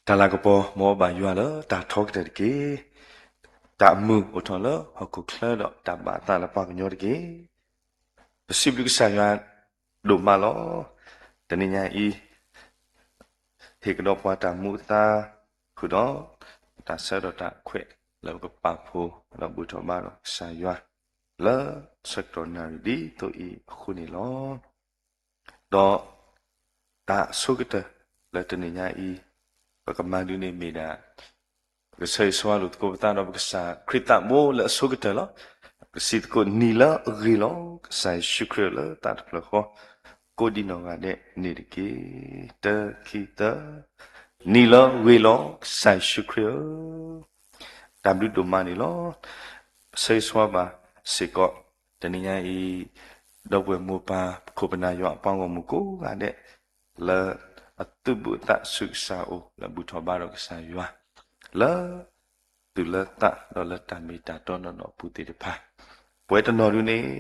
တၢ်လၤကပီၤ မ်အဘၣ်ယွၤလၢတၢ်ထီကတၢၢ်တက့ၢ်. တၢ်အမုာ်အိၣ်ထီၣ်လၢဟီၣ်ခိၣ်ချၢဒီး တၢ်ဘၣ်အသးလၢပှၤကညီတက့ၢ်. ပစံးဘျုးကစၢ်ယွၤဒိၣ်မးလီၤ. တနံၤညါအံၤ ဟ့ၣ်ကဒီးပှၤတၢ်မူအသါ ဃုာ်ဒီး တၢ်ဆၢကတီၢ်တၢ်ခွဲး လၢပကပာ်ဖှိၣ် ဒီးဘူၣ်ထီၣ်ဘါဒီးကစၢ်ယွၤ လၢဆၢကတီၢ်နၣ်ရံၣ်ဒ်သိးအံၤအဃိန့ၣ်လီၤ. ဒီးတၢ်အဆိကတၢၢ်လၢတနံၤညါအံၤ ပကမၤဒုးန့ၣ်မ့ၢ်ဒၣ် ပကဆၢဂ့ၤဆၢဝါလိာ်သကိးပသးဒီးပကစၢ်ခရံာ်သးဘိလၢအဆိကတၢၢ်လီၤ. ပစံးသကိးနံၤလၢအဂ့ၤလီၤ. ကစၢ်ယ့ၣ်ၡူးခရံာ်လၢသးတဖျၢၣ်ဃီ ကိးဒံနီၢ်ဂၤဒဲးန့ၣ်တက့ၢ်. တၢ ခံ သၢ, နံၤလၢအဂ့ၤလီၤ ကစၢ်ယ့ၣ်ၡူးခရံာ်ဧၢ. တၢ်ဘျုးဒိၣ်မးန့ၣ်လီၤ. ပဆၢဂ့ၤဆၢဝါဘၣ်စ့ၢ်ကီး တနံၤညါအံၤ ဒီပုၢ်ဝဲၢ်မိၢ်ပၢ် ပခိၣ်ပနၢ်ယွၤအပှၤဂီၢ်မုၢ်ကိးဂၤဒဲး လၢအသုးဘူးအသးဆူကစၢ်အအိၣ် လၢဘူၣ်ထီၣ်ဘါဒီးကစၢ်ယွၤ လၢ သူၣ်လၢသးဒီးလၢတၢ်မ့ၢ်တၢ်တီနီၢ်နီၢ်အပူၤသ့ၣ်တဖၣ် ပဝဲတနီၤဒုန့ၣ်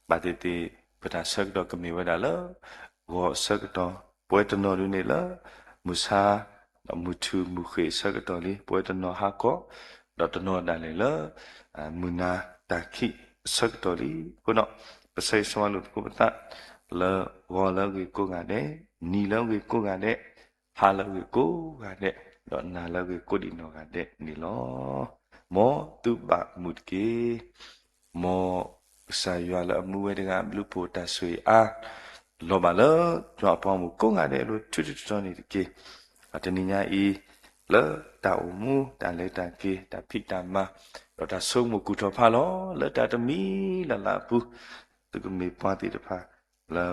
ဘၣ်သ့ၣ်သ့ၣ် ပတၢ်ဆၢကတီၢ်ကမ့ၢ်ဝဲဒၣ်လၢ ဂီၤအဆၢကတီၢ်, ပဝဲတနီၤဒုန့ၣ်လၢ မုၢ်ဆါ ဒီးမုၢ်ထူၣ်မုၢ်ဃ့ၢ်အဆၢကတီၢ်လံ, ပဝဲတနီၤဟါခီ, ဒီးတနီၤဒၣ်လဲာ်လၢ မုၢ်နၤတၢ်ခံးအဆၢကတီၢ်လံ. အဃိဒီး ပဆၢဂ့ၤဆၢဝါလိာ်သကိးပသး လၢဂီၤလၢအဂ့ၤကိးဂၤဒဲး, နံၤလၢအဂ့ၤကိးဂၤဒဲး, ဟါလၢအဂ့ၤကိးဂၤဒဲး, ဒီးနၤလၢအဂ့ၤကိးဒံးနီၢ်ဂၤဒဲးန့ၣ်လီၤ. မ်သုဘၣ်မုာ်တက့ၢ်. မ်ကစၢ်ယွၤလၢအမူဝဲတဂၤအဘျုးအဖှိၣ်တၢ်ဆိၣ်ဂ့ၤအါ လီၤဘၣ်လၢယွၤအပှၤဂီၢ်မုၢ်ကိးဂၤဒဲးအလိၤ ထူထူတီတီန့ၣ်တက့ၢ်. တနံၤညါအံၤ လၢတၢ်အိၣ်မူ တၢ်လဲၤတၢ်က့ၤ တၢ်ဖံးတၢ်မၤ ဒီးတၢ်ဆိကမိၣ်ကူၣ်ထီၣ်ဖးလီၤ လၢတၢ်တမံၤလၢ်လၢ်အပူၤ သုကမ့ၢ်ပှၤသ့ၣ်တဖၣ် လၢ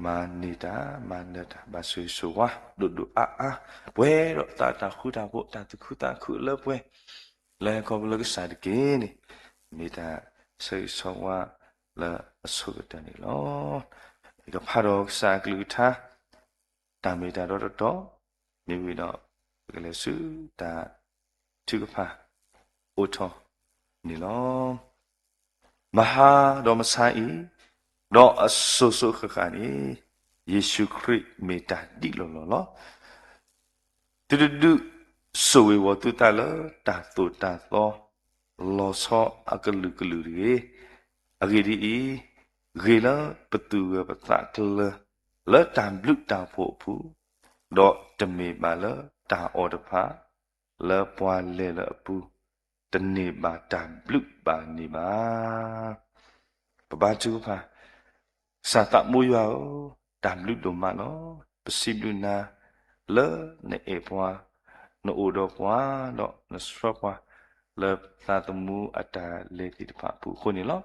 မၤန့ၢ်တၢ်မၤနၢၤတၢ် ဘၣ်ဆိၣ်ဂ့ၤဆိၣ်ဝါဒိၣ်ဒိၣ်အါအါ ပှဲၤဒီးသးတၢ်ဃူတၢ်ဖိး တၢ်သူၣ်ခုသးခုလၢပှဲၤ လၢဟဲခီဖျိလၢကစၢ်တက့ၢ်န့ၣ် မ့ၢ်တၢ်ဆၢဂ့ၤဆၢဝါလၢအဆိကတၢၢ်န့ၣ်လီၤ. ယကဖးဒီးကစၢ်အကလုၢ်ကထါ တၢ်မ့ၢ်တၢ်တီတီတီ မ့ၢ်ဝံၤဒီး ပကလဲၤဆူတၢ်ထုကဖၣ်အိၣ်ထီၣ်န့ၣ်လီၤ. မဟါဒီးမဆါအံၤ ဒီးအစိၤစိၤဃၣ်ဃၣ်န့ၣ် ယ့ၣ်ၡူးခရံာ်မ့ၢ်တၢ်ဒ်လီၢ်လီၢ်လီၤ. သုတဒုးဆိၣ်ဂ့ၤဂီၤသုသးလၢတၢ်သိၣ်တၢ်သီ လီၤဆီအကလုာ်ကလုာ်တဂ့ၤ. အဂ့ၢ်ဒ်အံၤ, ဂ့ၤလၢပသူၣ်ဂၢၢ်ပသးကျၢၤ လၢတၢ်ဘျုးတၢ်ဖှိၣ်အပူၤ, ဒီးတမ့ၢ်ဘၣ်လၢတၢ်အီၣ်တဖၣ် လၢပှၤလဲၤလၢအပူၤ တန့ၢ်ဘၣ်တၢ်ဘျုးဘၣ်န့ၢ်ဘၣ်. ပဘါထုကဖၣ်, ကစၢ်သးဘိယွၤဧၢ, တၢ်ဘျုးဒိၣ်မးလီၤ. ပစံးဘျုးနၤ လၢနအဲၣ်ပှၤ, နအိၣ်ဒီးပှၤ, ဒီးနဆှၢပှၤ လၢသးသမူအတၢ်လဲၤသ့ၣ်တဖၣ်အပူၤအဃိန့ၣ်လီၤ.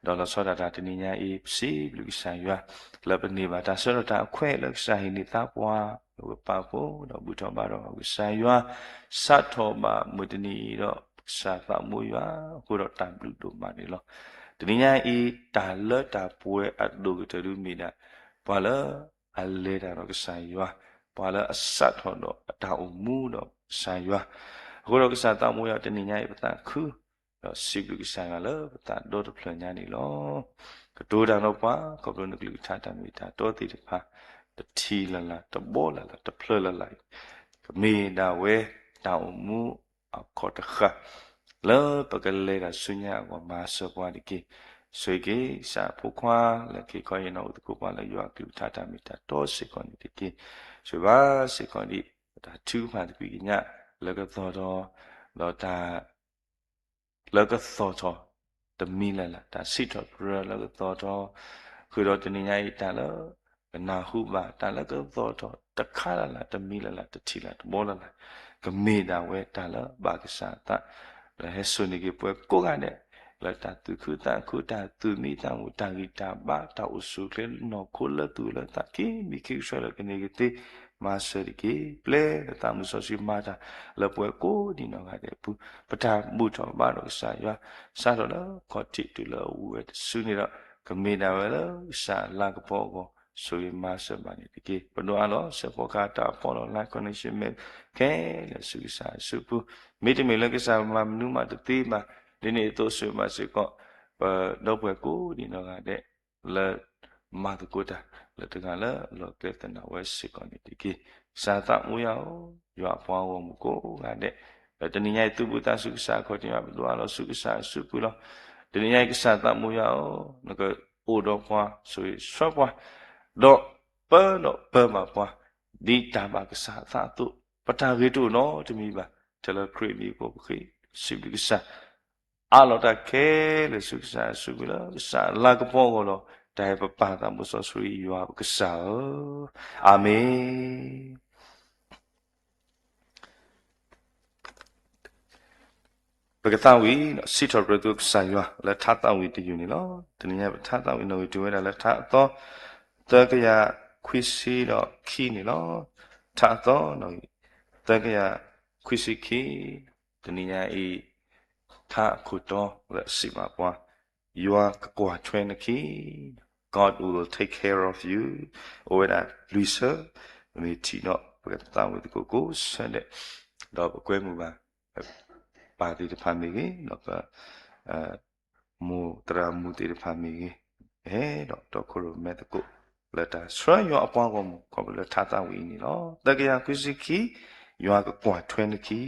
ဒီးလီၤဆီဒၣ်တၢ်တနံၤညါအံၤ ပစံးဘျုးကစၢ်ယွၤ လၢပန့ၢ်ဘၣ်တၢ်ဆၢကတီၢ်တၢ်အခွဲးလၢကစၢ်ဟ့ၣ်န့ၢ်သါပှၤ လၢပပာ်ဖှိၣ်ဒီးဘူၣ်ထီၣ်ဘါဒီးကစၢ်ယွၤ စးထီၣ်ဘၣ်မုၢ်တနံၤအံၤဒီး ကစၢ်သးဘိယွၤ အဃိဒီးတၢ်ဘျုးဒိၣ်မးန့ၣ်လီၤ. တနံၤညါအံၤ တၢ်လၢတၢ်ပှဲၤအဒိၣ်ကတၢၢ်ဒုးမ့ၢ်ဒၣ် ပှၤလၢအလဲၤတၢ်ဒီးကစၢ်ယွၤ, ပှၤလၢအစးထီၣ်ဒီးအတၢ်အိၣ်မူဒီးကစၢ်ယွၤ, အဃိဒီးကစၢ်သးဘိယွၤ တနံၤညါအံၤပသးခု ဒီးစံးဘျုးကစၢ်ယွၤလၢပသးဒီတဖျၢၣ်ညါန့ၣ်လီၤ. ကတိၤတၢ်ဒီးပှၤ ခီဖျိနကလုၢ်ကထါတၢ်မ့ၢ်တၢ်တီသ့ၣ်တဖၣ် တထံၣ်လၢ်လၢ် တဘီလၢ်လၢ် တဖျၢၣ်လၢ်လၢ်အံၤ ကမ့ၢ်ဒၣ်ဝဲတၢ်အိၣ်မူအခီၣ်တဃၣ် လၢပကလဲၤတၢ်ဆူညါအဂီၢ် မၤစၢၤပှၤတက့ၢ်. ဆိၣ်ဂ့ၤက့ၤ ကစၢ်အဖိခွါ လၢက့ၤခီယဲၢ်နီၣ်အိၣ်သကိးပှၤလၢယွၤအကလုၢ်ကထါတၢ်မ့ၢ်တၢ်တီစ့ၢ်ကီးန့ၣ်တက့ၢ်. ဆိၣ်ဂ့ၤဘၣ်စ့ၢ်ကီးဒံး တၢ်ထုကဖၣ်သကွံာ်ကညး လၢကသီၣ်ထီၣ် ဒီးတၢ် လၢကသီၣ်ထီၣ် တမံၤလၢ်လၢ် တၢ်စံးထီၣ်ပတြၢၤလၢကသီၣ်ထီၣ် ဃုာ်ဒီးတနံၤညါအံၤ တၢ်လၢကနၢ်ဟူဘၣ် တၢ်လၢကသီၣ်ထီၣ် တခါလၢ်လၢ် တမံၤလၢ်လၢ် တထံၣ်လၢ်တဘီလၢ်လၢ် ကမ့ၢ်ဒၣ်ဝဲတၢ်လၢဘၣ်ကစၢ်အသး လၢဟဲစိာ်န့ၢ်က့ၤပှၤကိးဂၤဒဲး လၢတၢ်သူၣ်ခုသးခု တၢ်သူၣ်မံသးမုာ် တၢ်ဂံၢ်တၢ်ဘါ တၢ်အိၣ်ဆူၣ်အိၣ်ချ့ နီၢ်ခိလၢသူၣ်လၢသး ခံမံၤခံကဆှီလၢကန့ၢ်ကသ့ မၤစၢၤတက့ၢ်. ပျဲလၢသးမုၢ်စီဆှံမၤတၢ် လၢပှၤကိးဒံးနီၢ်ဂၤဒဲးအပူၤ ပတၢ်ဘူၣ်ထီၣ်ဘါထီၣ်ကစၢ်ယွၤ စးထီၣ်လၢခီၣ်ထံးတုၤလၢအဝံၤဝဲတစုန့ၣ်ဒီး ကမ့ၢ်ဒၣ်ဝဲလၢကစၢ်အလၤကပီၤအဂီၢ် ဆိၣ်ဂ့ၤမၤစၢၤဘၣ်န့ၣ်တက့ၢ်. ပဒိးအါလီၤ စဲးဖီကဟၣ်တၢ်အဖီလီၤ live connection မ့ၢ်ခဲလၢာ်ဆူကစၢ်အစုပူၤ မ့တမ့ၢ်လၢကစၢ်မၤမနုၤမးတသ့ဘၣ်. ဒ်န့ၣ်အသိးဆိၣ်ဂ့ၤဘၣ်စ့ၢ်ကီး ပဒီပုၢ်ဝဲၢ်ကိးဒံးနီၢ်ဂၤဒဲး လၢမၤသကိးတၢ် လၢတဂၤလၢအလီၢ်ကျဲသနာ်ဝဲစ့ၢ်ကီးန့ၣ်တက့ၢ်. ကစၢ်သးအိၣ်ယၤဧၢ, ယွၤအပှၤဂီၢ်မုၢ်ကိးဂၤဒဲး, ဒီးတနံၤညါအံၤ သုးဘူးသးဆူကစၢ်အခီၣ်ထံး ဘၣ်ပဒိၣ်အါလီၤဆူကစၢ်အစုပူၤလီၤ. တနံၤညါအံၤ ကစၢ်သးအိၣ်ယၤဧၢ, နကအိၣ်ဒီးပှၤ ဆိၣ်ဂ့ၤဆှၢပှၤ, ဒီးပၢဒီးပၢဘၣ်ပှၤ ဒ်တၢ်ဘၣ်ကစၢ်အသးအသိး, ပတၢ်ဂ့ၤတအိၣ်နီတမံၤဘၣ်. ထဲလၢခရံာ်အမံၤအဃိ ပဃ့စံးဘျုးကစၢ်, အးလီၤတၢ်ခဲလၢာ်ဆူကစၢ်အစုပူၤလၢကစၢ်အလၤကပီၤအဂီၢ်လီၤ. တၢ်ဟဲပပၢ်သးဘိစီဆှံယွၤပကစၢ်ဧၢ, အၤမ့ၣ်. ပကသးဝံၣ်ဒီးစံးထီၣ်ပတြၢၤသုကစၢ်ယွၤလၢထါသးဝံၣ်တယုၢ်န့ၣ်လီၤ. တနံၤညါပထါသးဝံၣ်နီၣ်ဂံၢ်တ့ၢ်ဝဲဒၣ်လၢထါအသီ သၢကယၤခွံဆံဒီးခံန့ၣ်လီၤ. ထါအသီနီၣ်ဂံၢ် သၢကယၤခွံဆံခံ, တနံၤညါအံၤ ထါအခိၣ်တီလၢအစံးဘၣ်ပှၤ, ယွၤကကွၢ်ထွဲနခံ, God will take care of you. အိၣ်ဝဲဒၣ်လွံၢ်ဆၢ, မ့ၢ်ထံၣ်ဒီးပကသးဝံၣ်သကိးကိးဆၢဒဲး, ဒီးပကွဲမုာ်ဘၣ် ပပၢ်သ့ၣ်တဖၣ်မ့ၢ်ဂ့ၤ, ဒီးပ မိၢ်သရၣ်မုၣ်သ့ၣ်တဖၣ်မ့ၢ်ဂ့ၤ, အဲၣ်ဒိးတီခိၣ်ရိၣ်မဲသကိး လၢတၢ်ဆှၢယွၤအပှၤဂီၢ်မုၢ် ခီဖျိလၢထါသးဝံၣ်အံၤန့ၣ်လီၤ. သၢကယၤခွံဆံခံ, ယွၤကကွၢ်ထွဲနခံ.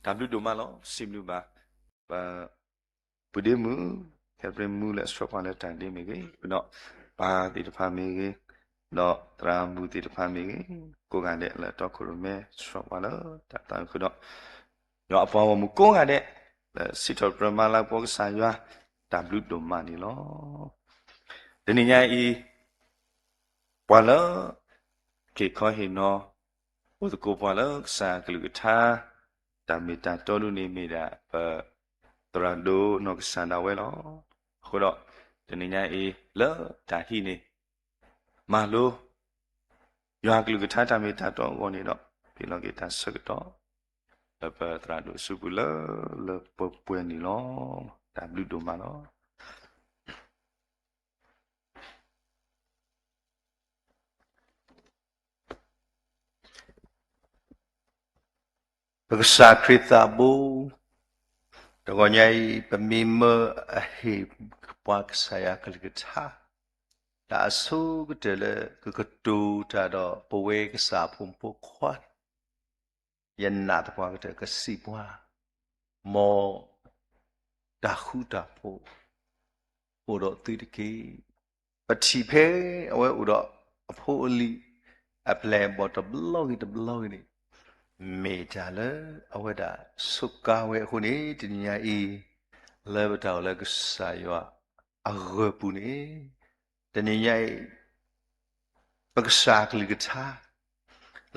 တၢ်ဘျုးဒိၣ်မးလီၤ. စံးဘျုးဘၣ် ပ ပုၢ်ဒ့မုၣ် ခဲပရ့မူလၢအဆှၢပှၤလၢတၢ်ဒ့မ့ၢ်ဂ့ၤ, ဒီးပၢ်သ့ၣ်တဖၣ်မ့ၢ်ဂ့ၤ, ဒီးသရၣ်မုၣ်သ့ၣ်တဖၣ်မ့ၢ်ဂ့ၤ, ကိးဂၤဒဲးလၢအတီခိၣ်ရိၣ်မဲဆှၢပှၤလၢတၢ်သးခုဒီး ယွၤအပှၤဂီၢ်မုၢ်ကိးဂၤဒဲး လၢစံးထီၣ်ပတြၢၤမၤလၤကပီၤကစၢ်ယွၤ တၢ်ဘျုးဒိၣ်မးန့ၣ်လီၤ. တနံၤညါအံၤ ပှၤလၢ က့ၤခီဟ့ၣ်နီၤ အိၣ်သကိးပှၤလၢကစၢ်ကလုၢ်ကထါ တၢ်မ့ၢ်တၢ်တီဒ်န့ၣ်မ့ၢ်ဒၣ် ပသရၣ်ဒိၣ်နီၢ်ကစၢ်ဒၣ်ဝဲလီၤ. အဃိဒီး တနံၤညါအံၤ လၢတၢ်ဟံးန့ၣ် မၤလိ ယွၤကလုၢ်ကထါတၢ်မ့ၢ်တၢ်တီအဂီၢ်န့ၣ်ဒီး ဟ့ၣ်လီၤက့ၤတၢ်ဆၢကတီၢ် လၢပသရၣ်ဒိၣ်အစုပူၤလၢလၢပှဲၤပှဲၤန့ၣ်လီၤ. တၢ်ဘျုးဒိၣ်မးလီၤ. ပကစၢ်ခရံာ်သးဘိ တဂီၤညါအံၤ ပမ့ၢ်မၢအဟ့ၣ်ပှၤကစၢ်ယွၤကလုၢ်ကထါ တၢ်အဆိကတၢၢ်လၢကကတိၤတၢ်ဒီးပဝဲကစၢ်ဖိမုၣ်ဖိခွါ ယနာ်သပှၢ်ကတၢၢ်ကစံးပှၤ မ်တၢ်ဃူတၢ်ဖိး အိၣ်ဒီးသုတက့ၢ်. ပထံၣ်ဖဲအဝဲအိၣ်ဒီးအဖိအလံၤ အပျဲၢ်အဘီၣ်တဘျီဂ့ၤတဘျီဂ့ၤန့ၣ် မ့ၢ်တၢ်လၢအဝဲဒၣ်စူးကါဝဲအဃိန့ၣ် တနံၤညါအံၤ လၢပတၢ်အိၣ်လၢကစၢ်ယွၤအဂၢၢ်ပူၤန့ၣ် တနံၤညါအံၤ ပကစၢ်ကလုၢ်ကထါ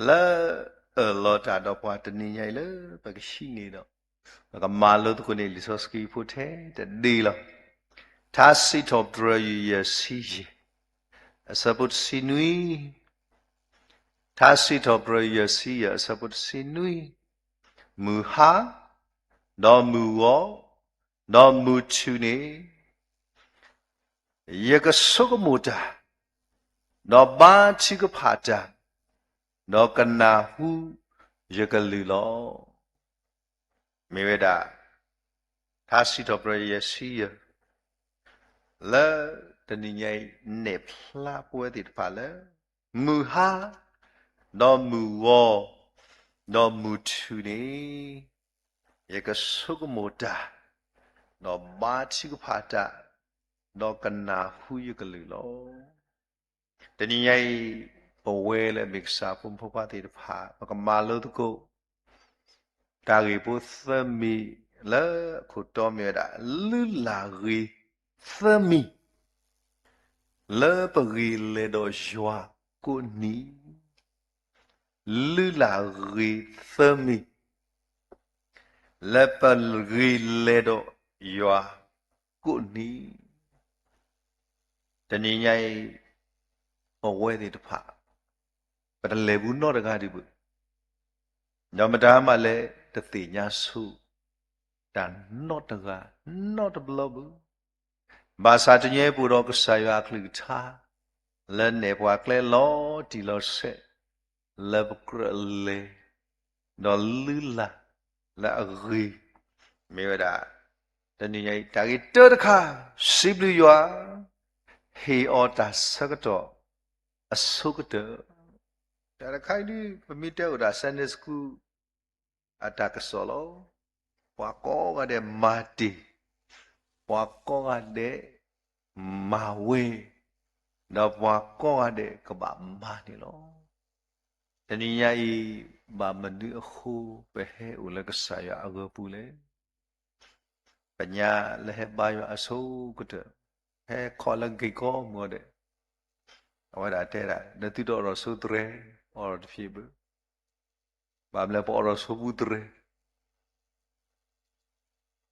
လၢအၢၣ်လီၤတၢ်ဒီးပှၤတနံၤညါအံၤလၢပကဟံးန့ၢ်ဒီး ပကမၤလိသကိးန့ၣ် လံာ်စီဆှံဖိထဲတဒ့လီၤ. ထါစံးထီၣ်ပတြၢၤယွၤယဲၢ်ဆံယဲၢ် အဆၢဖိတဆံနွံ, ထါစံးထီၣ်ပတြၢၤယွၤယဲၢ်ဆံယဲၢ် အဆၢဖိတဆံနွံ, မုၢ်ဟါ, ဒီးမုၢ်ဂီၤ, ဒီးမုၢ်ထူၣ်န့ၣ် ယကဆိကမိၣ်တၢ်, ဒီးဘါထုကဖၣ်တၢ်, ဒီးကနၢ်ဟူယကလုၢ်လီၤ. မ့ၢ်ဝဲဒၣ် ထါစံးထီၣ်ပတြၢၤယဲၢ်ဆံယဲၢ် လၢတနံၤညါအံၤ နဲၣ်ဖျါပဝဲသ့ၣ်တဖၣ်လၢ မုၢ်ဟါ, ဒီးမုၢ်ဂီၤ, ဒီးမုၢ်ထူၣ်န့ၣ် ယကဆိကမိၣ်တၢ်, ဒီးဘါထုကဖၣ်တၢ်, ဒီးကနၢ်ဟူယကလုၢ်လီၤ. တနံၤညါအံၤ ပဝဲလၢအမ့ၢ်ကစၢ်ဖိမုၣ်ဖိခွါသ့ၣ်တဖၣ် ပကမၤလိသကိး တၢ်ဂ့ၢ်ဖိသၢမံၤ လၢအခိၣ်တီမ့ၢ်ဝဲဒၣ် လုၢ်လၢ်ဂ့ၤသၢမံၤ လၢပဂ့ၤလဲၤဒီးယွၤကိးနံၤ, လုၢ်လၢ်ဂ့ၤသၢမံၤ လၢပဂ့ၤလဲၤဒီးယွၤကိးနံၤ, တနံၤညါအံၤ ပဝဲသ့ၣ်တဖၣ် ပတလဲၤဘူးနီတဂၤဒံးဘၣ်, ဒီးမတၤမးလဲၣ် တသ့ၣ်ညါဆိ တၢ်နီတဂၤ နီတဘျီဘၣ်. ဘၣ်ဆၣ်တနံၤအံၤပအိၣ်ဒီးကစၢ်ယွၤအကလုၢ်ကထါ လၢနဲၣ်ပှၤကျဲလီၤတံၢ်လီၤဆဲး လၢပကြၢးလဲၤ ဒီးလုၢ်လၢ်လၢအဂ့ၤ မ့ၢ်ဝဲဒၣ် တနံၤညါအံၤ တၢ်ဂ့ၢ်တၢတခါ စံးဘျုးယွၤ ဟ့ၣ်အီၤတၢ်ဆၢကတီၢ် အဆိကတၢၢ်. တၢ်တခါအံၤဒ် ပမ့ၢ်တဲအိၣ်ဒၣ် Sunday School အတၢ်ကစီၣ်လီၤ. ပှၤကိးဂၤဒဲးမၤတ့ၢ်, ပှၤကိးဂၤဒဲးမၤဝဲ, ဒီးပှၤကိးဂၤဒဲးကဘၣ်မၤန့ၣ်လီၤ. တနံၤညါအံၤ ဘၣ်မနုၤအဃိ ပဟဲအိၣ်လၢကစၢ်ယွၤအဂၢၢ်ပူၤလဲၣ်. ပညါလၢဟဲဘါယွၤအဆိကတၢၢ်, ဟဲခီလၢဂ့ၢ်ကီမုၢ်ဒီး အဝဲဒၣ်တဲဒၣ် နသုတအိးထီၣ်ဆိသရဲ, အိးထီၣ်တဖျ့ဘၣ်. ဘၣ်မနုၤလဲၣ် ပအိးထီၣ်ဆိပူသရဲ,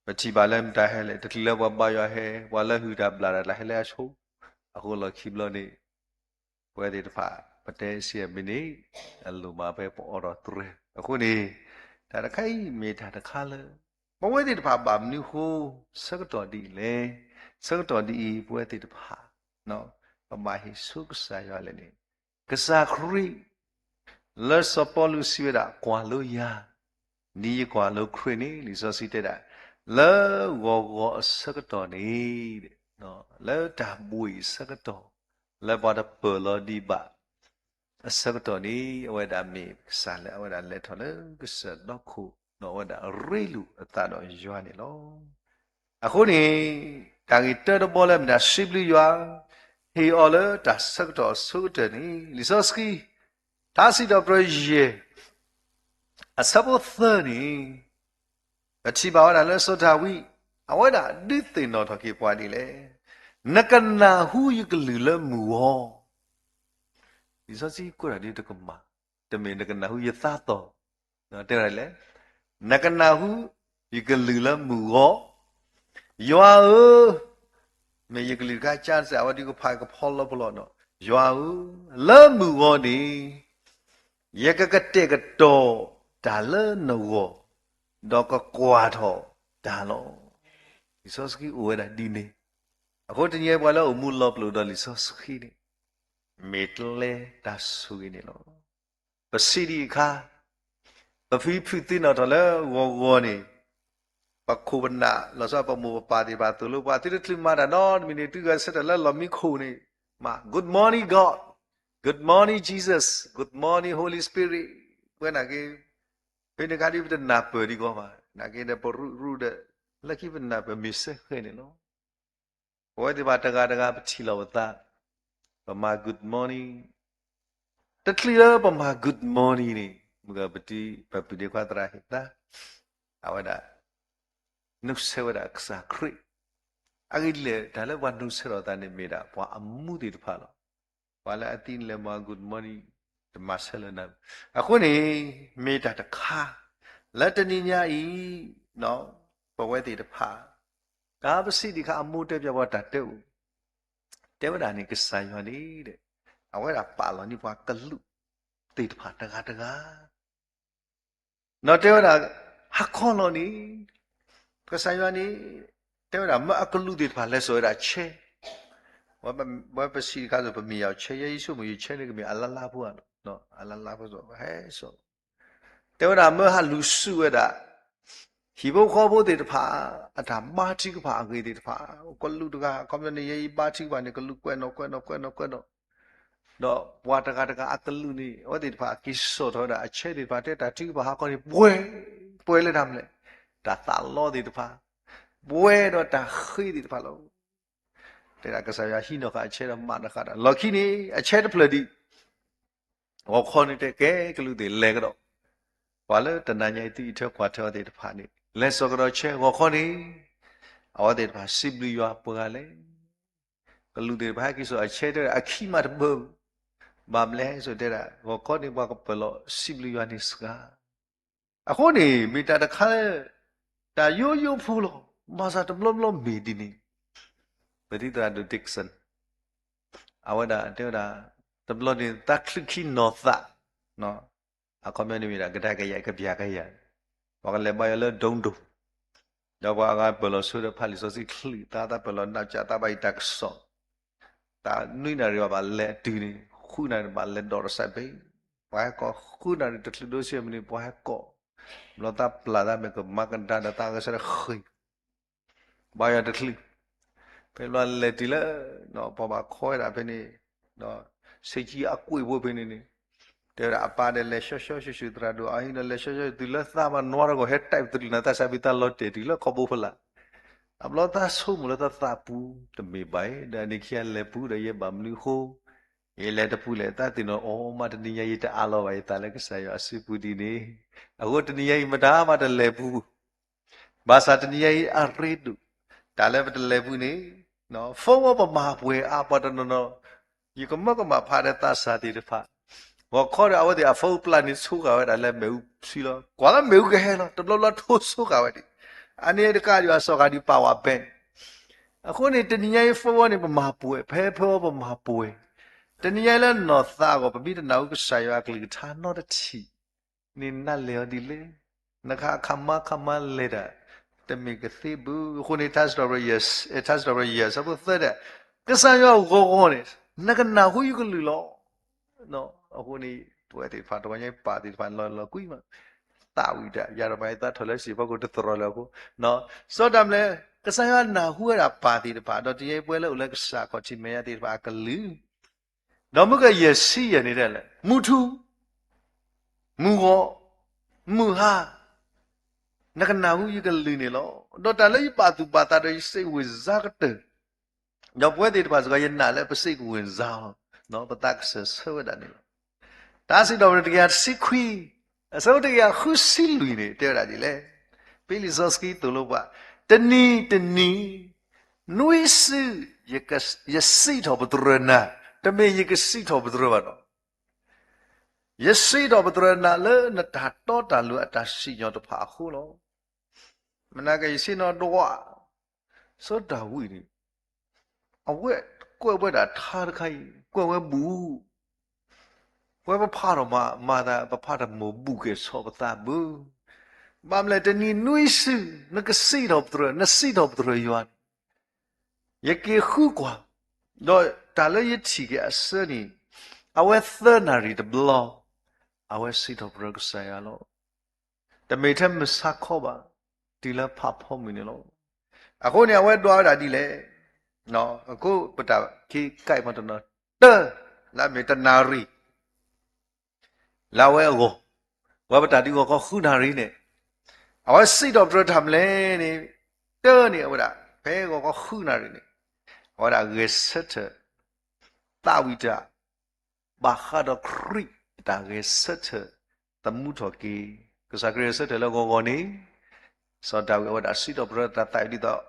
ပထံၣ်ဘၣ်လၢမတၤဟဲလဲၣ်, တချုးလၢပှၤဘါယွၤဟဲ, ပှၤလၢဟုၣ်တၢ်ဘျၣ်တၢ်တၢ်ဟဲလၢအဆိ, အဃိလီၢ်ခံဘျီန့ၣ် ပဝဲသ့ၣ်တဖၣ် ပတဲစံးမ့ၢ်န့ၣ် အလိၣ်မးဖဲပအိးထီၣ်သရဲ. အဃိန့ၣ် တၢ်တခါအံၤမ့ၢ်တၢ်တခါလၢ ပဝဲသ့ၣ်တဖၣ်ဘၣ်မနုၤအဃိ ဆၢကတီၢ်ဒ်အံၤလဲၣ်. ဆၢကတီၢ်ဒ်အံၤ ပဝဲသ့ၣ်တဖၣ် ပဘၣ်ဟ့ၣ်ဆိကစၢ်ယွၤလဲၣ်န့ၣ် ကစၢ်ခရံာ် လၢစီၤပီလူးစံးဝဲဒၣ် ကွၢ်လိယၤ ဒ်ယကွၢ်လိခရံာ်န့ၣ် လံာ်စီဆှံတဲဒၣ် လၢဂီၤဂီၤအဆၢကတီၢ်န့ၣ် လၢတၢ်ဘှံးအဆၢကတီၢ် လၢပှၤတပၢၢ်လီၤဒံးဘၣ်အဆၢကတီၢ်န့ၣ် အဝဲဒၣ်မ့ၢ်ကစၢ်လၢအဝဲဒၣ်လဲၤထီၣ်လၢကစၢၢ်ဒီခိၣ် ဒီးအဝဲဒၣ်ရ့လိာ်အသးဒီးယွၤန့ၣ်လီၤ. အဃိန့ၣ် တၢ်ဂ့ၢ်တၢတဘီလၢမ့ၢ်ဒၣ်စံးဘျုးယွၤ, ဟ့ၣ်အီၤလၢတၢ်ဆၢကတီၢ်အဆိကတၢၢ်န့ၣ် လံာ်စီဆှံ ထါစံးထီၣ်ပတြၢၤယဲၢ် အဆၢဖိသၢန့ၣ် ပထံၣ်ဘၣ်ဝဲဒၣ်လၢစီၤဒၤဝံး အဝဲဒၣ်ဒုးသ့ၣ်နီၣ်ထီၣ်က့ၤပှၤဒ်လဲၣ်, နကနၢ်ဟူယကလုၢ်လၢမုၢ်ဂီၤ, လံာ်စီဆှံကွဲးဒၣ်ဒ်တကမၣ်, တမ့ၢ်နကနၢ်ဟူယသးသီၣ်, တဲဝဲဒ်လဲၣ်, နကနၢ်ဟူယကလုၢ်လၢမုၢ်ဂီၤ, ယွၤဧၢ, မ့ၢ်ယကလုၢ်တခါကါစ့ၢ် အဝဲဒုးကဖးကဖီလီၤဖီလီၤဒီး, ယွၤဧၢ, လၢမုၢ်ဂီၤန့ၣ် ယကကတဲာ်ကတီၤတၢ်လၢနဂီၢ်, ဒီးကကွၢ်ထီၣ်တၢ်လီၤ. လံာ်စီဆှံအိၣ်ဝဲဒၣ်ဒ်န့ၣ်, အဃိတနံၤအံၤပှၤလၢအိၣ်မူလီၤပလိာ်ဒီးလံာ်စီဆှံန့ၣ် မ့ၢ်ကျဲတၢ်ဆိၣ်ဂ့ၤန့ၣ်လီၤ. ပစံးဒံးအခါ, ပဖံဖုးသ့ၣ်နီၣ်ထီၣ်လၢဂီၤဂီၤန့ၣ်, ပခိၣ်ပနၢ် လီၤဆီပမိၢ်ပပၢ်သ့ၣ်တဖၣ်သိၣ်လိပှၤ သုတချုးမၤတၢ်နီတမံၤန့ၣ် သုဂဲၤဆၢထၢၣ်လၢလီၢ်မံခိၣ်န့ၣ်, မၤ Good morning God, Good morning Jesus, Good morning Holy Spirit, ပဝဲနာ်က့ ဖဲန့ၣ်အခါဒ်ပတနၢ်ပၢၢ်ဒံးကီးဘၣ်, နာ်က့ဒီးပရူးရူးဒီး လၢခံပနၢ်ပၢၢ်မ့ၢ်စ့ၢ်ဃဲန့ၣ်လီၤ. ပဝဲသ့ၣ်တဖၣ်တဂၤတဂၤပထံၣ်လီၤပသး, ပမၤ good morning, တချုးလၢပမၤ good morning န့ၣ် မုၢ်ဂၤပတံၤ ပပုၢ်ဒ့ခွါသရၣ်ဟ့ၣ်သါ, အဝဲဒၣ် နုဆဲးဝဲဒၣ်ကစၢ်ခရံာ်, အဂ့ၢ်ဒ်လဲၣ် တၢ်လၢပှၤနုဆဲးထီၣ်သးန့ၣ်မ့ၢ်ဒၣ်ပှၤအမူသ့ၣ်တဖၣ်လီၤ. ပှၤလၢအသံန့ၣ်လဲၤမၤ good morning, တမၤဆဲးလၢနၤ, အဃိန့ၣ် မ့ၢ်တၢ်တခါ လၢတနံၤညါအံၤ ပဝဲသ့ၣ်တဖၣ် ကပစံးဒံးခါအမိၢ်တဲပၠးပှၤတၢ်တဲအိၣ်, တဲဝဲဒၣ်န့ၣ် ကစၢ်ယွၤန့ၣ် အဝဲဒၣ်ပာ်လီၤန့ၢ်ပှၤကလူးသ့ၣ်တဖၣ်တဂၤတဂၤ ဒီးတဲဝဲဒၣ် ဟါခီလီၤန့ၣ် ကစၢ်ယွၤန့ၣ် တဲဝဲဒၣ်မၢအကလူးသ့ၣ်တဖၣ်လဲၤစိာ်ဝဲဒၣ်ဆဲ, ဝဲပစံးတခါသိး ပမ့ၢ်ယၤဆဲ ယဲယဆိကမိၣ် ယဆဲန့ၣ်ကမ့ၢ်အလါလါဖိဧါ, အလါလါဖိစိာ် ဟဲစိာ် တဲဝဲဒၣ်မၢဟးလူၤဆူၣ်ဝဲဒၣ် ဟံၣ်ဖိဃီဖိသ့ၣ်တဖၣ် အတၢ်ဘါထုကဖၣ်အဂ့ၢ်သ့ၣ်တဖၣ်, ကလူးတဂၤ အခီပညီန့ၣ် ယဲအံၤဘါထုကဖၣ်န့ၣ် ကလူးကွဲးနီၣ်ကွဲးနီၣ်ကွဲးနီၣ်ကွဲးနီၣ်, ဒီးပှၤတဂၤတဂၤအကလူးန့ၣ် အဝဲသ့ၣ်တဖၣ်က့ၤစိာ်ထီၣ်ဝဲဒၣ်အဆဲသ့ၣ်တဖၣ် တဲတၢ်ထုကဖၣ်ဟးခီန့ၣ် ပှဲၤ, ပှဲၤလၢတၢ်မနုၤလဲၣ်, တၢ်သးလီသ့ၣ်တဖၣ်, ပှဲၤဒီးတၢ်ဃ့သ့ၣ်တဖၣ်လီၤ. တဲဒၣ်ကစၢ်ယွၤဟံးနီၤဃာ်အဆဲဒီးမၤတဃာ်တၢ် လီၢ်ခံန့ၣ် အဆဲတဖျၢၣ်ဒံး ဂီၤခီန့ၣ်တဲကဲကလူးသ့ၣ်လဲၤကဒီး, ပှၤလၢတနၤညါအံၤ သုအံးထွဲကွၢ်ထွဲအီၤသ့ၣ်တဖၣ်န့ၣ် လဲၤစိာ်ကဒီးဆဲဂီၤခီန့ၣ်, အဝဲသ့ၣ်တဖၣ်စံးဘျုးယွၤပှဲၤဂၤလဲၣ်. ကလူးသ့ၣ်တဖၣ်ဟဲက့ၤစိာ်အဆဲတဲဝဲဒၣ် အခံမးတဘၢ, ဘၣ်မနုၤလဲၣ်စိၤတဲဒၣ် ဂီၤခီန့ၣ် ပှၤကပၢၢ်လီၤစံးဘျုးယွၤန့ၣ်စှၤ အဃိန့ၣ် မ့ၢ်တၢ်တခါလၢ တၢ်ယိယိဖိလီၤ. ဘၣ်ဆၣ်တဘျီဘျီမ့ၢ်ဒ်န့ၣ် ပဒ်သိးဒိၣ် Dixon အဝဲဒၣ်တဲဝဲဒၣ် တဘျီန့ၣ် သးချုးခံနီၢ်သး, အခီပညီန့ၣ်မ့ၢ်ဒၣ် ကဒါကယၤ ကပျၢ်ကယၤ, ပှၤကလဲၤဘါယွၤလၢဒိၣ်ဒိၣ်, ဒီးပှၤအဂၤပၢၢ်လီၤဆိဒီးဖးလံာ်စီဆှံချုး သးသးပၢၢ်လီၤနးကၠး သးဘၣ်အံၤတၢ်ကစီၣ် သးနွံနၣ်ရံၣ်ဘၣ်လဲၤတုၤန့ၣ် ဃုနၣ်ရံၣ်ဘၣ်လဲၤဒိးတစဲးဘ့ၣ်, ပှၤဟဲကိးဃုနၣ်ရံၣ် တချုးဒိဆံမံးနံး ပှၤဟဲကိး, ဘျီသးပျၢ်သးမ့ၢ်ကမၤကဒါဒီးသးဂဲၤဆၢထၢၣ်ဃ့ၢ် ဘါယွၤတချုး, ဖဲဘျီလဲၤတုၤလၢ ပှၤဘၣ်ခီဝဲဒၣ်ဖဲန့ၣ်, ဆ့ကၠံအကွံာ်ဖိဖဲန့ၣ်န့ၣ်, တဲဝဲဒၣ်အပၢ်ဒီးလဲၤဆှီဆှီဆှူဆှူသရၣ်ဒိၣ်အဟံၣ်ဒီးလဲၤဆှီဆှီတုၤလၢသးမၤနွၤတဂီၢ် ဟဲတၢ်ပတြၢၤနၤသးစၢ်ဘံၣ်သးလီၤတဲာ်တုၤလၢခီဘိဖဲလၢ်, အဘျီသးဆိကမိၣ်လၢသးသးပူၤ, တမ့ၢ်ဘၣ်အံၤ ဒီးန့ၣ်ခံဂၤလဲၤပူၤဒီးယဲဘၣ်မနုၤအဃိ ယလဲၤတပူၤလဲၣ် သးသ့ၣ်နီၣ်အီၤမး တနံၤညါအံၤတအးလီၤဘၣ်ယသးလၢကစၢ်ယွၤအစုပူၤဒ်န့ၣ်, အဃိတနံၤညါအံၤမတၤမးတလဲၤပူၤ ဘၣ်ဆၣ်တနံၤညါအံၤအရ့ဒိၣ်, တၢ်လၢပတလဲၤပူၤန့ၣ်, ဖီဝဲပမၤပှဲၤအါပှၤတနီၤနီၤ, ယကမၢကမၣ်ဖးဒီးသးစၢ်သ့ၣ်တဖၣ်, ဂီၤခီဒီးအဝဲသ့ၣ်အဖီပျၢ်န့ၣ်ဆိဃာ်ဝဲဒၣ်လၢမ့ၣ်အူဆံလီၤ, ကွၢ်လၢမ့ၣ်အူကဟဲလီၤ တဘျီဘျီထိဆိဃာ်ဝဲဒၣ်, အန့ၣ်တကးဒံးဘၣ် စီၤဃာ်ဒံးပာ်ဝဲဘဲၣ် အဃိန့ၣ် တနံၤညါအံၤဖီဝဲန့ၣ် ပမၤပှဲၤ, ဖဲဖီဝဲပမၤပှဲၤ, တနံၤညါအံၤလၢနီၢ်သးအဂီၢ် ပမ့ၢ်တနၢ်ဟူကစၢ်ယွၤအကလုၢ်ကထါနီတထံၣ်, န့ၣ်နလဲၤအီၤဒ်လဲၣ်, နခါအခါမါခါမါလဲၤတၢ်, တမ့ၢ်ကသ့ဘၣ်, အဃိန့ၣ် ထါစံးထီၣ်ပတြၢၤယဲၢ် ဆၢဖိသၢဒၣ်, ကစၢ်ယွၤဂီၤဂီၤန့ၣ်, နကနၢ်ဟူယကလုၢ်လီၤ. အဃိန့ၣ် ပဝဲသ့ၣ်တဖၣ် တဝီညါပၢ်သ့ၣ်တဖၣ်လီၤလီၤကွံမး, သးဝံၣ်တၢ် ယၤဒီးမၤယသးထီၣ်လၢစံာ်ဖီခိၣ်တသရီလၢအဃိ, စီၤဒၤမလဲၣ်, ကစၢ်ယွၤနၢ်ဟူဝဲဒၣ်ပၢ်သ့ၣ်တဖၣ် ဒီးတနံၤညါအံၤပဝဲလၢအိၣ်လၢကစၢ်ခီၣ်ထံးမဲာ်ညါသ့ၣ်တဖၣ်အကလုၢ်, ဒီးမုၢ်ကယဲၢ်ဆံယဲၢ်န့ၣ်ဒ်လဲၣ်, မုၢ်ထူၣ် မုၢ်ဂီၤ, မုၢ်ဟါ, နကနၢ်ဟူယကလုၢ်န့ၣ်လီၤ. ဒီးတၢ်လၢယပာ်သူၣ်ပာ်သးဒီးယစ့ဝ့ၤစါကတၢၢ်, ဒီးပဝဲသ့ၣ်တဖၣ်စ့ၢ်ကီး ယနာ်လၢပစ့ဝ့ၤစါလီၤ. ပသးကစၢၢ်ဆၢဝဲဒၣ်န့ၣ်လီၤ. တၢ်စံးထီၣ်ပတြၢၤတကယၤတဆံခွံ, အဆၢဖိတကယၤဃုဆံလွံၢ်န့ၣ် တဲဝဲဒၣ်ဒ်လဲၣ်. ဖဲလံာ်စီဆှံသိၣ်လိပှၤ, တနံၤတနံၤ, နွံစု, ယစံးထီၣ်ပတြၢၤနၤ, တမ့ၢ်ယကစံးထီၣ်ပတြၢၤဘၣ်ဒီး ယစံးထီၣ်ပတြၢၤနၤလၢနတၢ်တီတၢ်လိၤအတၢ်စံၣ်ညီၣ်တဖၣ်အဃိလီၤ. မနၤက့ၤယဆ့ၣ်နီၤဒွး, စီၤဒၤဝံးန့ၣ်, အဝဲကွဲးဝဲဒၣ်ထါတခါအံၤ, ကွဲးဝဲဘူး, ဝဲပဖးထီၣ်မၤ, မၤသးပဖးထီၣ်မိၢ်ဘူးကဲၣ်ဆိးပသးဘၣ်. ဘၣ်မနုၤလဲၣ် တနံၤနွံစု, နကစံးထီၣ်ပတြၢၤ, နစံးထီၣ်ပတြၢၤယွၤန့ၣ် ယက့ၤဃုကွၢ်, ဒီးတၢ်လၢယထံၣ်က့ၤအဆၢန့ၣ်, အဝဲသၢနၣ်ရံၣ်တဘျီ, အဝဲစံးထီၣ်ပတြၢၤကစၢ်ယွၤလီၤ. တမ့ၢ်ထဲမုၢ်ဆါခီဘၣ်, တုၤလၢဖးဖီမုၢ်န့ၣ်လီၤ. အဃိန့ၣ် အဝဲဒွးဝဲဒၣ်ဒ်လဲၣ်, အဃိပတၢ်က့ၤကဲမတနီၤ, တၢ, လၢအမ့ၢ်တနၣ်ရံၣ် လၢအဝဲအဂီၢ်, ဝဲပတၢ်ဒုးဂီၤခီဃုနၣ်ရံၣ်န့ၣ်, အဝဲစံးထီၣ်ပတြၢၤတၢ်မနုၤလဲၣ်န့ၣ်, တၢန့ၣ်အဝဲဒၣ်, ဖဲဂီၤခီဃုနၣ်ရံၣ်န့ၣ်, အဝဲဒၣ်ဂဲၤဆၢထၢၣ်, သးဝံၣ်တၢ်, ဘၣ်ဃးဒီးခရံာ်အတၢ်ဂဲၤဆၢထၢၣ်, သမူထီၣ်က့ၤ, ကစၢ်ခရံာ်ဂဲၤဆၢထၢၣ်လၢဂီၤဂီၤန့ၣ်, စီၤဒၤဝံးအဝဲဒၣ်စံးထီၣ်ပတြၢၤတၢ်သးဝံၣ်ဒ်သိး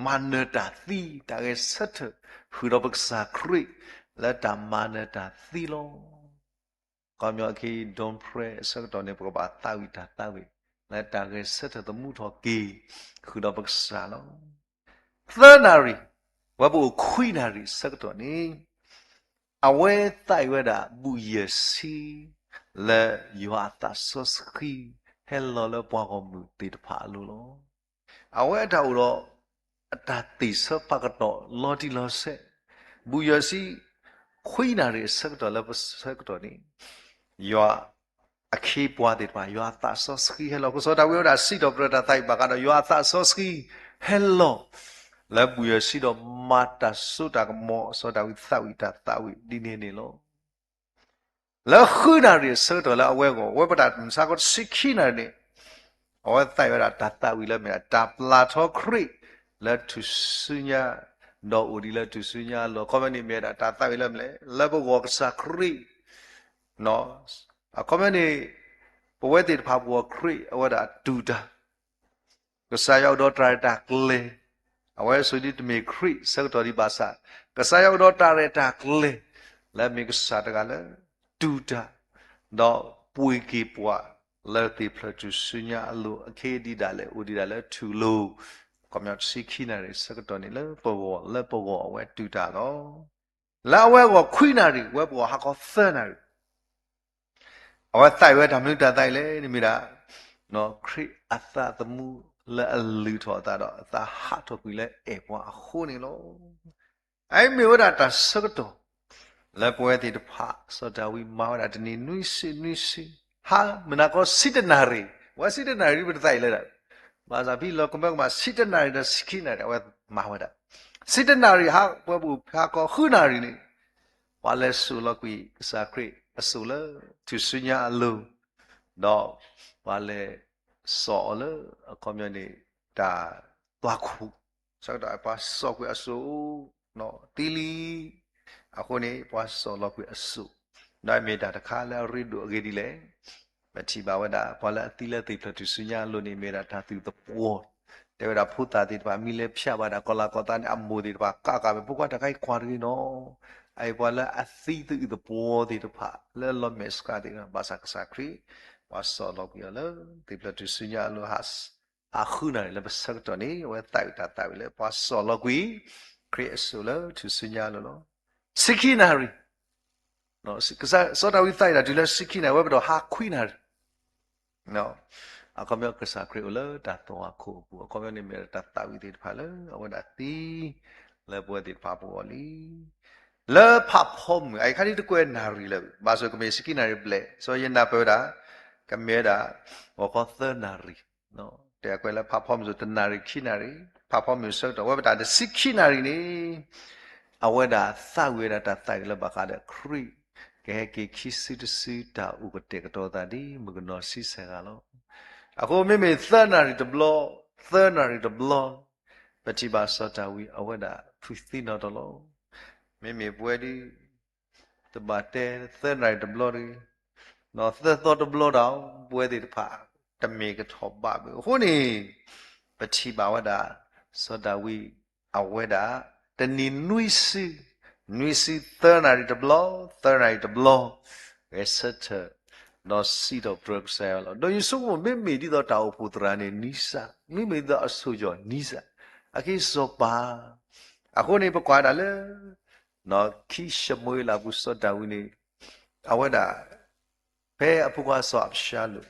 မၤနၢၤတၢ်သံ, တၢ်ဂဲၤဆၢထၢၣ်ဃုာ်ဒီးပကစၢ်ခရံာ် လၢတၢ်မၤနၢၤတၢ်သံလီၤ. ခီပညီအခံ ဒိၣ်ဖျဲးအဆၢကတီၢ်န့ၣ် ပကဘၣ်သးဝံၣ်တၢ်သးဝံၣ် လၢတၢ်ဂဲၤဆၢထၢၣ်သမူထီၣ်က့ၤ ဃုာ်ဒီးပကစၢ်လီၤ. သၢနၣ်ရံၣ်, ဝဲပအိၣ်ခွံနၣ်ရံၣ်အဆၢကတီၢ်န့ၣ်, အဝဲသးဝံၣ်ဝဲဒၣ်ဘူးယဲၢ်ဆံ လၢယွၤအသးစီဆှံ ဟဲလီၤလၢပှၤဂီၢ်မုၢ်သ့ၣ်တဖၣ်အလိၤလီၤ. အဝဲအတၢ်အိၣ်ဒီး အတၢ်သ့ၣ်ဆၢဖးကတီၢ်လီၤတံၢ်လီၤဆဲး, ဘူးယဲၢ်ဆံ ခွံနၣ်ရံၣ်အဆၢကတီၢ်လၢပဆၢကတီၢ်န့ၣ်, ယွၤအခ့အပှၤသ့ၣ်တဖၣ် ယွၤအသးစီဆှံဟဲလီၤ. ကစီၤဒၤဝံးဝဲဒၣ်စံးထီၣ်ပတြၢၤတၢ်သးဝံၣ်ဘၣ်ဃးဒီး ယွၤအသးစီဆှံဟဲလီၤ လၢဘူးယဲၢ်ဆံဒီးမၤတၢ်စိတၢ်ကမီၤ စီၤဒၤဝံးသးဝံၣ်တၢ်သးဝံၣ်ဒ်န့ၣ်န့ၣ်လီၤ. လၢဃုနၣ်ရံၣ်အဆၢကတီၢ်လၢအဝဲအဂီၢ်, ဝဲပတၢ်မုၢ်ဆါခီတဆံခံနၣ်ရံၣ်န့ၣ်, အဝဲသးဝံၣ်ဝဲဒၣ်တၢ်သးဝံၣ်လၢမ့ၢ်ဒၣ် တၢ်ပျၢ်ထီခရံာ်လၢထူၣ်စုညါ, ဒီးအိၣ်ဒံးလၢထူၣ်စုညါအလိၤ. အခီပညီန့ၣ်မ့ၢ်ဝဲဒၣ်တၢ်သးဝံၣ်လၢမနုၤလဲၣ်, လၢပဂီၢ်ကစၢ်ခရံာ် အခီပညီန့ၣ် ပဝဲသ့ၣ်တဖၣ်ပဂီၢ်ခရံာ် အဝဲဒၣ်တူၢ်တၢ် ကစၢ်ယွၤအိၣ်ဒီးတၢ်ရဲၣ်တၢ်ကျဲၤ, အဝဲဆိးဒံးတမ့ၢ်ခရံာ်ဆၢကတီၢ်ဒံးဘၣ်ဆၣ်, ကစၢ်ယွၤအိၣ်ဒီးတၢ်ရဲၣ်တၢ်ကျဲၤ လၢအမ့ၢ်ကစၢ်တဂၤလၢတူၢ်တၢ်, ဒီးပှ့ၤက့ၤပှၤ လၢသ့ၣ်ဖျၢၣ်ထူၣ်စုညါအလိၤ အခ့ဒံးဒၣ်လဲာ် အိၣ်ဒံးဒၣ်လၢထူၣ်လိၤ, ခီပညီတဆံခံနၣ်ရံၣ်ဆၢကတီၢ်န့ၣ် လၢပဂီၢ် လၢပဂီၢ်အဝဲတူၢ်တၢ်လီၤ. လၢအဝဲအဂီၢ်ခွံနၣ်ရံၣ်, ဝဲပဂီၢ်ဟးခီသၢနၣ်ရံၣ် အဝဲသးဝံၣ်ဝဲတၢ်မနုၤတၢ်သးဝံၣ်လဲၣ်န့ၣ်မ့ၢ်ဒၣ်, ခရံာ်အသးသမူလၢအလုၢ်ထီၣ်အသးဒီး အသးဟးထီၣ်ကွံာ်လၢအဲၣ်ပှၤအဃိန့ၣ်လီၤ. အအံၤမ့ၢ်ဝဲဒၣ်တၢ်ဆၢကတီၢ် လၢပဝဲသ့ၣ်တဖၣ် စီၤဒၤဝံးမၤဝဲဒၣ်တနံၤနွံစုနွံစု, ဟါ, မုၢ်နၤခီဆံတနၣ်ရံၣ်, ဝဲဆံတနၣ်ရံၣ်ပတသးအံၤလၢဒၣ်, ဘၣ်ဆၣ်ဖဲလီၤကမၢကမၣ်ဆံတနၣ်ရံၣ်ဒီးဆံခံနၣ်ရံၣ် အဝဲမၤဝဲဒၣ်, ဆံတနၣ်ရံၣ်ဟး ပှၤဘူၣ်ဖးကီၢ်ဃုနၣ်ရံၣ်န့ၣ် ပှၤလဲၤစိာ်လီၤကွံာ်ကစၢ်ခရံာ်အစိၣ်လၢထူၣ်စုညါအလိၤ, ဒီးပှၤလဲၤစိာ်အီၤလၢ အခီပညီန့ၣ် တၢ်သွၣ်ခိၣ်, ဆၢကတီၢ်ပှၤစိာ်ကွံာ်အစိၣ်သံလံ, အဃိန့ၣ် ပှၤစိာ်လီၤကွံာ်အစိၣ်, ဒီးမ့ၢ်တၢ်တခါလၢအရ့ဒိၣ်အဂ့ၤဒ်လဲၣ်. ပထံၣ်ဘၣ်ဝဲဒၣ် ပှၤလၢအသံလၢသ့ၣ်ဖျၢၣ်ထူၣ်စုညါအလိၤန့ၣ် မ့ၢ်ဝဲဒၣ်တၢ်သူၣ်သပှီၤ, တဲဝဲဒၣ်ဖိသၣ်သ့ၣ်တဖၣ် မ့ၢ်လဲၤဖျဲးဘၣ်ဒၣ်ကီၤလၤကီၤသးန့ၣ် အမိၢ်သ့ၣ်တဖၣ်ကးကးဝဲ ဖိခွါတၢ်ခါအံၤကွၢ်တဂ့ၤနီၤ, အအံၤပှၤလၢအသံသ့ၣ်ဖျၢၣ်ထူၣ်စုညါအလိၤသ့ၣ်တဖၣ် လၢလီၤမဲာ်ဆှးသ့ၣ်တဖၣ် ဘၣ်ဆၣ်ကစၢ်ခရံာ် ပှၤစိာ်လီၤကွံာ်အီၤလၢ သ့ၣ်ဖျၢၣ်ထူၣ်စုညါအလိၤ ဟးဃုနၣ်ရံၣ်လၢပဆၢကတီၢ်န့ၣ် အဝဲသးဝံၣ်တၢ်သးဝံၣ်လၢ ပှၤစိာ်လီၤကွံာ် ခရံာ်အစိၣ်လၢထူၣ်စုညါအလိၤလီၤ. ဆံခံနၣ်ရံၣ်, ကစၢ်စီၤဒၤဝံးသးဝံၣ်တၢ်တုၤလၢဆံခံနၣ်ရံၣ် ဝဲပဒိၣ်ဟးခွံနၣ်ရံၣ်, အခီပညီကစၢ်ခရံာ်အိၣ်လၢတၢ်သွၣ်ခိၣ်အပူၤ, အခီပညီန့ၣ်မ့ၢ်တၢ်သးဝံၣ်သ့ၣ်တဖၣ်လၢအဝဲဒၣ်သံ လၢပဝဲသ့ၣ်တဖၣ်ပဂီၢ်လံ. လၢဖးဖီမုၢ် အအံၤခါဒ်တကွဲးနၣ်ရံၣ်လၢၤ, ဘၣ်ဆၣ်ကမ့ၢ်ဆံခံနၣ်ရံၣ်ဘျဲၣ်, စီၤယနၢ်ပၢၢ်ဝဲဒၣ် ကမ့ၢ်ဝဲဒၣ် ဂီၤခီသၢနၣ်ရံၣ်, တဲအကွဲးလၢဖးဖီမုၢ်စိၤ တနၣ်ရံၣ်ခံနၣ်ရံၣ်, ဖးဖီမုၢ်ဆၢကတီၢ် ဝဲပတၢ်တဆံခံနၣ်ရံၣ်န့ၣ် အဝဲဒၣ်သးဝံၣ်ဝဲဒၣ်တၢ်သးဝံၣ်လၢဘၣ်ဃးဒီးခရံာ် ကဟဲက့ၤခံစုတစု တၢ်အိၣ်ကတဲာ်ကတီၤသးဒ်မုၣ်ကနီၤဆံဆဲၣ်ဂၤလီၤ. အဃိမ့မ့ၢ်သၢနၣ်ရံၣ်တဘျီ, သၢနၣ်ရံၣ်တဘျီ, ပထံၣ်ဘၣ်စီၤဒၤဝံးအဝဲဒၣ်ဖုးသံနီၣ်တၢ်လီၤ. မ့မ့ၢ်ပဝဲဒၣ် တဘၣ်တဲသၢနၣ်ရံၣ်တဘျီတဂ့ၤ, သၢသီတဘျီဒီး ပဝဲသ့ၣ်တဖၣ် တမ့ၢ်ကထီၣ်ဘးဘၣ်. အဃိန့ၣ် ပထံၣ်ဘၣ်ဝဲဒၣ် စီၤဒၤဝံး အဝဲဒၣ် တနံၤနွံစု, နွံစုသၢနၣ်ရံၣ်တဘျီ, သၢနၣ်ရံၣ်တဘျီ, ဂဲၤဆၢထၢၣ် ဒီးစံးထီၣ်ပတြၢၤကစၢ်ယွၤလီၤ. ဒီးယဆိကမိၣ်မ့မ့ၢ်ဒ်သိးတၢ်အိၣ်ဖှိၣ်သရၣ်န့ၣ်နံစၢ်, မ့မ့ၢ်ဒ်သိးအဆိကတၢၢ်နံစၢ်, အက့စီၤပၤ အဃိန့ၣ် ပကွၢ်ဒၣ်လၢ ခံၡမူၤအ့လးပူၤ စီၤဒၤဝံးန့ၣ် အဝဲဒၣ် ဖဲအဖိခွါစီၤအၤဘၡါလိၣ်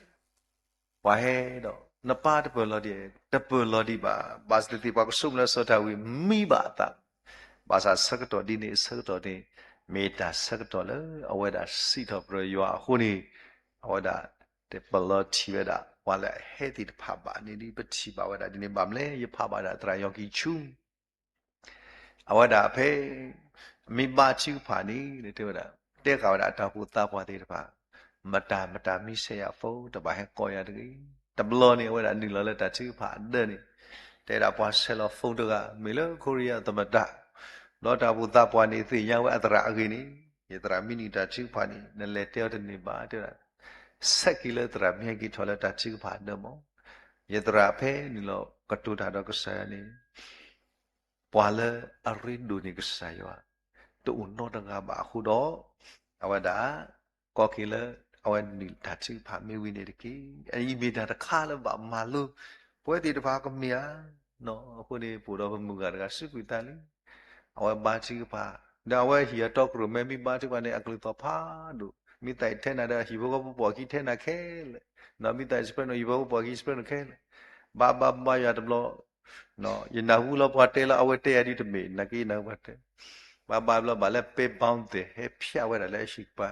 ပှၤဟဲဒီး နပၢ်တပၢၢ်လီၤဒံး, တပၢၢ်လီၤဒံးဘၣ်. ဘၣ်သ့ၣ်သ့ၣ် ပှၤကဆိကမိၣ်လၢစီၤဒၤဝံးမံဘၣ်အသး, ဘၣ်ဆၣ်ဆၢကတီၢ်ဒ်န့ၣ် ဆၢကတီၢ်န့ၣ် မ့ၢ်တၢ်ဆၢကတီၢ်လၢအဝဲဒၣ်စံးထီၣ်ပတြၢၤယွၤအဃိန့ၣ် အဝဲဒၣ်တပၢၢ်လီၤထံၣ်ဝဲဒၣ် ပှၤလၢအဟဲသ့ၣ်တဖၣ်ဘၣ်န့ၣ် ဒ်ပထံၣ်ဘၣ်ဝဲဒၣ်ဒ်န့ၣ် ဘၣ်မနုၤလဲၣ် ယဖးဘၣ်ဒၣ်သရၣ်ယီၤကံၣ်ဆူ အဝဲဒၣ်ဖဲ မ့ၢ်ဘါထုကဖၣ်န့ၣ် တဲဝဲဒၣ် တဲဃာ်ဝဲဒၣ်တၢ်အိၣ်ဖှိၣ်သးပှၢ်သ့ၣ်တဖၣ်, မတၤမတၤမ့ၢ်ဆဲးယၤ phone တဘၣ်ဟဲကိးယၤတဂ့ၤ. တဘျီန့ၣ် အဝဲဒၣ်နုာ်လီၤလၢတၢ်ထုကဖၣ်အဒၢးန့ၣ် တဲဒၣ်ပှၤဆဲးလီၤ phone တဂၤ မ့ၢ်လၢ Korea သမ္မတ, ဒီးတၢ်အိၣ်ဖှိၣ်သးပှၢ်န့ၣ် သ့ၣ်ညါဝဲအသရၣ်အဂ့ၢ်န့ၣ် ယသရၣ်မ့ၢ်နုာ်တၢ်ထုကဖၣ်န့ၣ် နလဲၤတဲအီၤတန့ၢ်ဘၣ် တဲဝဲဒၣ် ဆဲးက့ၤလၢသရၣ်မ့ၢ်ဟဲက့ၤထီၣ်လၢတၢ်ထုကဖၣ်အဒၢးမး, ယသရၣ်ဖဲနုာ်လီၤကတိၤတၢ်ဒီးကစၢ်ယွၤန့ၣ် ပှၤလၢအရ့ဒိၣ်န့ၢ်ကစၢ်ယွၤ တအိၣ်နီတဂၤဘၣ်အဃိဒီး အဝဲဒၣ် ကိးက့ၤလၢ အဝဲနုာ်တၢ်ထုကဖၣ်မ့ၢ်ဝံၤန့ၣ်တက့ၢ်. အအံၤမ့ၢ်တၢ်တခါလၢဘၣ်မၤလိ ပဝဲသ့ၣ်တဖၣ်ကမ့ၢ်ဧါ. အဃိန့ၣ် ပအိၣ်ဒီးပမုၢ်ဂၤတဂၤ စူးကွံာ်သးလံ အဝဲဘါထုကဖၣ်, ဒီးအဝဲဟံၣ်အတီကရိၣ်မဲ မ့ၢ်ဘါထုကဖၣ်န့ၣ် အကလုၢ်သီၣ်ဖးဒိၣ်, မ့ၢ်သးအံၤထဲနၤဒီး ဟံၣ်ဖိဃီဖိပိာ်အခံထဲနၤခဲလၢာ်, ဒီးမ့ၢ်သးအံၤ soprano ဟံၣ်ဖိဃီဖိပိာ်အခံ soprano ခဲလၢာ်, ဘါဘါဘါယွၤတဘျီ, ယနၢ်ဟူလီၤပှၤတဲလီၤ အဝဲတဲယၤဒ်တမ့ၢ် နာ်က့ယနၢ်ဟူပှၤတဲ, ဘါဘါဘျီဘၣ်လၢပဲဘီသဲး ဟဲဖျါဝဲဒၣ်လၢအဟံၣ်ကပၤ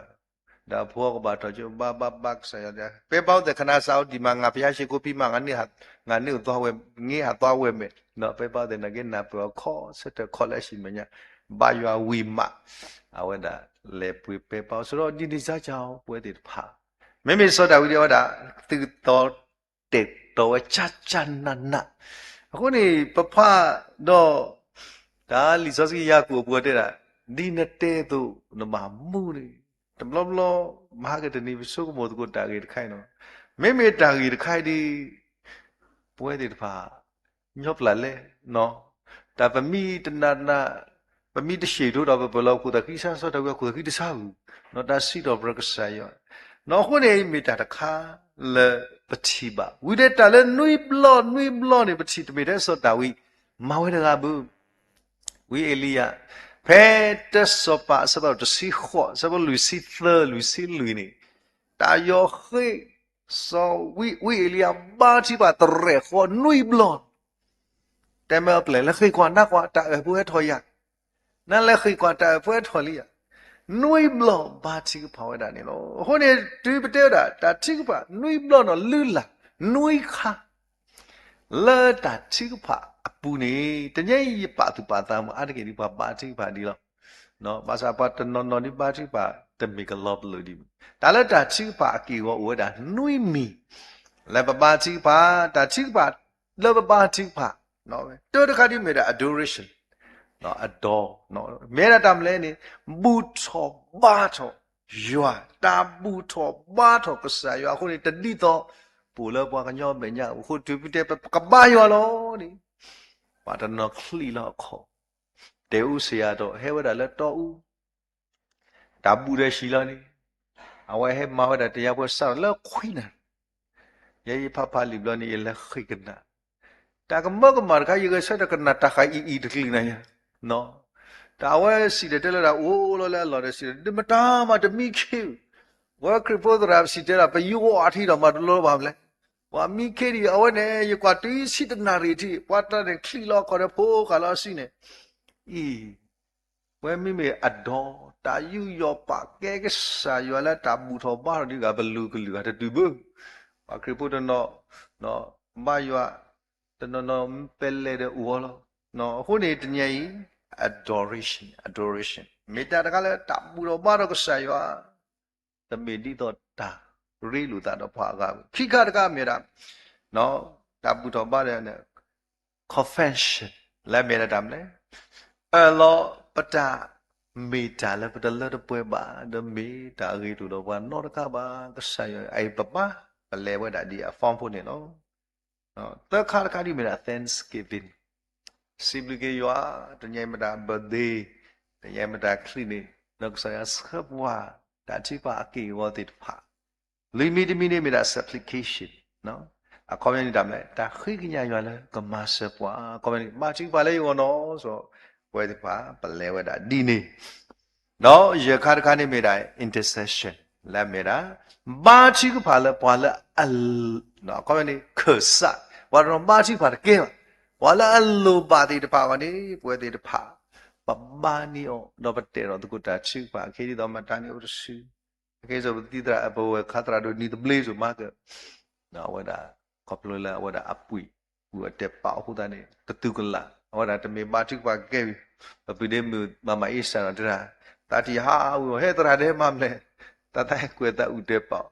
ဒီးအဖိကဘၣ်ထီၣ်ကၠိ ဘါဘါဘါကစၢ်ယွၤတဲ ပဲဘီသဲး ခနါစးအိၣ်ဒံးမး ငါဘုရားရှိခိုးပြီးမှ ငါန့ၢ်ဟးသွားဝဲမ့ၢ်, ပဲဘီသဲးနာ်က့နၢ်ပၢၢ်အီၤခီဆၢထၢၣ်ခီလၢအဟံၣ်မဲာ်ညါ, ဘါယွၤဝံၤမး အဝဲဒၣ်လဲၤပှ့ၤပဲဘီ ဆိုတော့ ဒ်န့ၣ်စၢ်ကီး ပဝဲသ့ၣ်တဖၣ် မ့မ့ၢ်စီၤဒၤဝံးဒ်အဝဲဒၣ် သုးသီၣ်တဲာ်တီၤဝဲ ကၠၢ်ကၠၢ်နးနး, အဃိန့ၣ် ပဖးဒီး တၢ်လံာ်စီဆှံယၤကိာ်အပူၤတဲဒၣ်, ဒ်နတဲအသိးနဘၣ်မူန့ၣ်, တဘျီဘျီ မဟါကတနံၤ ပဆိကမိၣ်သကိးတၢ်ဂ့ၢ်တခါအံၤနီၤ, မ့မ့ၢ်တၢ်ဂ့ၢ်တခါအံၤဒ် ပဝဲသ့ၣ်တဖၣ် ညီပျၢ်လဲၣ်, တၢ်ပမံတနးနး, ပမံတဆံးဒိၣ်ဒီး ပပၢၢ်လီၤခိၣ်သးဃံဆါ စီၤဒၤဝံးအခိၣ်သးဃံတဆါဂုာ်, တၢ်စံးထီၣ်ပတြၢၤကစၢ်ယွၤ, အဃိန့ၣ် မ့ၢ်တၢ်တခါလၢပထံၣ်ဘၣ်, ဝံၤဒီးတၢ်လၢနွံဘျီနွံဘျီန့ၣ် ပထံၣ်တမ့ၢ်ထဲစီၤဒၤဝံး မၤဝဲတဂၤဘၣ် ဝံအ့လံယၤ, ဖဲတၢစီၤပၤအဆၢဖးဒိၣ်တဆံဃိး အဆၢဖိလွံၢ်ဆံသၢလွံၢ်ဆံလွံၢ်န့ၣ်, တၢ်ယီၤဃ့ၢ် စီၤဝံအ့လံယၤ ဘါထုကဖၣ်တရဲၣ်ဃီနွံဘျီ, တဲမ့ၢ်အပျဲၢ်လၢဃ့ၢ်ကွၢ်နၢ်ကွၢ် တၢ်အၢၣ်ဖိဟဲထီၣ်ယၤ, နလဲၤဃ့ၢ်ကွၢ်တၢ်အၢၣ်ဖိဟဲထီၣ်လံယၤ, နွံဘျီဘါထုကဖၣ်ဝဲဒၣ်န့ၣ်လီၤ. အဃိန့ၣ် တုၤပတဲဝဲဒၣ် တၢ်ထုကဖၣ်နွံဘျီနီၤ လုၢ်လၢ် နွံခါ လၢတၢ်ထုကဖၣ်အပူၤန့ၣ် တနံၤအံၤယပာ်သူၣ်ပာ်သးမ့ၢ်အါတက့ၢ်ဒ်ပှၤဘါထုကဖၣ်ဒ်လီၤ. ဘၣ်ဆၣ်ပှၤတနီၤနီၤဒ်ဘါထုကဖၣ် တမ့ၢ်ကလီပလိာ်ဒ်, တၢ်လၢတၢ်ထုကဖၣ်အက့ၢ်အဂီၤအိၣ်ဝဲဒၣ်နွံမံၤ လၢပဘါထုကဖၣ်, တၢ်ထုကဖၣ်လၢပဘါထုကဖၣ်, တၢတခါဒ်မ့ၢ်ဒၣ် adoration, အဒိ, မ့ၢ်ဝဲဒၣ်တၢ်မနုၤလဲၣ်န့ၣ် ဘူၣ်ထီၣ်ဘါထီၣ်ယွၤ, တၢ်ဘူၣ်ထီၣ်ဘါထီၣ်ကစၢ်ယွၤအဃိန့ၣ် တဒ်သိး ပအိၣ်လၢပှၤကညီမဲာ်ညါအဃိ တုၤပတဲပကဘါယွၤလီၤန့ၣ်, ပှၤတနီၤချံးလီၤအခီၣ်, တဲအူစ့ၢ်အတီၢ် ဟဲဝဲဒၣ်လၢတီအူ တၢ်ဘူၣ်ဒီးဟံၣ်လီၤန့ၣ်, အဝဲဟဲမၤဝဲဒၣ်တယါပှဲၤစးထီၣ်လၢခွံနၣ်ရံၣ်, ယဲယဖးဖးလံာ်ဘျီန့ၣ် ယလဲၤဃ့ၢ်ကနၣ်, တၢ်ကမၢကမၣ်တခါ ယဂဲၤဆၢထၢၣ်ကနၣ်တၢ်ဃာ်အံၤအံၤတကလုာ်နၤယၤ, တၢ်အဝဲစံၣ်တဲၤတဲလၢဒၣ်အိၣ်လီၤလၢအလီၢ်ဒီးစံၣ်တဲၤ ဒ်မတၤမးတမံခ့, ပဝဲခရံာ်ဖိသရၣ်ပစံၣ်တဲၤဒၣ် ပယီၤအထံဒီးမၤတလိဘၣ်မလဲၣ်, ပှၤမံခ့ဒံး အဝဲန့ၣ် ယကွၢ်တုၤဆံတနၣ်ရံၣ်ထံး ပှၤတၢ်န့ၣ်ချံးလီၤအခီၣ်ဒီးဖိဃာ်လီၤအစုန့ၣ်, အံၤ ပဝဲမ့မ့ၢ်အဒိ, တၢ်ယူးယီၣ်ပာ်ကဲကစၢ်ယွၤလၢတၢ်ဘူၣ်ထီၣ်ဘါထီၣ်ဒ်ဂၤ ပလုၢ်ကလုာ်ဂၤတတုၤဘၣ်, ပှၤခရံာ်ဖိတနီၤ ဘါယွၤ, တနီၤနီၤပလဲၤဒီးအိၣ်လီၤ, အဃိန့ၣ်တနံၤအံၤ adoration, adoration မ့ၢ်တၢ်တခါလၢတၢ်ဘူၣ်ထီၣ်ဘါထီၣ်ကစၢ်ယွၤ တမ့ၢ်ဒ်သိးတၢ်ရ့လိာ်သးဒီးပှၤအဂၤဘၣ်. ခံခါတခါမ့ၢ်ဝဲဒၣ် တၢ်ဘူၣ်ထီၣ်ဘါထီၣ်န့ၣ် confession လၢအမ့ၢ်ဒၣ်တၢ်မနုၤလဲၣ်, အၢၣ်လီၤပတၢ်မ့ၢ်တၢ်လၢပတလၢတပှဲၤဘၣ် ဒီးမ့ၢ်တၢ်အဂ့ၤတအိၣ်ဒီးပှၤနီတခါဘၣ် ကစၢ်ယွၤအံၤပဘါ ပလဲၤဝဲဒၣ်ဒ်အ form ဖိန့ၣ်လီၤ. သၢခါတခါဒ်မ့ၢ်ဒၣ် thanksgiving စံးဘျုးက့ၤယွၤ, တနံၤအံၤမ့ၢ်တၢ် birthday, တနံၤအံၤမ့ၢ်တၢ်ချံးန့ၣ်, ဒီးကစၢ်ယွၤဆှၢပှၤ တၢ်ထုကဖၣ်အက့ၢ်အဂီၤသ့ၣ်တဖၣ်, လွံၢ်မံၤတမံၤန့ၣ်မ့ၢ်ဒၣ် supplication အခီပညီန့ၣ်တၢ်မနုၤလဲၣ်, တၢ်ဃ့ကညးယွၤလၢကမၤစၢၤပှၤ, အခီပညီန့ၣ် ဘါထုကဖၣ်လၢယဂီၢ်နီၤ, ပဝဲသ့ၣ်တဖၣ် ပလဲၤဝဲဒၣ်ဒ်န့ၣ် ဒီးယဲၢ်ခါတခါန့ၣ်မ့ၢ်ဒၣ် intercession လၢအမ့ၢ်ဒၣ် ဘါထုကဖၣ်လၢပှၤလၢအ အခီပညီန့ၣ် ခၢၣ်စး, ပှၤတနီၤဘါထုကဖၣ်တကဲဘၣ်, ပှၤလၢအလိၣ်ဘၣ်သ့ၣ်တဖၣ်အဂီၢ်န့ၣ် ပဝဲသ့ၣ်တဖၣ် ပဘါန့ၢ်အီၤ ဒီးပတဲထီၣ်သကိးတၢ်ထုကဖၣ်အခံဒ်သိးမတၤန့ၣ်အိၣ်တဆူ အကဲသိးပသံသရၣ် ပဝဲၢ်ခါသရၣ်ဒိၣ်နံၤသဘျ့စိၤမၤကၢၢ် အဝဲဒၣ် ခီဖျိလၢအဝဲဒၣ်အပှ့ၤ ပူၤအတဲာ်ပာ်အဃိသတးန့ၣ် ကသူကလး အဝဲဒၣ်တမ့ၢ်ဘါထုကဖၣ်ကကဲဝံၤ ပပုၢ်ဒ့မုၣ်မၤမၤအ့စၢ်နီၤတဲဒၣ် သးထံၣ်ဟးဝံၤ ဟဲသရၣ်ဒဲးမၤမနုၤလဲၣ် တၢ်သးဟဲကွဲးသးအုၣ်တဲာ်ပာ်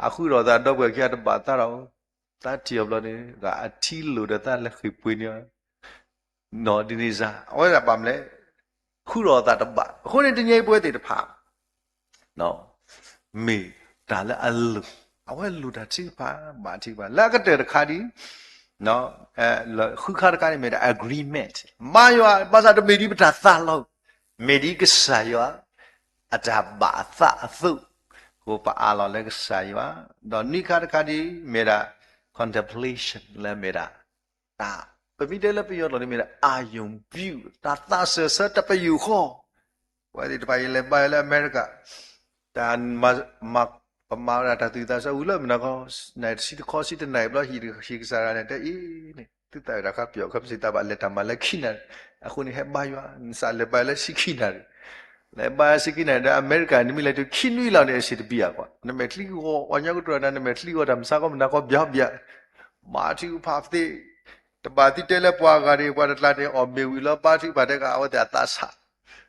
အီၤ အဃုထီၣ်သးဒီပုၢ်ဝဲၢ်ခံဂၤတဘၣ်သးထီၣ် သးထံၣ်အီၤဘျီန့ၣ် ဂၤအထံလိၣ်ဒီးသးလဲၤဃ့ၢ်ပှ့ၤန့ၢ်အီၤ နီၢ်ဒ်န့ၣ်စ့ၢ် အဝဲဒၣ်ဘၣ်မနုၤလဲၣ် ဃုထီၣ်သးတဘၣ် အဃိန့ၣ်တနံၤအံၤပဝဲသ့ၣ်တဖၣ် မ့ၢ်တၢ်လၢအလိၣ် အဝဲလိၣ်တၢ်ထုကဖၣ် ဘါထုကဖၣ် လၢအကတၢၢ်တခါဒ် ဃုခါတခါန့ၣ်မ့ၢ်ဒၣ် agreement မၤယွၤ ဘၣ်ဆၣ်တမ့ၢ်ဒ်ပတၢ်သးလီၤ မ့ၢ်ဒ်ကစၢ်ယွၤ အတၢ်ဘၣ်အသးအသိး ဃိပအးလီၤလၢကစၢ်ယွၤ ဒီးနွံခါတခါဒ်မ့ၢ်ဒၣ် contemplation လၢမ့ၢ်ဒၣ် တၢ် ပမ့ၢ်တဲလၢပယီၤကျိာ်န့ၣ်မ့ၢ်ဒၣ် အာရုံပြု တၢ်သးစၢၢ်ဆၢတပယူာ်ဃီ ပဝဲသ့ၣ်တဖၣ်အံၤလဲၤဘါယွၤလၢအမဲရကၤ တၢ် ပမၤဝဲဒၣ်တၢ်သူၣ်ဝံၣ်သးဆၢဝံၤလၢမုၢ်နၤခီ နံၣ်တဆံတခီဆံတနံၣ်ဘျီ ဟံၣ်ကစၢ်ဒၣ်န့ၣ် တဲအံၤန့ၣ် သုသးဝဲဒၣ်ခါပယီၤခါပစံးတၢ်ဘၣ်လဲၤတၢ်မၤလၢခံနၣ်ရံၣ် အဃိန့ၣ် ဟဲဘါယွၤ နစးလဲၤဘါယွၤလၢဆံခံနၣ်ရံၣ် လဲၤဘါယွၤဆံခံနၣ်ရံၣ်ဒီး အမဲရကၤန့ၣ် မ့ၢ်လဲၤတုၤခံနွံလီၤန့ၣ် အစံးတဘံၣ်အကွၢ် နမဲာ်ချံဂီၤ ပှၤကညီကတိၤတၢ် နမဲာ်ချံဂီၤတၢ်မုၢ်ဆါခီမုၢ်နၤခီဘျီဘျီ ဘါထုကဖၣ်သ့ တဘၣ်သံတဲလၢပှၤဂၤန့ၣ် ပှၤတကျါန့ၣ် အီၣ်မ့ၤဝံၤလီၤဘါထုကဖၣ်တဲဂၤ အဝဲသ့ၣ်အသးဆး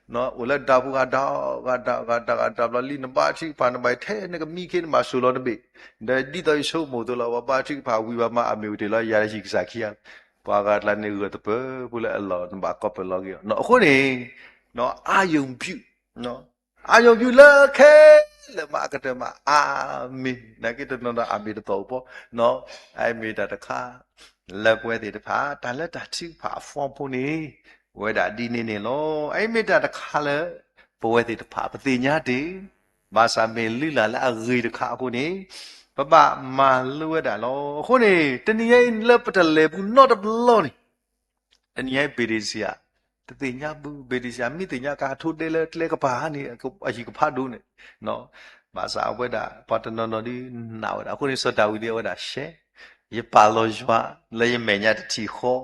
အိၣ်လၢဒၢးပူၤဂၤဒၢးဂၤဒၢးဂၤဒၢးဂၤဒၢးဘျီလံ နဘါထုကဖၣ်နဘၣ်ထဲနကမံခ့နဘၣ်စိာ်လီၤတဘ့ၣ် ဒီးဒ်သိးယဆိကမိၣ်သိးလီၤ ပှၤဘါထုကဖၣ်ဝံၤဘၣ်မၤအမ့ၢ်ဝံၤတ့ၢ်လီၤ ယၤလၢဟံၣ်ကစၢ်ခံဂၤ ပှၤဂၤတကျါန့ၣ်ဂၢၢ်တပၢၤ ပူၤလၢအလီၢ်နဘၣ်ကီၢ်ပၢၢ်လီၤက့ၤအီၤ အဃိန့ၣ် အာရုံပြု အာရုံပြုလၢခဲလၢာ်မးအကတၢၢ်မး အၤမ့ၣ် နာ်က့တနီၤဒီးအၤမ့ၣ်တသီၣ်အိၣ်ဖီ အမ့ၢ်တၢ်တခါ လၢပဝဲသ့ၣ်တဖၣ် တၢ်လၢတၢ်ထုကဖၣ်အ form ဖိန့ၣ် ဝဲဒၣ်ဒ်န့ၣ်န့ၣ်လီၤ. အအံၤမ့ၢ်တၢ်တခါလၢ ပဝဲသ့ၣ်တဖၣ် ပသ့ၣ်ညါတ့ၢ် ဘၣ်ဆၣ်မ့ၢ်လုၢ်လၢ်လၢအဂ့ၤတခါအဃိန့ၣ် ပဘၣ်မၤလိဝဲဒၣ်လီၤ. အဃိန့ၣ် တနံၤညါအံၤလၢပတလဲၤပူၤနီတဘျီန့ၣ် တနံၤညါအံၤ ဘ့ၣ်ဒ့ၣ်စံယၤ တသ့ၣ်ညါဘူး ဘ့ၣ်ဒ့ၣ်စံယၤ မ့ၢ်သ့ၣ်ညါကဟးထိၣ်ဒဲလၢကျဲကပၤန့ၣ် အဟံၣ်ကဖးဒိၣ်န့ၣ် ဘၣ်ဆၣ်အဝဲဒၣ် ပှၤတနီၤနီၤဒ်နာ်ဝဲဒၣ် အဃိန့ၣ် စီၤဒၤဝံးဒ်အဝဲဒၣ်ရှဲ ယပာ်လီၤယွၤ လၢယမဲာ်ညါတထံၣ်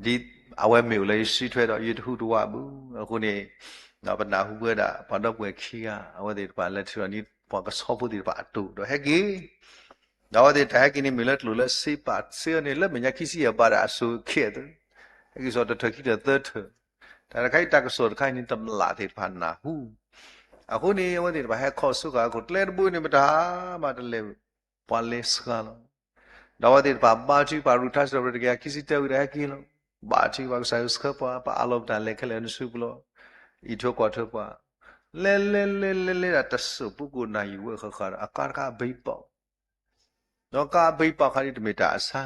ဃီ ဒ်အဝဲမ့ၢ်အိၣ်လၢယစုထွဲဒီး ယတဟူးတဝးဘူး အဃိန့ၣ် ပနၢ်ဟူဝဲဒၣ် ပှၤဒီပုၢ်ဝဲၢ်ခံဂၤ အဝဲသ့ၣ်တဖၣ်လဲၤထုးထီၣ်န့ၢ် ပှၤကဆီဖိသ့ၣ်တဖၣ်အတိၢ် ဒီးဟဲက့ၤ ဒီးအဝဲသ့ၣ်တၢ်ဟဲက့ၤန့ၣ် မ့ၢ်လၢကျိာ်လၢစ့ပာ်စ့အီၤန့ၣ် လၢမဲာ်ညါခံဆံယဲၢ်ဘၣ်ဒီးအစိၤခဲအံၤ ဟဲက့ၤစိာ်တထၢၣ်ခံထၢၣ်သၢထၢၣ် တၢ်တခါအံၤတၢ်ကစီၣ်တခါအံၤန့ၣ် တမျၢ်သ့ၣ်တဖၣ်နၢ်ဟူ အဃိန့ၣ် အဝဲသ့ၣ်တဖၣ်ဟဲခီၣ်ဆိဃာ်အခိၣ် ကျဲတဘိန့ၣ် မတၤမးတလဲၤ ပှၤလဲၤစှၤလီၤ ဒီးအဝဲသ့ၣ်တဖၣ်ဘါထုကဖၣ် ရူၢ်ထါစံးထီၣ်ပတြၢၤတကယၤခံဆံတၢဝံၤဒီးဟဲက့ၤလီၤ ဘါထုကဖၣ်ကစၢ်ယွၤဆှၢပှၤ ပအးလီၤပတၢ်လဲၤခဲလၢာ်နစုပူၤလီၤ အံးထွဲကွၢ်ထွဲပှၤ လဲၤလဲၤလဲၤလဲၤလဲၤဒၣ်တစိၢ်ဖိကိၣ်နၢ်ယံာ်ဝဲဃၣ်ဃၣ်ဒီး အကါတခါအဘံပာ် ဒီးကါအဘံပာ်ခါဒ်တမ့ၢ်တၢ်အဆါ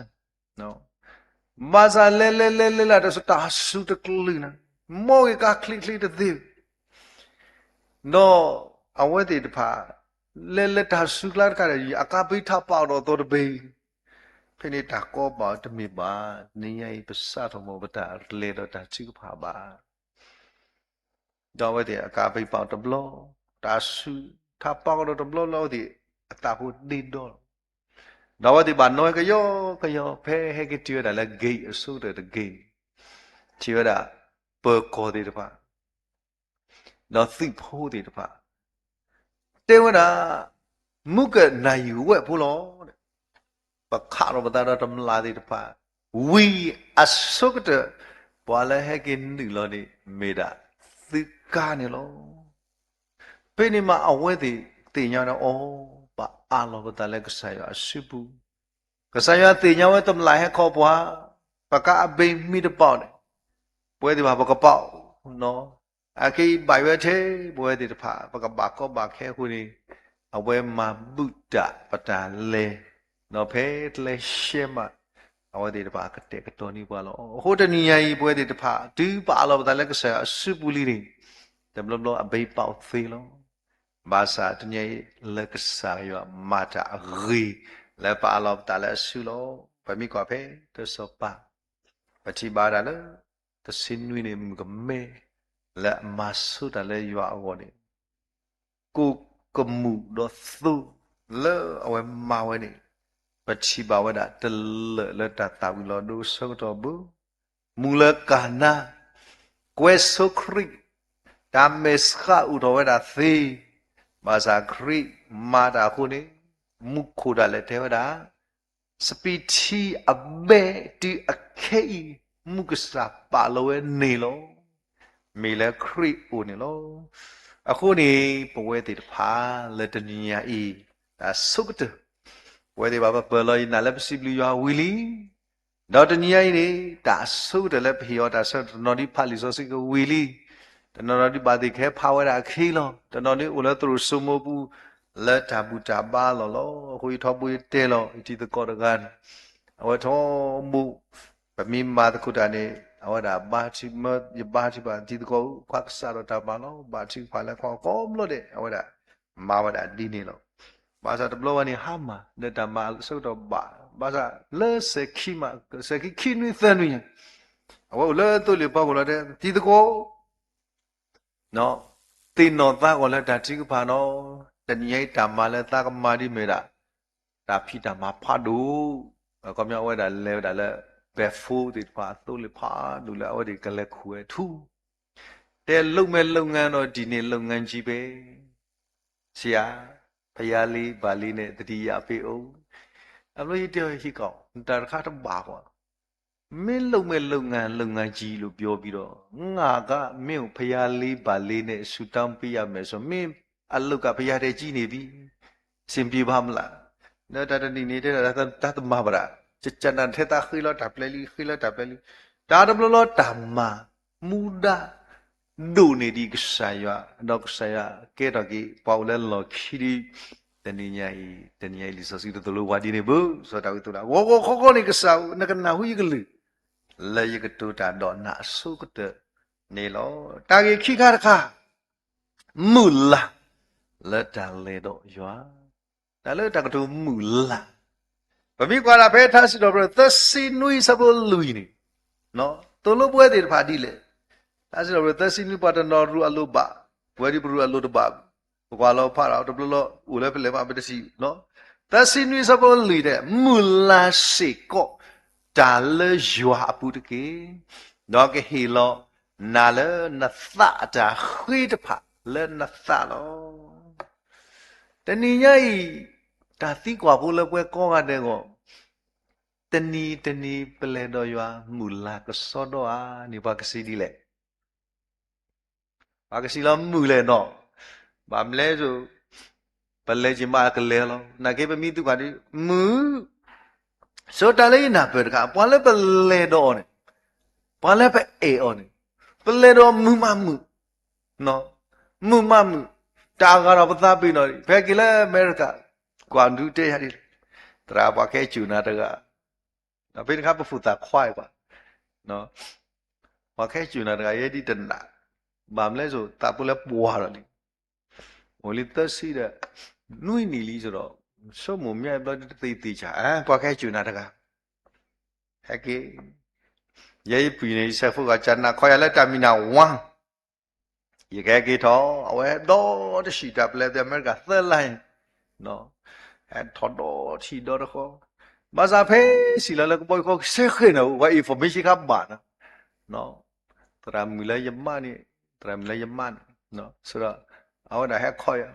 ဘၣ်ဆၣ်လဲၤလဲၤလဲၤလဲၤလၢတစိၢ်တၢ်စူၤတကလုာ်နၤ မိၢ်ဂ့ၤကါချ့ချ့တသ့ ဒီးအဝဲသ့ၣ်တဖၣ် လဲၤလဲၤတၢ်စူၤကျါတခါဒီး အကါဘံထးပာ်အီၤဒီးအသီတဘ့ၣ် ဖဲန့ၣ်တၢ်ကီဘၣ်တမ့ၢ်ဘၣ် နံၤညါအံၤပစးထီၣ်မ့ၢ်ပတၢ်လဲၤဒီးတၢ်ထုကဖၣ်ဘၣ် ဒီးအဝဲသ့ၣ်အကါဘံပာ်အီၤတဘျီ တၢ်စူၤထးပာ်အီၤဒီးတဘျီလၢအဝဲသ့ၣ်အသးဖိဒ့ဒီလီၤ ဒီးအဝဲသ့ၣ်ဘၣ်နီၣ်ဝဲကယီကယီ ဖဲဟဲက့ၤတုၤဝဲဒၣ်လၢ gate အဆိကတၢၢ်တ gate ထံၣ်ဝဲဒၣ် ပၢၤကီၢ်သ့ၣ်တဖၣ် ဒီးသုးဖိသ့ၣ်တဖၣ် တဲဝဲဒၣ် မုၢ်ကနၣ်ယံာ်ဝဲဖိလီၤ ပခးလီၤပသးဒီးတမျၢ်သ့ၣ်တဖၣ် ဝံၤအဆိကတၢၢ် ပှၤလၢဟဲက့ၤနုာ်လီၤန့ၣ် မ့ၢ်ဒၣ်သုးကါန့ၣ်လီၤ. ဖဲန့ၣ်မးအဝဲသ့ၣ်သ့ၣ်ညါဒီးအီၤ ပအးလီၤပသးလၢကစၢ်ယွၤအစုပူၤ ကစၢ်ယွၤသ့ၣ်ညါဝဲတမျးဟဲခီပှၤ, ပကအဘ့မ့ၢ်တဘၣ်န့ၣ်, ပဝဲသ့ၣ်တဖၣ်ပကဘၣ်, အခဲအံၤဘၣ်ယွၤထဲ ပဝဲသ့ၣ်တဖၣ် ပကဘၣ်ကီဘၣ်ခဲအဃိန့ၣ်, အဝဲမၤဘူၣ်တၢ်ပတၢ်လဲၤ, ဒီးဖဲတလဲရှဲမး, အဝဲသ့ၣ်တဖၣ်ကတဲာ်ကတီၤန့ၢ်ပှၤလီၤ. အဃိတနံၤညါအံၤ ပဝဲသ့ၣ်တဖၣ် တုၤပအးလီၤပသးလၢကစၢ်ယွၤအစုပူၤလံန့ၣ်, တဘျီဘျီအဘ့ပာ်အိၣ်သ့လီၤ. ဘၣ်ဆၣ်တနံၤညါအံၤ လၢကစၢ်ယွၤမၤတၢ်အဂ့ၤ လၢပအးလီၤပသးလၢအစုလီၤ. ပမ့ၢ်ကွၢ်ဖဲတၢ်စီၤပၤ ပထံၣ်ဘၣ်ဝဲဒၣ်လၢ တဆံနွံန့ၣ် မုၣ်ကမဲ လၢအမၤဆိတၢ်လၢယွၤအဂီၢ်န့ၣ်, ကိၣ်ကမူၣ်ဒီးသိ လၢအဝဲမၤဝဲန့ၣ်, ပထံၣ်ဘၣ်ဝဲဒၣ်တလၢာ်လၢတၢ်သၣ်ဝံၤလီၤဒိအဆၢကတီၢ်ဘၣ်, မုၢ်လၢကၤနါ ကွဲဆိခရံာ်, တၢ်မဲာ်ဆှးအိၣ်ထီၣ်ဝဲဒၣ်သ့, ဘၣ်ဆၣ်ခရံာ်မၤတၢ်အဃိန့ၣ်, မူခိၣ်ဒၣ်လဲာ်တဲဝဲဒၣ် စပံးထံအဘဲတုၤအခဲအံၤ မုၢ်ကစၢ်ပာ်လီၤဝဲန့ၣ်လီၤ. မ့ၢ်လၢခရံာ်အိၣ်န့ၣ်လီၤ. အဃိန့ၣ် ပဝဲသ့ၣ်တဖၣ်လၢတနံၤညါအံၤ တၢ်ဆိကတၢၢ်, ပဝဲသ့ၣ်ဘၣ်ပပၢၢ်လီၤယနာ်လၢပစံးဘျုးယွၤဝံၤလံ. ဒီးတနံၤညါအံၤန့ၣ် တၢ်ဆိကတၢၢ်လၢပဟ့ၣ်အီၤတၢ်ဆၢတနီၤဒ်ဖးလံာ်စီဆှံကဝံၤလံ. တနီၤနီၤဒ်ဘၣ်သ့ၣ်ကဟဲဖးဝဲဒၣ်အခံလီၤ. တနီၤဒ်အိၣ်လၢသရိာ်စိမိပူၤ လၢတၢ်ဘူၣ်တၢ်ဘါလီၢ်လီၤ. အဃိယထီဘိယတဲလီၤ ယတံၤသကိးတဂၤန့ၣ်, အဝဲထီဘိ ပမ့ၢ်မၤသကိးတၢ်န့ၣ် အဝဲဒၣ်ဘါထုကဖၣ်, ယဘါထုကဖၣ်တံၤသကိး ခွါကစးထီၣ်တၢ်မၤလီၤ. ဘါထုကဖၣ်လၢခွါကိးဘျီဒဲး အဝဲဒၣ်မၤဝဲဒၣ်ဒ်န့ၣ်လီၤ. ဘၣ်ဆၣ်တဘျီဘၣ်န့ၣ် ဟါမၢ် ဒီးတၢ်မၤအဆၢကတီၢ်ဘၣ်, ဘၣ်ဆၣ်လၢစဲးခံမး စဲးခံခံနွံသၢနွံညါ, အဝဲအိၣ်လၢသိလ့ၣ်ပီၢ်ခိၣ်လီၤတဲ တံၤသကိး သ့ၣ်နီၣ်သးဂီၤလၢတၢ်ထုကဖၣ်နီၤ, တနံၤညါအံၤတၢ်မၤလၢသးကမၤဒ်မ့ၢ်ဒၣ် တၢ်ဖံးတၢ်မၤဖးဒိၣ်, အခီပညီအဝဲဒၣ်လဲၤဝဲဒၣ်လၢ ဘဲးဖိသ့ၣ်တဖၣ်အသိလ့ၣ်ဖးဒိၣ်လၢအဝဲသ့ၣ်ကလဲၤခူၣ်ဝဲထူ, တဲလုပ်မယ်လုပ်ငန်းတော့ ဒီနေ့လုပ်ငန်းကြီးပဲ, ဆရာ, ဘုရားလေးဘာလေးနဲ့သတိရပေးဦး, အဘျီယတဲဟံၣ်ကီး တၢ်တခါတဘၣ်ကွၢ် မင်းလုပ်မယ်လုပ်ငန်း လုပ်ငန်းကြီးလို့ပြောပြီးတော့ ငါကမင်းကိုဘုရားလေးဘာလေးနဲ့ဆုတောင်းပေးရမယ်ဆို မင်းအလုပ်ကဘုရားထဲကြီးနေပြီ, အဆင်ပြေပါ့မလား, ဒီးတၢ်တနံၤန့ၣ်တဲဒၣ် တၢ်တမၤဘၣ်ဒၣ်, ကကနၣ်ထဲသးဃ့လီၤတၢ်ပျဲလံ ဃ့လီၤတၢ်ပျဲလံ, တၢ်တဘျီလီၤတၢ်မၤ မူဒါ ဒိၣ်န့ၢ်ဒံးကစၢ်ယွၤ, ဒီးကစၢ်ယွၤကဲထီၣ်က့ၤ ပှၤအိၣ်လၢလီၢ်ခံဒံး, တနံၤညါအံၤ, တနံၤညါအံၤလံာ်စီဆှံတသိၣ်လိပှၤဒ်န့ၣ်ဘၣ်, စီၤဒၤဝံးသိၣ်ဒၣ် ဂီၤဂီၤခီခီန့ၣ်ကစၢ်ဧၢ, နကနၢ်ဟူယကလုၢ်, လၢယကတိၤတၢ်ဒီးနၤအဆိကတၢၢ်န့ၣ်လီၤ. တၢ်ဂ့ၢ်ခံခါတခါ, မုၢ်လၢ် လၢတၢ်လဲၤဒီးယွၤ, တၢ်လၢတၢ်ကတိၤမုၢ်လၢ် ပမ့ၢ်ကွၢ်ဒၣ်ဖဲထါစံးထီၣ်ပတြၢၤသၢဆံနွံဆၢဖိလွံၢ်န့ၣ်, သိၣ်လိပဝဲသ့ၣ်တဖၣ်ဒ်လဲၣ်, ထါစံးထီၣ်ပတြၢၤသၢဆံနွံ ပှၤတနီၤရူးအလိၤဘၣ်, ပဝဲဒ်ပရူးအလိၤတဘၣ်, ပကွၢ်လီၤဖးဒီးတဘျီလီၤ အိၣ်လၢဖဲလဲၣ်မးပတထံၣ်, သၢဆံနွံဆၢဖိလွံၢ်တဲ မုၢ်လၢ်စ့ၢ်ကီး တၢ်လၢယွၤအပူၤတက့ၢ်, ဒီးကဟ့ၣ်လီၤနၤလၢနသးအတၢ်ဃ့တဖၣ်လၢနသးလီၤ. တနံၤညါအံၤ, တၢ်သံကွၢ်ဖိလၢပဝဲကိးဂၤဒဲးအဂီၢ်, တနံၤတနံၤပလဲၤဒီးယွၤ မုၢ်လၢ်ကစီဒီဧါန့ၣ် ပှၤကစံးဒ်လဲၣ်, ပှၤကစံးလီၤမုၢ်လဲၣ်နီၤ, ဘၣ်မနုၤလဲၣ်, ပလဲၤက့ၤမးကလဲၤလီၤ, နာ်က့ပမ့ၢ်သံကွၢ်ဒီး မုၢ် ဆိတၢ်လၢယနၢ်ပၢၢ်တခါ ပှၤလၢပလဲၤဒီးအီၤန့ၣ်, ပှၤလၢပအဲၣ်အီၤန့ၣ်, ပလဲၤဒီးမုၢ်မးမုၢ်, မုၢ်မးမုၢ်, တၢ်အဂၤဒီးပသးပ့ၤနီၣ်ဒံး, ဖဲက့ၤလၢအမဲရကၤ, ကွၢ်ဒုးတဲယၤဒ်လဲၣ်, သရၣ်ပှၤကဟဲစိာ်နၤတဂၤ, ဖဲတခါပဖိသၣ်ခွါအံၤပှၤ, ပှၤကဟဲစိာ်နၤတဂၤ ယဲဒ်တနာ်, ဘၣ်မနုၤလဲၣ်ဆိ သးဖိလၢပှၢ်ဒီးလံ အိၣ်လံသၢဆံဒီး နွံနံၣ်လံဆိဒီး, ဆိကမိၣ်မ့ၢ်ဘျီဒ်တသ့သ့ၣ်ဆၣ်, ပှၤကဟဲစိာ်နၤတဂၤ, ဟဲက့ၤ, ယဲယပှ့ၤန့ၣ် ယဆဲးဖိဂၤ ကနၣ်ခီယၤလၢတၢ်မံၤနၢ်ဝါ, ယကဟဲက့ၤထီၣ်, အဝဲဒီတဆံၣ်တၢ်ပလဲၤသ့အမဲရကၤသၢလါအံၤ, ဟဲထီၣ်ဒီတဆံၣ်ဒီတဃီ, ဘၣ်ဆၣ်ဖဲစံၣ်လီၤလၢကဘီယူၤဃီ ကဆဲးဃ့ၢ်န့ၣ် ပှၤ information ခါဘၣ်နီၤ သရၣ်မုၣ်လၢယမါန့ၣ်, သရၣ်မုၣ်လၢယမါန့ၣ်, ဆိဒီး အဝဲဒၣ်ဟဲခီယၤ,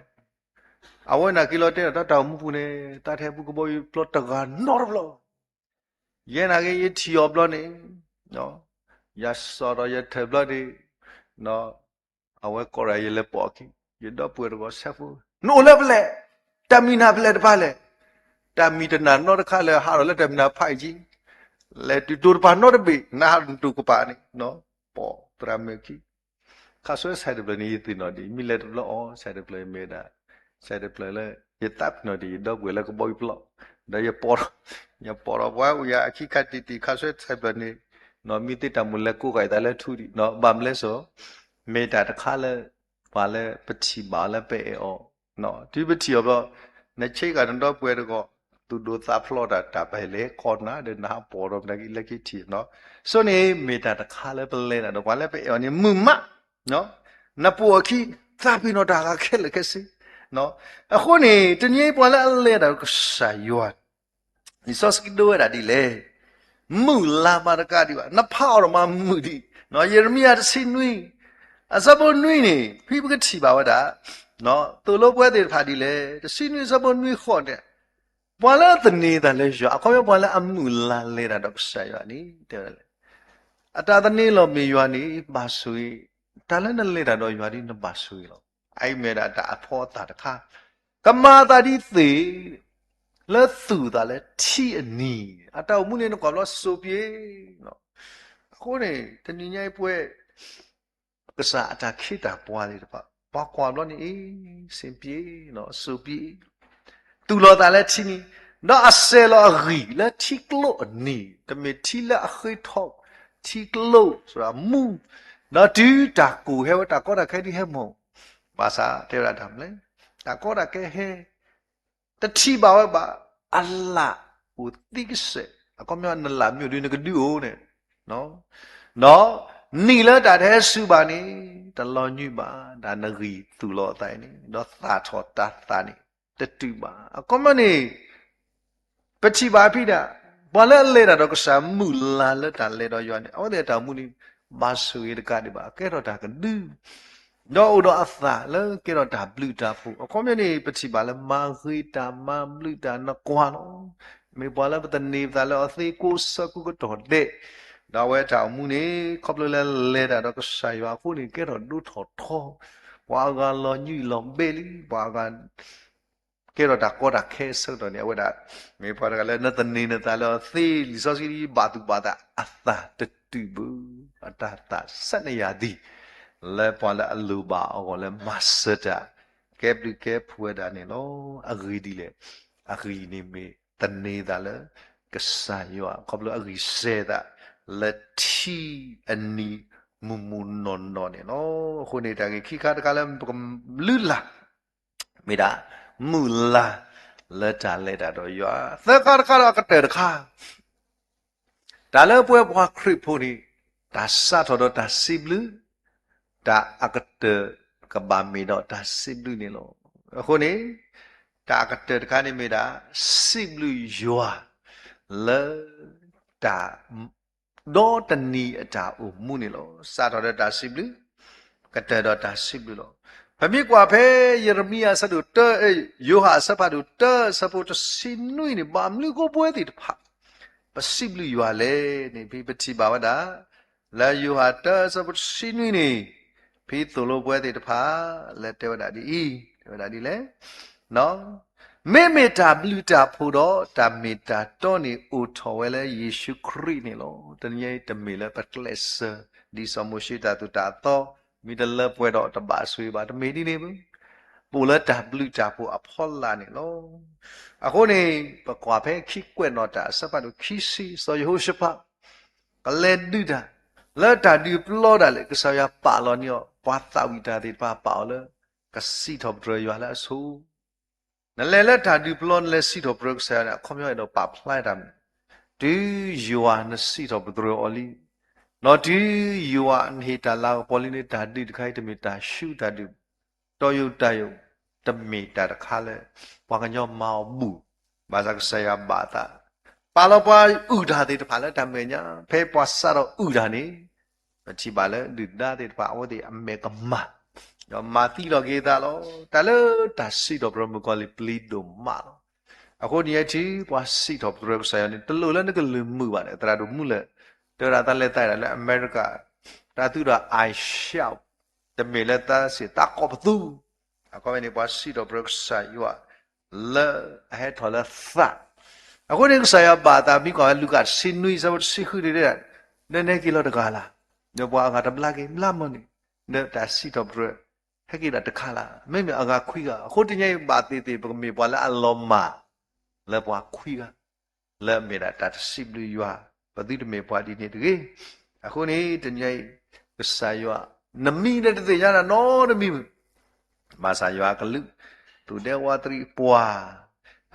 အဝဲနာ်က့ၤလီၤတဲဒီးတၢ်တၢ်အိၣ်မူပူၤန့ၣ် တၢ်တဟဲဘူးကဘီယူၤပျီတဂၤနီတဘျီ, ယဲနာ်က့ၤယထံၣ်အီၤဘျီန့ၣ်, ယစးထီၣ်ယထၢၣ်ဘျီန့ၣ်, အဝဲကိးဒၣ်ယလဲၤပိာ်အခံ, ယဒီပုၢ်ဝဲၢ်တဂၤဆဲးဖိ, နအိၣ်လၢဖဲလဲၣ်, တၢ်မံၤနၢ်ဖဲလဲၣ်တဖၣ်လဲၣ်, တၢ်မံၤတနၤနီတခါလၢဟးထီၣ်လၢတၢ်မံၤနါဖးအံၤကံ, လဲၤတုၤတိၤတပၤနီတဘ့ၣ် နဟးထီၣ်နတိၤကပၤန့ၣ်, ပိာ်သရၣ်မုၣ်ခံ ခါဆၢဆဲးတဖျၢၣ်န့ၣ် ယသ့ၣ်နီၣ်ဒံး မ့ၢ်လဲၤတဘျီအီၤ ဆဲးတဖျၢၣ်မ့ၢ်ဒၣ်, ဆဲးတဖျၢၣ်လၢ ယသးပ့ၤနီၣ်ဒံး ယဒီပုၢ်ဝဲၢ်လၢကဘီယူၤပျီ, ဒီးယပိာ်ထီၣ်, ယပိာ်ထီၣ်ပှၤအိၣ်ယၤအခံခါတံၢ်တံၢ် ခါဆၢဆဲးတဖျၢၣ်န့ၣ်, မ့ၢ်သ့တၢ်မုၢ်လဲၤကိးဂၤအသးလၢထူဒံး, ဘၣ်မနုၤလဲၣ်စိ, မ့ၢ်တၢ်တခါလၢ ပှၤလၢပထံၣ်ဘၣ်အီၤလၢပအဲၣ်အီၤ, တုၤပထံၣ်အီၤဘျီ, နဆ့ကၤနဒီပုၢ်ဝဲၢ်တဂၤ သူၣ်ဒိၣ်သးဖျိးတၢ် တၢ်ပဟဲလဲၤခီနၤဒီး နဟးပိာ်ထီၣ်မတၤကလၢခံထံၣ်, ဆိန့ၣ် မ့ၢ်တၢ်တခါလၢပလဲၤတၢ်ဒီးပှၤလၢပအဲၣ်အီၤန့ၣ် မုာ်မး, နပိာ်အခံ သးပ့ၤနီၣ်တၢ်ဂၤခဲလၢာ်ခဲဆ့, အဃိန့ၣ် တနံၤအံၤပှၤလၢအလဲၤတၢ်ဒီးကစၢ်ယွၤ လံာ်စီဆှံဒိဝဲဒၣ်ဒ်လဲၣ်, မုာ်လၤမးတကးဒံးဘၣ်, နဖးအီၤဒီးမၤမုာ်ဒံး, ယံးရမံယၤတဆံနွံ, အဆၢဖိနွံန့ၣ် ဖဲပကထံၣ်ဘၣ်ဝဲဒၣ်, သိၣ်လိပဝဲသ့ၣ်တဖၣ်ဒ်လဲၣ်, တဆံနွံအဆၢဖိနွံဃိးန့ၣ်, ပှၤလၢအသန့ၤသးလၢယွၤ အခီပညီပှၤလၢအမုာ်လၤလဲၤတၢ်ဒီးကစၢ်ယွၤန့ၣ် တဲဝဲဒ်လဲၣ်, အတၢ်သန့ၤလီၤမ့ၢ်ယွၤန့ၣ် ဘၣ်ဆိၣ်ဂ့ၤ, တၢ်လၢနလဲၤတၢ်ဒီးယွၤန့ၣ် နဘၣ်ဆိၣ်ဂ့ၤလီၤ. အအံၤမ့ၢ်ဒၣ်တၢ်အဖီအသၣ်တခါ, ကမၤအသးဒ်သ့ၣ် လၢသူၣ်အသးလၢထံအနံၤ, အတၢ်အိၣ်မူန့ၣ်နကွၢ်ဘျီစိာ်ပှဲၤ, အဃိန့ၣ် တနံၤညါအံၤပဝဲ ကစၢ်အတၢ်ခ့တၢ်ပှၤသ့ၣ်တဖၣ် ပှၤကွၢ်ဘျီန့ၣ်အံၤ စ့ပှဲၤ, စိာ်ပှဲၤ, သူၣ်လီၤသးလၢထံနံၤ, ဒီးအစဲးလီၤအဂံၢ်လၢထံကျိအနံၤ, တမ့ၢ်ထံလၢအဃ့ထီၣ်, ထံကျိ မူ, ဒီးတုၤတၢ်ကိၢ်ဟဲဝဲ တၢ်ကီတၢ်ခဲဒ်ဟဲမီၢ်, ဘၣ်ဆၣ်တဲဝဲဒၣ်တၢ်မနုၤလဲၣ်, တၢ်ကီတၢ်ခဲဟဲ တထံၣ်ဘၣ်ဝဲဘၣ်, အလၣ်အိၣ်သံကစဲး, အခီပညီနလၣ်မ့ၢ်အိၣ်ဒီးနကဒုအိၣ်န့ၣ်, ဒီးနံၤလၢတၢ်တဟဲစူၤဘၣ်န့ၣ် တလီၤညွံးဘၣ်, ဒီးနဂံၢ်သူၣ်လီၤအသးအံၤန့ၣ် ဒီးသၣ်ထီၣ်တၤသၣ်န့ၣ် တတုၤဘၣ်. အခီပညီန့ၣ် ပထံၣ်ဘၣ်ဖဲဒၣ် ပှၤလၢအလဲၤတၢ်ဒီးကစၢ်မုာ်လၤလၢတၢ်လဲၤဒီးယွၤန့ၣ် အဝဲသ့ၣ်အတၢ်အိၣ်မူန့ၣ် ဘၣ်ဆိၣ်ဂ့ၤတကးဒံးဘၣ်, ကဲထီၣ်တၢ်ကဒု ဒီးအိၣ်ဒီးအသးလၢကဲထီၣ်တၢ်ဘျုးတၢ်ဖှိၣ်. အခီပညီန့ၣ် ပထံၣ်ဘၣ်လၢမၤဂ့ၤတၢ်မၤဘျုးတၢ်နကွၢ်လီၤ. မ့ၢ်ပှၤလၢပသန့ၤပသးလၢအသ့ကိးဆၢကိးကတီၢ်ဒဲး, ဒီးအဝဲတၢ်အိၣ်မူန့ၣ် ခီဖျိလၢလဲၤတၢ်ဒီးကစၢ်ယွၤအဃိန့ၣ် ကဲထီၣ်ဒိၣ်ထီၣ်ထီ, ပှၤအဂၤလီၤညွံးလီၤဘဲလံ, ပှၤအဂၤ ကဲထီၣ်တၢ်ကီတၢ်ခဲအဆၢကတီၢ်န့ၣ် အဝဲဒၣ် မ့ၢ်ပှၤတဂၤလၢနသန့ၤနသးလၢအသ့ လံာ်စီဆှံဘၣ်သူၣ်ဘၣ်သး အသၣ်တတုၤဘၣ်, အတၢ်သးစဲန့ၣ်ယၤဒ် လၢပှၤလၢအလိၣ်ဘၣ်အဂီၢ်လၢမၤစၢၤတၢ် ကဲဘျုးကဲဖှိၣ်ဝဲဒၣ်န့ၣ်လီၤ. အဂ့ၢ်ဒ်လဲၣ်, အဂ့ၢ်န့ၣ်မ့ၢ်သန့ၤသးလၢကစၢ်ယွၤ ခီဖျိအဂံၢ်စဲၤသး လၢထံအနံၤမုၢ်မုၢ်နီၢ်နီၢ်န့ၣ်လီၤ. အဃိန့ၣ် တၢ်ဂ့ၢ်ခံခါတခါလၢပကလုၢ်လၢ် မ့ၢ်ဒၣ် မုာ်လၤလၢတၢ်လဲၤတၢ်ဒီးယွၤ, သၢခါတခါဒီးအကတၢၢ်တခါ, တၢ်လၢပဝဲပှၤခရံာ်ဖိန့ၣ် တၢ်စးထီၣ်ဒီးတၢ်စံးဘျုး, တၢ်အကတၢၢ်ကဘၣ်မ့ၢ်ဒီးတၢ်စံးဘျုးန့ၣ်လီၤ. အဃိန့ၣ် တၢ်အကတၢၢ်တခါန့ၣ်မ့ၢ်ဒၣ် စံးဘျုးယွၤ လၢ တၢ် ဒီတနံၤအတၢ်အိၣ်မူန့ၣ်လီၤ. စးထီၣ်ဒီးတၢ်စံးဘျုး, ကတၢၢ်ဒီးတၢ်စံးဘျုးလီၤ. ပမ့ၢ်ကွၢ်ဖဲယံးရမံယၤအဆၢဒိၣ်တၢ, ယိၤဟၣ်အဆၢဖးဒိၣ်တၢ အဆၢဖိတဆံနွံန့ၣ် ဘၣ်မနုၤဃိပဝဲသ့ၣ်တဖၣ် ပစံးဘျုးယွၤလဲၣ်န့ၣ် ဖဲပထံၣ်ဘၣ်ဝဲဒၣ် လၢယိၤဟၣ်တၢ အဆၢဖိတဆံနွံန့ၣ် ဖဲသိၣ်လိပဝဲသ့ၣ်တဖၣ် လၢတဲဝဲဒၣ်ဒ်အံၤ, တဲဝဲဒၣ်ဒ်လဲၣ် မ့မ့ၢ်တၢ်ဘျုးတၢ်ဖှိၣ်ဒီးတၢ်မ့ၢ်တၢ်တီန့ၣ် အိၣ်ထီၣ်ဝဲလၢယ့ၣ်ၡူးခရံာ်န့ၣ်လီၤ. တနံၤအံၤတမ့ၢ်လၢပကျဲးစၢး ဒ်စီၤမိၤၡ့တၢ်သိၣ်တၢ်သီ မ့ၢ်တလၢပှဲၤဒီးတဘၣ်ဆိၣ်ဂ့ၤဘၣ် တမ့ၢ်ဒ်န့ၣ်ဘၣ်. ပအိၣ်လၢတၢ်ဘျုးတၢ်ဖှိၣ်အဖီလာ်န့ၣ်လီၤ. အဃိန့ၣ် ပကွၢ်ဖဲခံကွဲးနီၣ်တၢ်အဆၢဖးဒိၣ်ခံဆံ စီၤယဟိၤၡဖး ကလဲၤဒုးတၢ် လၢတၢ်ဒုးပျီဒၣ်လဲာ် ကစၢ်ယွၤပာ်လီၤန့ၢ်အီၤ ပှၤသးဝံၣ်တၢ်သ့ၣ်တဖၣ်ပာ်အီၤလၢ ကစံးထီၣ်ပတြၢၤယွၤလၢအဆိ နလဲၤလၢတၢ်ဒုးပျီ နလဲၤစံးထီၣ်ပတြၢၤကစၢ်ယွၤန့ၣ် အခီပညီအဲၣ်ဒိးပာ်ဖျါတၢ်မနုၤ, တုၤယွၤနစံးထီၣ်ပတြၢၤအီၤလံ, ဒီးတုၤယွၤနဟ့ၣ်တၢ်လၤကပီၤလံန့ၣ် တၢ်ဒုးတခါအံၤ တမ့ၢ်တၢ်ဆူးတၢ်ဒုး, တီယိာ်တၢ်ယိာ်, တမ့ၢ်တၢ်တခါလၢ ပှၤကညီမၤအီၤဘူး, ဘၣ်ဆၣ်ကစၢ်ယွၤဘၣ်အသး, ပာ်လီၤပှၤအုၣ်တၢ်သ့ၣ်တဖၣ်လၢတၢ်မဲာ်ညါ, ဖဲပှၤစးထီၣ်အုၣ်တၢ်န့ၣ် ပထံၣ်ဘၣ်လၢဒုၣ်ဒါသ့ၣ်တဖၣ် အဝဲသ့ၣ်အမဲာ်ကမၣ်, ဒီးမၤသံလီၤက့ၤသးလီၤ. တၢ်လၢတၢ်စံးထီၣ်ပတြၢၤမုၣ်ကီၤလံၢ်ပျံၤဒိၣ်မးလီၤ. အဃိန့ၣ် ယဲထံၣ်ပှၤစံးထီၣ်ပတြၢၤကစၢ်ယွၤန့ၣ် တလိၣ်လၢနကလုၢ်မုာ်ဘၣ်န့ၣ် သရၣ်ဒိၣ်မူလၢာ် တဲဝဲဒၣ်တၢ်လဲၤသးဒၣ်လၢအမဲရကၤ တၢ်သူဒီး I shout, တမ့ᢢ်လၢသးစ့ၢ်သးကိးပသူ, အခီပညီန့ၣ် ပှၤစံးထီၣ်ပတြၢၤကစၢ်ယွၤ လၢအဟဲထီၣ်လၢသး, အဃိန့ၣ် ကစၢ်ယွၤဘၣ်အသး မ့ၢ်ကွၢ်ဝဲလူၤကၣ်တဆံနွံ အဆၢဖိတဆံဃုန့ၣ်, နနဲက့ၤလီၤတဂၤလၢ်, ဒီးပှၤအဂၤတဘျါက့ၤ ဘျါမၢန့ၣ်, ဒီးတၢ်စံးထီၣ်ပတြၢၤ ဟဲက့ၤဒၣ်တခါလၢ်, မ့မ့ၢ်အဂၤခွံဂၤ, အဃိတနံၤအံၤဘၣ်သ့ၣ်သ့ၣ် ပကမ့ၢ်ပှၤလၢအလီၤမၢ် လၢပှၤခွံဂၤ လၢအမ့ၢ်ဒၣ်တၢ်တစံးဘျုးယွၤ, ပသုတမ့ၢ်ပှၤဒ်န့ၣ်တဂ့ၤ. အဃိန့ၣ် တနံၤအံၤ ကစၢ်ယွၤ နမံၤဒီးတသ့ၣ်ညါတၢ်နီတမံၤ, ဘၣ်ဆၣ်ယွၤအကလုၢ် သူၣ်ဒဲဝးတရံးပှၤ,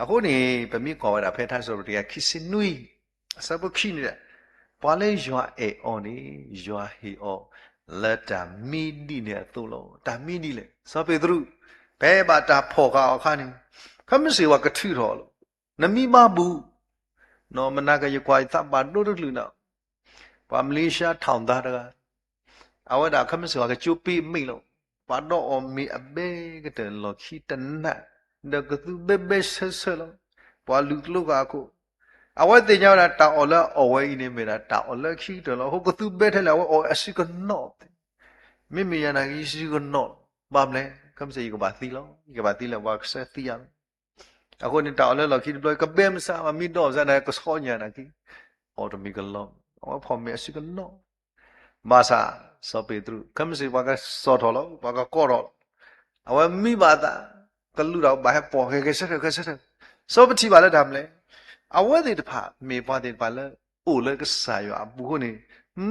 အဃိန့ၣ် ပမ့ၢ်ကွၢ်ဝဲဒၣ်ဖဲထါစံးထီၣ်ပတြၢၤခံဆံနွံ အဆၢဖိခံန့ၣ်, ပှၤလၢယွၤအဲၣ်အီၤန့ၣ် ယွၤဟ့ၣ်အီၤလၢတၢ်မံဒ်န့ၣ်အသိးလီၤ. တၢ်မံဒ်လဲၣ်. စီၤပ့းတရူး ဖဲဘၣ်တၢ်ဖီၣ်ဃာ်အီၤအခါန့ၣ်, ခဲမုၢ်ဆ့ၣ်ပှၤကထုးထီၣ်လီၤ. နမံဘၣ်ဘူၣ်, မနၤကယကွၢ်ယသးဘၣ်ဒိတကလုာ်နီၤ, ပှၤမလ့ၡါထီၣ်သါတဂၤ အဝဲဒၣ်ခဲမုၢ်ဆ့ၣ်ပှၤကကၠိပ့မ့ၢ်လီၤ. ပှၤဒီးအီၤမ့ၤအဘဲကတၢၢ်လီၢ်ခံတနး, ဒီးကသူဘဲဘဲဆၢဆၢလီၤ. ပှၤလူၤကျိဃာ်အခိၣ်, အဝဲသ့ၣ်ညါဝဲဒၣ်တၢ်အီၣ်လၢအအီၣ်ဝဲအံၤန့ၣ် မ့ၢ်ဒၣ်တၢ်အီၣ်လၢခံကတၢၢ်လီၤ. အဃိကသူဘဲထဲလဲၣ် အဝဲအီၣ်အစုကနီၣ်, မ့မ့ၢ်ယၤနာ်က့ ယစုကနီၣ်, ဘၣ်မနုၤလဲၣ်, ခဲမုၢ်ဆ့ၣ်ယကဘၣ်သံလီၤ, ယကဘၣ်သံလၢပှၤကဆှၢသံယၤလီၤ. အဃိန့ၣ် တၢ်အီၣ်လၢလီၢ်ခံတဘျီ ကဘဲမစးဘၣ်, မ့ၢ်ဒီးစးန့ၣ် ကဆှီညါနာ်က့, အီၣ်တမံၤကလီ, အဝဲဖီၣ်မ့ၤအစုကနီၣ်. ဘၣ်ဆၣ် စီၤပ့းတရူး ခဲမုၢ်ဆ့ၣ်ပှၤကစီၣ်ထီၣ်လီၤ, ပှၤကကိးထီၣ်လီၤ, အဝဲမံဘၣ်အသး, ကလူးတၢ်ဘၣ်ဟဲပိာ်ဂဲၤဂဲၤဆၢထၢၣ်ဂဲၤဆၢထၢၣ်, စီၤပထံၣ်ဘၣ်လၢတၢ်မနုၤလဲၣ်, အဝဲသ့ၣ်တဖၣ်မ့ၢ်ပှၤသ့ၣ်တဖၣ်လၢအိၣ်လၢကစၢ်ယွၤအပူၤအဃိန့ၣ်,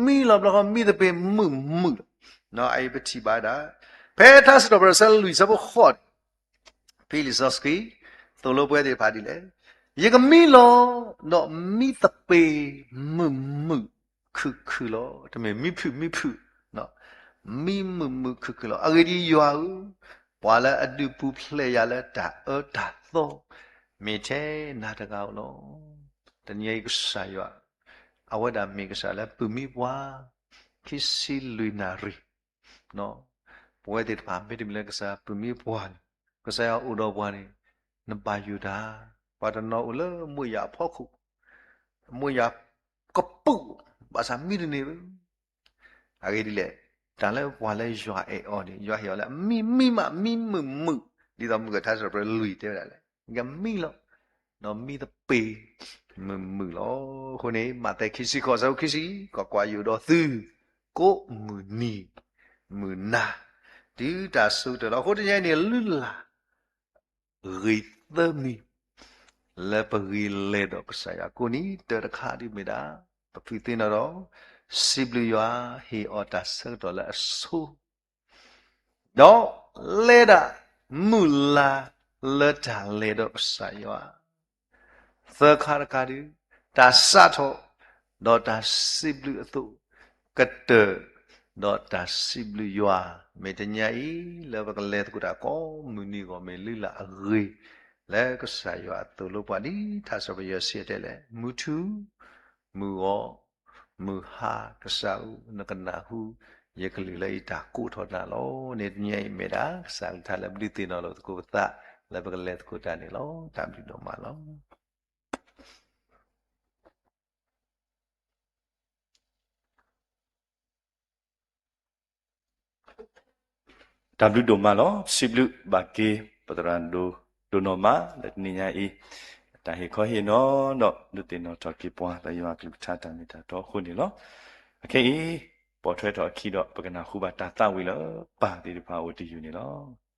မံလီၤဘျီဃီ မံသပ့ၤမုာ်မုာ်လီၤ. အအံၤပထံၣ်ဘၣ်ဒၣ် ဖဲထါစံးထီၣ်ပတြၢၤအဆၢလွံၢ် အဆၢဖိဃိးန့ၣ်, ဖဲလံာ်စီဆှံ သိၣ်လိပဝဲသ့ၣ်တဖၣ်ဒ်လဲၣ်, ယကမံလီၤ, ဒီးမံသပ့ၤမုာ်မုာ်ခုၣ်ခုၣ်လီၤ. တမ့ၢ်မံဖုၣ်မံဖုၣ်, မံမုာ်မုာ်ခုၣ်ခုၣ်လီၤ. အဂ့ၢ်ဒ်အံၤ, ယွၤဧၢ, ပှၤလၢအဒုးပူၤဖျဲးယၤလၢတၢ်အၢတၢ်သီ မ့ၢ်ထဲနၤတဂၤဧိၤလီၤ. တနံၤအံၤကစၢ်ယွၤ အဝဲဒၣ်မ့ၢ်ကစၢ်လၢပုၢ်မံပှၤ ခံဆံလွံၢ်နၣ်ရံၣ်, ပဝဲသ့ၣ်တဖၣ် မ့တမ့ၢ်လၢကစၢ်ယွၤပုၢ်မံပှၤန့ၣ်, ကစၢ်ယွၤအိၣ်ဒီးပှၤန့ၣ်, နဘၣ်ယိၣ်တၢ်, ပှၤတနီၤအိၣ်လၢမူယၤအဖီခိၣ်, မူယၤကပုာ်, ဘၣ်ဆၣ်မံတန့ၢ်ဘၣ်. အဂ့ၢ်ဒ်လဲၣ်, တၢ်လၢပှၤလၢယွၤအဲၣ်အီၤန့ၣ် ယွၤဟ့ၣ်အီၤလၢအမံမံမး မံမုာ်မုာ်, ဒ်သိးမုၢ်ဂီၤထါစံးထီၣ်ပတြၢၤလွံၢ်တဲဝဲဒၣ်လဲၣ်, ယမံလီၤ, ဒီးမံသပ့ၤမုာ်မုာ်လီၤ. အဃိန့ၣ် မးသဲခံဆံဃိး အဆၢဖိခံဆံ, ကွၢ်ကွၢ်, ယအိၣ်ဒီးသု ကိးမုၢ်နံၤ မုၢ်နၤ တုၤတၢ်ဆၢကတီၢ်လီၤ. အဃိတနံၤအံၤန့ၣ် လုၢ်လၢ် ဂ့ၤသၢမံၤ လၢပဂ့ၤလဲၤဒီးကစၢ်ယွၤ ကိးနံၤဒဲးတခါဒ်မ့ၢ်ဒၣ် ပဖုသ့ၣ်နီၣ်ဒီး စံးဘျုးယွၤ ဟ့ၣ်အီၤတၢ်ဆၢကတီၢ်လၢအဆိ ဒီးလဲၤဒၣ် မုၢ်လၢ်လၢတၢ်လဲၤဒီးကစၢ်ယွၤ သၢခါတခါဒုး တၢ်စးထီၣ် ဒီးတၢ်စံးဘျုးအသိး ကတၢၢ် ဒီးတၢ်စံးဘျုးယွၤ မ့ၢ်တနံၤအံၤ လၢပကလဲၤသကိးတၢ်ကိးမုၢ်နံၤအဂီၢ် မ့ၢ်လုၢ်လၢ်အဂ့ၤ လၢကစၢ်ယွၤအသိၣ်လိပှၤဒ်ထါစံးထီၣ်ပတြၢၤယဲၢ်ဆံတဲလဲၣ်, မုၢ်ထူၣ် မုၢ်ဂီၤ မုၢ်ဟါ ကစၢ်ဧၢ နကနၢ်ဟူ ယကလုၢ်လၢယတၢ်ကိးထီၣ်နၤလီၤ. န့ၣ်တနံၤအံၤမ့ၢ်ဒၣ် ကစၢ်အကလုၢ်ကထါလၢပဒုးသ့ၣ်နီၣ်လိာ်သကိးပသး လၢပကလဲၤသကိးတၢ်န့ၣ်လီၤ. တၢ်ဘျုးဒိၣ်မးလီၤ. တၢ်ဘျုးဒိၣ်မးလီၤ. စံးဘျုးဘၣ်က့ၤ ပသရၣ်ဒိၣ်ဒိၣ်နီၢ်မး လၢတနံၤညါအံၤ တၢ်ဟ့ၣ်ခီဟ့ၣ်နီၤဒီး ဒုးသ့ၣ်နီၣ်ထီၣ်က့ၤပှၤ လၢယွၤအကလုၢ်ကထါတၢ်မ့ၢ်တၢ်တီအဃိန့ၣ်လီၤ. အခဲအံၤ ပိာ်ထွဲထီၣ်အခံဒီး ပကနၢ်ဟူဘၣ်တၢ်သးဝံၣ်လၢပၢ်သ့ၣ်တဖၣ်အအိၣ်တယုၢ်န့ၣ်လီၤ.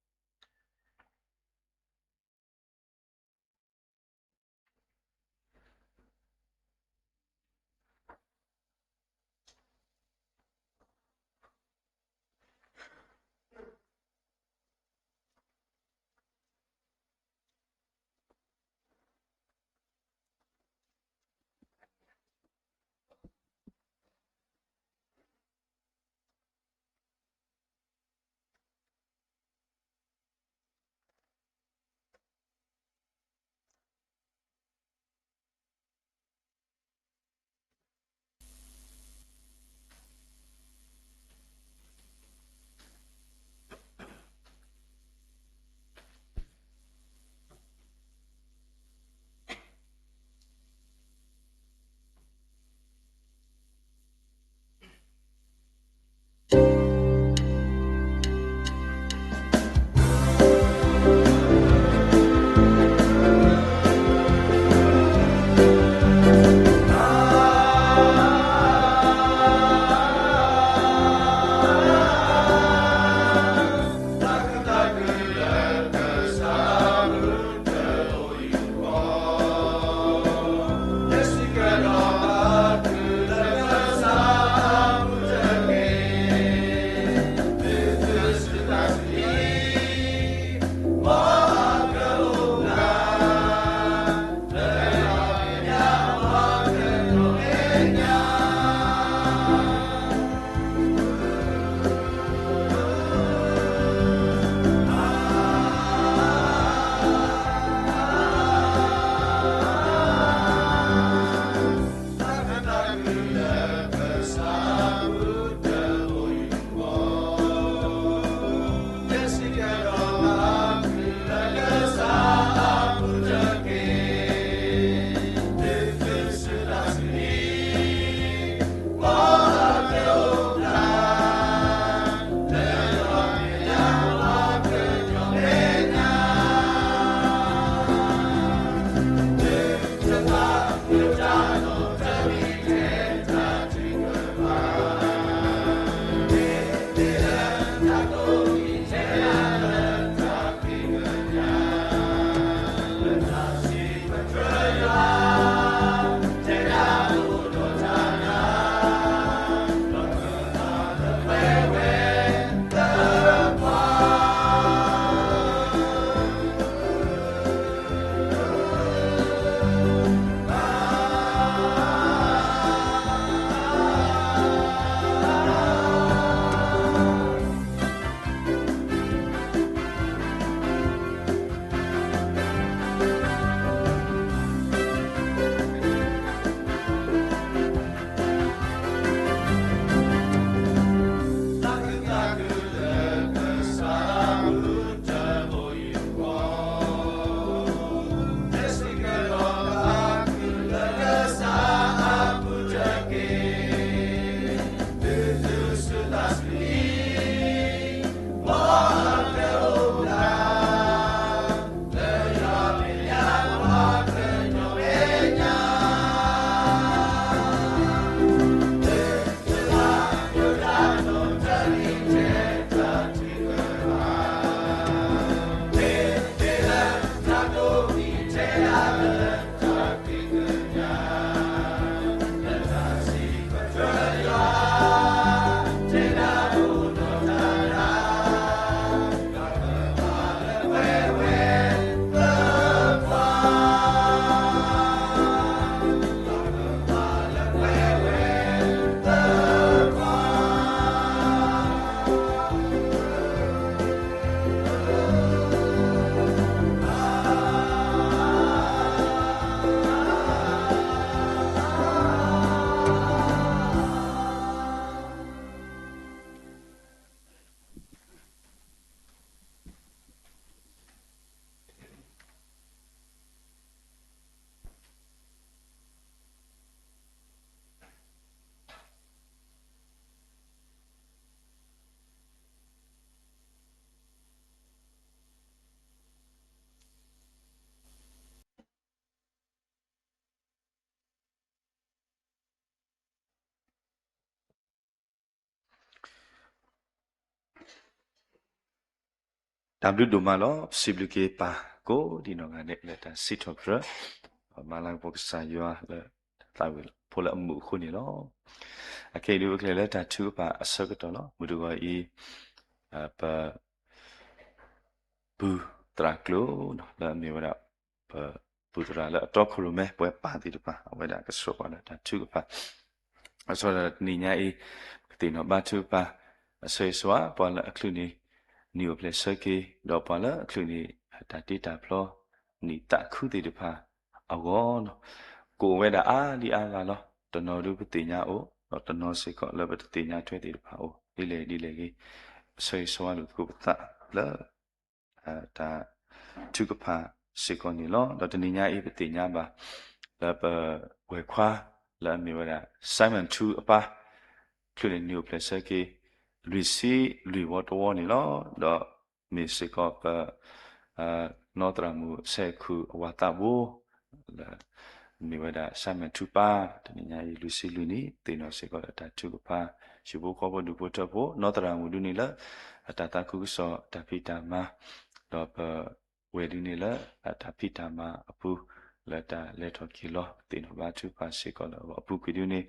တၢ်ဘျုးဒိၣ်မးလီၤ. ပစံးဘျုးက့ၤပၢ်ကိးဒံးနီၢ်ဂၤဒဲးလၢတၢ်စံးထီၣ်ပတြၢၤ မၤလၤကပီၤကစၢ်ယွၤလၢသးဝံၣ်ဖိလၢအမုာ်အဃိန့ၣ်လီၤ. အခဲအံၤဒုးပကလဲၤလၢတၢ်ထုကဖၣ်အဆၢကတီၢ်လီၤ. မုၢ်တဂီၤအံၤ ပ ပူၤသရၣ်ကျိၤ လၢအမ့ၢ်ဝဲဒၣ် ပပူၤသရၣ်လၢအတီခိၣ်ရိၣ်မဲ ပဝဲပၢ်သ့ၣ်တဖၣ် အဝဲဒၣ်ကဆိးပှၤလၢတၢ်ထုကဖၣ် အဆိကတၢၢ်တနံၤညါအံၤ ပကသ့ၣ်နီၣ်ဘါထုကဖၣ် အဆၢဂ့ၤဆၢဝါ ပှၤလၢအချုးန့ၢ် နံၣ်အိၣ်ဖျဲၣ်ဆၢက့ၤ ဒီးပှၤလၢအချုးန့ၢ် တၢ်တ့တၢ်ဖျီ နံၣ်သးခုသ့ၣ်တဖၣ်အဂီၢ် ကအိၣ်ဝဲဒၣ်အါဒံအါဂၤလီၤ. တနီၤဒုးပသ့ၣ်ညါအိၣ် ဒီးတနီၤစ့ၢ်ကီးလၢပတသ့ၣ်ညါထွဲသ့ၣ်တဖၣ်အိၣ် ဒ်လဲၣ်ဒ်လဲၣ်ဂ့ၤ အဆၢဂ့ၤဆၢဝါလိာ်သကိးပသးလၢ တၢ်ထုကဖၣ်စ့ၢ်ကီးန့ၣ်လီၤ. ဒီးတနံၤညါအံၤပသ့ၣ်ညါဘၣ် လၢပဝဲၢ်ခွါ လၢအမ့ၢ်ဝဲဒၣ် Simon Two အပၢ် ချုးန့ၢ်နံၣ်အိၣ်ဖျဲၣ်ဆၢက့ၤ လွံၢ်ဆံလွံၢ်ဝီတဝီန့ၣ်လီၤ. ဒီးမ့ၢ်စ့ၢ်ကီးပ နီၢ်သရၣ်မုၣ်စဲးခူၣ်အဝၤသးဘိ လၢ မ့ၢ်ဝဲဒၣ် Simon Two ပၢ် တနံၤညါအံၤ လွံၢ်ဆံလွံၢ်နံၣ် သ့ၣ်နီၣ်စ့ၢ်ကီးလၢတၢ်ထုကဖၣ် ဟံၣ်ဖိဃီဖိဒူၣ်ဖိထၢဖိ နီၢ်သရၣ်မုၣ်ဒုန့ၣ်လၢ အတၢ်သးခုကစီၣ်တၢ်ဖံးတၢ်မၤ ဒီးပဝဲၢ်ဒုန့ၣ်လၢ အတၢ်ဖံးတၢ်မၤအပူၤ လၢတၢ်လဲၤထီၣ်က့ၤလီၤ ပသ့ၣ်နီၣ်ဘါထုကဖၣ်စ့ၢ်ကီးလၢအပူၤကွံာ်ဒုန့ၣ်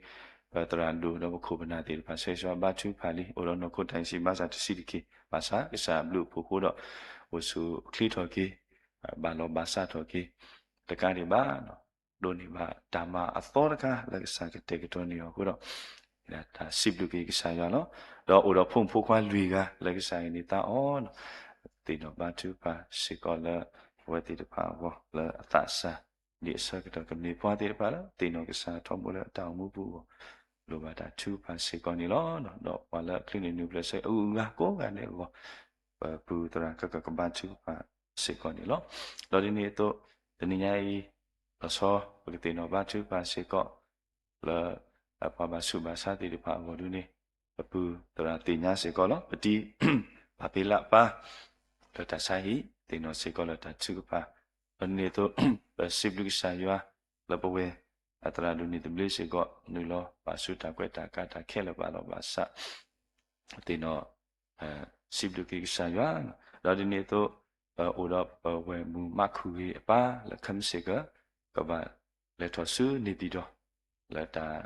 ပသရၣ်ဒိၣ်ဒီးပခိၣ်ပနၢ်သ့ၣ်တဖၣ် ဆၢဂ့ၤဆၢဝါဘါထုကဖၣ်လံ အိၣ်ဒီးနီၢ်ခိတၢ်အံၤစံးဘၣ်ဆၣ်တဆံးတက့ၢ် ဘၣ်ဆၣ်ကစၢ်အဘျုးအဖှိၣ်အဃိဒီး အိၣ်ဆူၣ်အိၣ်ချ့ထီၣ်က့ၤ ဘၣ်လီၤဘၣ်စးထီၣ်က့ၤ တကးဒံးဘၣ် ဒိးန့ၢ်ဘၣ်တၢ်မၤအသီတခါလၢကစၢ်ကတဲာ်ကတီၤန့ၢ်အီၤအဃိဒီး တၢ်စံးဘျုးက့ၤကစၢ်ယွၤလီၤ. ဒီးအိၣ်ဒီးဖိမုၣ်ဖိခွါလွံၢ်ဂၤလၢကစၢ်အံၤန့ၣ်သးအီၤ သ့ၣ်နီၣ်ဘါထုကဖၣ်စ့ၢ်ကီးလၢ အဝဲသ့ၣ်တဖၣ်အဂီၢ်လၢအသးစၢ် ဒ်အဆၢကတီၢ်ကမ့ၢ်ပှၤသ့ၣ်တဖၣ်လၢ သ့ၣ်နီၣ်ကစၢ်ထီဘိလၢအတၢ်အိၣ်မူပူၤအဂီၢ် လိၣ်ဘၣ်တၢ်ထုကဖၣ်စ့ၢ်ကီးန့ၣ်လီၤ. ဒီးပှၤလၢအချုးန့ၢ်နံၣ်အိၣ်ဖျဲၣ်ဆၢအဂုၤအဂၤကိးဂၤဒဲးအဂီၢ် ပပူၤသရၣ်ကကဘါထုကဖၣ်စ့ၢ်ကီးန့ၣ်လီၤ. ဒီးဒ်န့ၣ်အသိး တနံၤညါအံၤ လီၤဆီ ပကသ့ၣ်နီၣ်ဘါထုကဖၣ်စ့ၢ်ကီး လၢ ပှၤဘၣ်ဆူးဘၣ်ဆါသ့ၣ်တဖၣ်အဂီၢ်ဒုန့ၣ် ပပူၤသရၣ်သ့ၣ်ညါစ့ၢ်ကီးလီၤ. ပတံၤ ပၢ်ဖ့လးပၢ် လၢတၢ်ဆါဟံၣ် သ့ၣ်နီၣ်စ့ၢ်ကီးလၢတၢ်ထုကဖၣ် ဒီးဒ်န့ၣ်အသိး ပစံးဘျုးကစၢ်ယွၤ လၢပဝဲၢ် အသရၣ်ဒိၣ်န့ၣ်သဘျ့စ့ၢ်ကီး နုာ်လီၤဘၣ်ဆူတၢ်ကွဲးတၢ်ကၤတၢ်ခဲလၢာ်ဘၣ်လီၤဘၣ်စး သ့ၣ်နီၣ် စံးဘျုးက့ၤကစၢ်ယွၤ ဒီးဒ်န့ၣ်အသိး ပအိၣ်ဒီးပဝဲၢ်မုၢ်မးခူၣ်ဂ့ၤအပၢ်လၢ ခမ့ၢ်စ့ၢ်ကီး ကဘၣ်လဲၤထီၣ်ဆူန့ၣ်ပၠံၣ်တီၣ် လၢတၢ်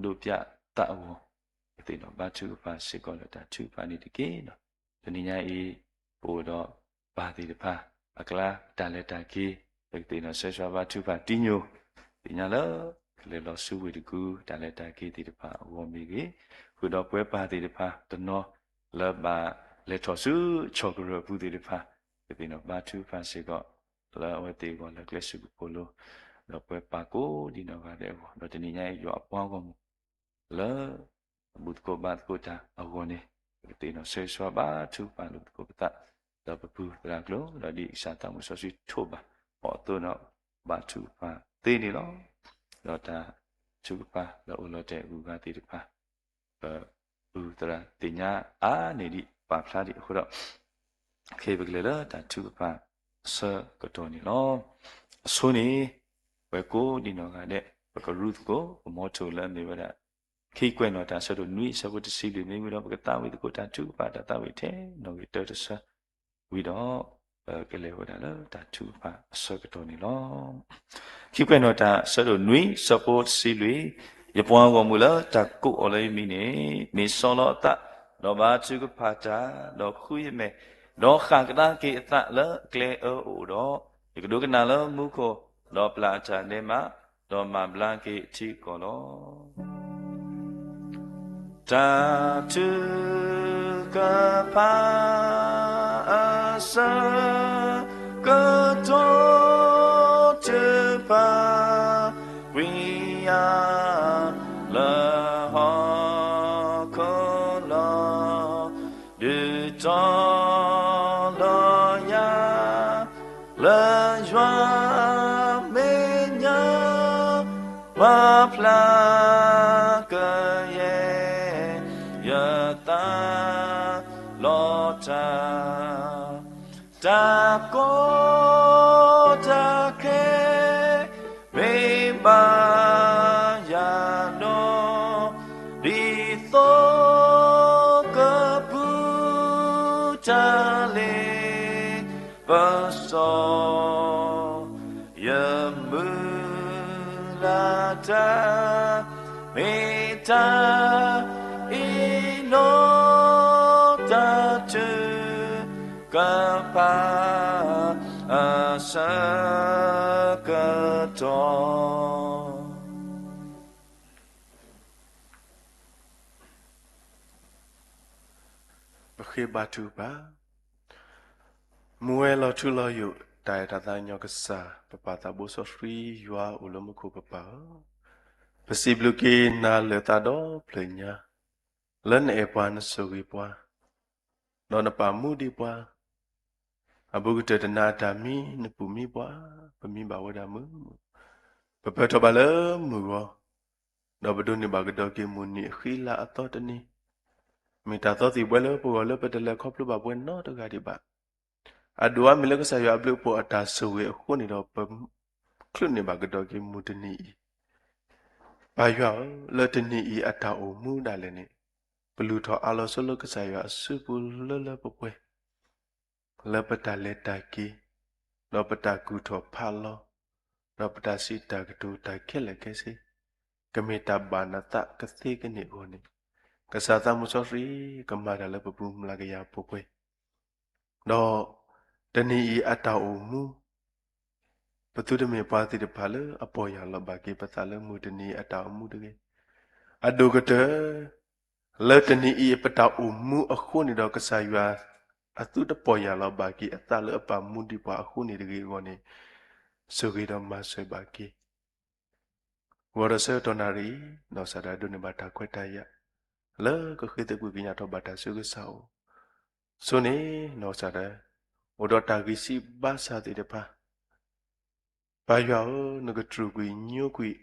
ဒိးပၠးသးအဂီၢ် ပသ့ၣ်နီၣ်ဘါထုကဖၣ်စ့ၢ်ကီးလၢတၢ်ထုကဖၣ်န့ၣ်တက့ၢ်. တနံၤညါအံၤ ပအိၣ်ဒီးပၢ်သ့ၣ်တဖၣ် အကျါတၢ်လဲၤတၢ်က့ၤ ပကသ့ၣ်နီၣ်ဆၢဂ့ၤဆၢဝါဘါထုကဖၣ်တံၤညိၣ် သ့ၣ်ညါလၢ ကလဲၤလီၤဆူဝ့ၢ်တကူ တၢ်လဲၤတၢ်က့ၤသ့ၣ်တဖၣ်အဂီၢ်မ့ၢ်ဂ့ၤ, ဃုာ်ဒီးပဝဲပၢ်သ့ၣ်တဖၣ်တနီၤ လၢဘၣ်လဲၤထီၣ်ဆူဆီၣ်ကရၢၢ်ပူၤသ့ၣ်တဖၣ် ပသ့ၣ်နီၣ်ဘါထုကဖၣ်စ့ၢ်ကီး လၢအဝဲသ့ၣ်အဂီၢ်လၢကျဲစူၣ်ကဖိလီၤ, ဒီးပဝဲပၢ်ကိးဒံးနီၢ်ဂၤဒဲးအဂီၢ် ဒီးတနံၤညါအံၤယွၤအပှၤဂီၢ်မုၢ် လၢ ဘူၣ်သကိးဘါသကိးတၢ်အဂီၢ်န့ၣ် ပကသ့ၣ်နီၣ်ဆၢဂ့ၤဆၢဝါဘါထုကဖၣ်လိာ်သကိးပသး ဒီးပပူၤသရၣ်ကျိၤ ဒီးဒ်ကစၢ်သးမုၢ်စီဆှံထိးဘၣ် အီၤအသိးဒီးဘါထုကဖၣ်သ့န့ၣ်လီၤ. ဒီးတၢ်ထုကဖၣ်လၢအိၣ်လီၤတဲာ်အဂုၤအဂၤသ့ၣ်တဖၣ် ပပူၤသရၣ်သ့ၣ်ညါအါန့ၢ်ဒံးပာ်ဖျါဒံးအဃိဒီး ခဲအံၤပကလဲၤလၢတၢ်ထုကဖၣ်အဆၢကတီၢ်န့ၣ်လီၤ. အဆိန့ၣ် ပဝဲကိးဒံးနီၢ်ဂၤဒဲး ပကရူၢ်သကိး ပမီထိၣ်လၢအမ့ၢ်ဝဲဒၣ် ခံကွဲးနီၣ်တၢ်အဆၢဒိၣ်နွံအဆၢဖိတဆံလွံၢ် မ့မ့ၢ်ဒီး ပကသးဝံၣ်သကိးတၢ်ထုကဖၣ် တၢ်သးဝံၣ်ထဲနီၣ်ဂံၢ်တၢတဆၢ ဝံၤဒီး ပကလဲၤဝဲဒၣ်လၢတၢ်ထုကဖၣ်အဆၢကတီၢ်န့ၣ်လီၤ. ခံကွဲးနီၣ်တၢ်အဆၢဒိၣ်နွံအဆၢဖိတဆံလွံၢ်, ယပှၤဂီၢ်မုၢ်လၢတၢ်ကိးအီၤလၢယမံၤန့ၣ် မ့ၢ်ဆီလီၤအသး, ဒီးဘါထုကဖၣ်တၢ်, ဒီးဃုယမဲာ်, ဒီးဃၣ်ကဒါက့ၤအသးလၢအကျဲအၢအအိၣ်ဒီး, ယကဒိကနၣ်လၢမူခိၣ်, ဒီးပျၢ်အတၢ်ဒဲးမး, ဒီးမၤဘျါက့ၤအထံအကီၢ်လီၤ. တၢ်ထုကဖၣ်အဆၢကတီၢ် ထုကဖၣ်ကွံာ်ယၤလၢဟီၣ်ခိၣ်လီၤ. ဒုးတီလီၤယၤ လၢယွၤမဲာ်ညါ ပာ်ဖျါကယဲၢ် ယသးလီၤတၢ် တၢ်ကီတၢ်ခဲ မ့ၢ်ဘၣ်ယၤဒီး ဒ်သိးကပူၤတၢ်လ့ ပစီၤ, ယမုၢ်လၢ်တၢ်, မ့ၢ်တၢ်အ့ၣ်လိာ်တၢ်ထုကဖၣ်အဆၢကတီၢ်. ပဃ့ဘါထုကဖၣ်. မူဝဲလီၤထူလီၤယိာ် တၢ်အဲၣ်တၢ်သးကညီၤကစၢ်, ပပၢ်သးဘိစီဆှံယွၤအိၣ်လၢမူခိၣ်ကပၤဧၢ, ပစံးဘျုးက့ၤနၤလၢသးဒီဖျၢၣ်ညါ, လၢနအဲၣ်ပှၤနဆိၣ်ဂ့ၤပှၤ, ဒီးနပာ်မူဒံးပှၤ, အဘူးကတၢၢ်တနၤအတၢ်မံနပူၤမံပှၤ, ပမံဘၣ်ဝဲဒၣ်မုာ်မုာ်, ပပၢၢ်ထီၣ်ဘၣ်လၢမုၢ်ဂီၤ, ဒီးပဒိးန့ၢ်ဘၣ်ကဒီးက့ၤမုၢ်နံၤအဃံလၤအသီတနံၤ, မ့ၢ်တၢ်သီသံၣ်ဘှဲလၢပဂီၢ်လၢပတလဲၤခီဖျိဘၣ်ပှဲၤနီတဂၤဒံးဘၣ်. အဒိၣ်အါမ့ၢ်လၢကစၢ်ယွၤအဘျုးအဖှိၣ်အတၢ်ဆိၣ်ဂ့ၤအဃိန့ၣ်ဒီး ပချုးန့ၢ်ဘၣ်ကဒီးက့ၤမုၢ်တနံၤအံၤ, ပၢ်ယွၤဧၢ, လၢတနံၤအံၤအတၢ်အိၣ်မူဒၣ်လဲာ်န့ၣ်, ပလူၤထီၣ်အါလီၤဆိလၢကစၢ်ယွၤအစုပူၤလၢလၢပှဲၤပှဲၤ လၢပတၢ်လဲၤတၢ်က့ၤ, ဒီးပတၢ်ကူၣ်ထီၣ်ဖးလီၤ, ဒီးပတၢ်စံးတၢ်ကတိၤတၢ်ခဲလၢာ်ခဲဆ့, ကမ့ၢ်တၢ်ဘၣ်နသးကသ့ကန့ၢ်အဂီၢ်န့ၣ်, ကစၢ်သးမူစီဆှံကမၤတၢ်လၢပပူၤမျးကယၤပှဲၤပှဲၤ, ဒီးတနံၤအံၤအတၢ်အိၣ်မူ ပသုတမ့ၢ်ပှၤသ့ၣ်တဖၣ်လၢအပီၢ်ယၢ်လီၤဘၣ်က့ၤပသးလၢမုၢ်တနံၤအတၢ်အိၣ်မူတဂ့ၤ. အဒိၣ်ကတၢၢ် လၢတနံၤအံၤပတၢ်အိၣ်မူအဃိန့ၣ်ဒီး ကစၢ်ယွၤအသုတပီၢ်ယၢ်လီၤဘၣ်က့ၤအသးလၢအပာ်မူဒံးပှၤအဃိန့ၣ်တဂ့ၤအဂီၢ်န့ၣ်, ဆိၣ်ဂ့ၤဒီးမၤစၢၤဘၣ်က့ၤ ဂီၤဒီးဆၢကတီၢ်နၣ်ရံၣ်အံၤ, နီၢ်ကစၢ်ဒၣ်ဒိးန့ၢ်ဘၣ်တၢ်ခွဲးတၢ်ယာ် လၢကဃ့သကွံာ်ကညးထီၣ်ဘၣ်တၢ်ဆူကစၢ်အအိၣ်, ဆိန့ၣ် နီၢ်ကစၢ်ဒၣ် အိၣ်ဒီးတၢ်ဂံၢ်စၢ်ဘါစၢ်သ့ၣ်တဖၣ်, ပၢ်ယွၤဧၢ, နကတြူာ်ကွံာ်ညိကွံာ်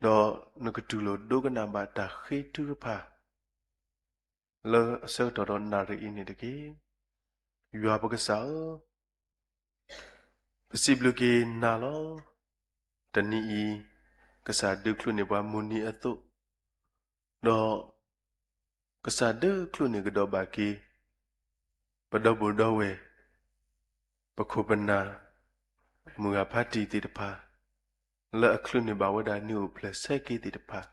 ဒီးနကတူၢ်လိာ်ဒိကနၣ်ဘၣ်တၢ်ဃ့ထုကဖၣ် လၢအဆၢကတီၢ်ဒီးနၣ်ရံၣ်အံၤန့ၣ်တက့ၢ်. ယွၤပကစၢ်ဧၢ, ပစံးဘျုးက့ၤနၤလီၤ. တနံၤအံၤ ကစၢ်ဒုးချုးန့ၢ်ပှၤမုၢ်နံၤအသိး, ဒီးကစၢ်ဒုးချုးန့ၢ်ကဒီးဘၣ်က့ၤ ပဒီပုၢ်ဒီဝဲၢ်, ပခိၣ်ပနၢ်, မုၢ်ဂၤဖါတံၢ်သ့ၣ်တဖၣ်, လၢအချုးန့ၢ်ဘၣ်ဝဲဒၣ်နံၣ်အိၣ်ဖျဲၣ်ဆဲက့သ့ၣ်တဖၣ်,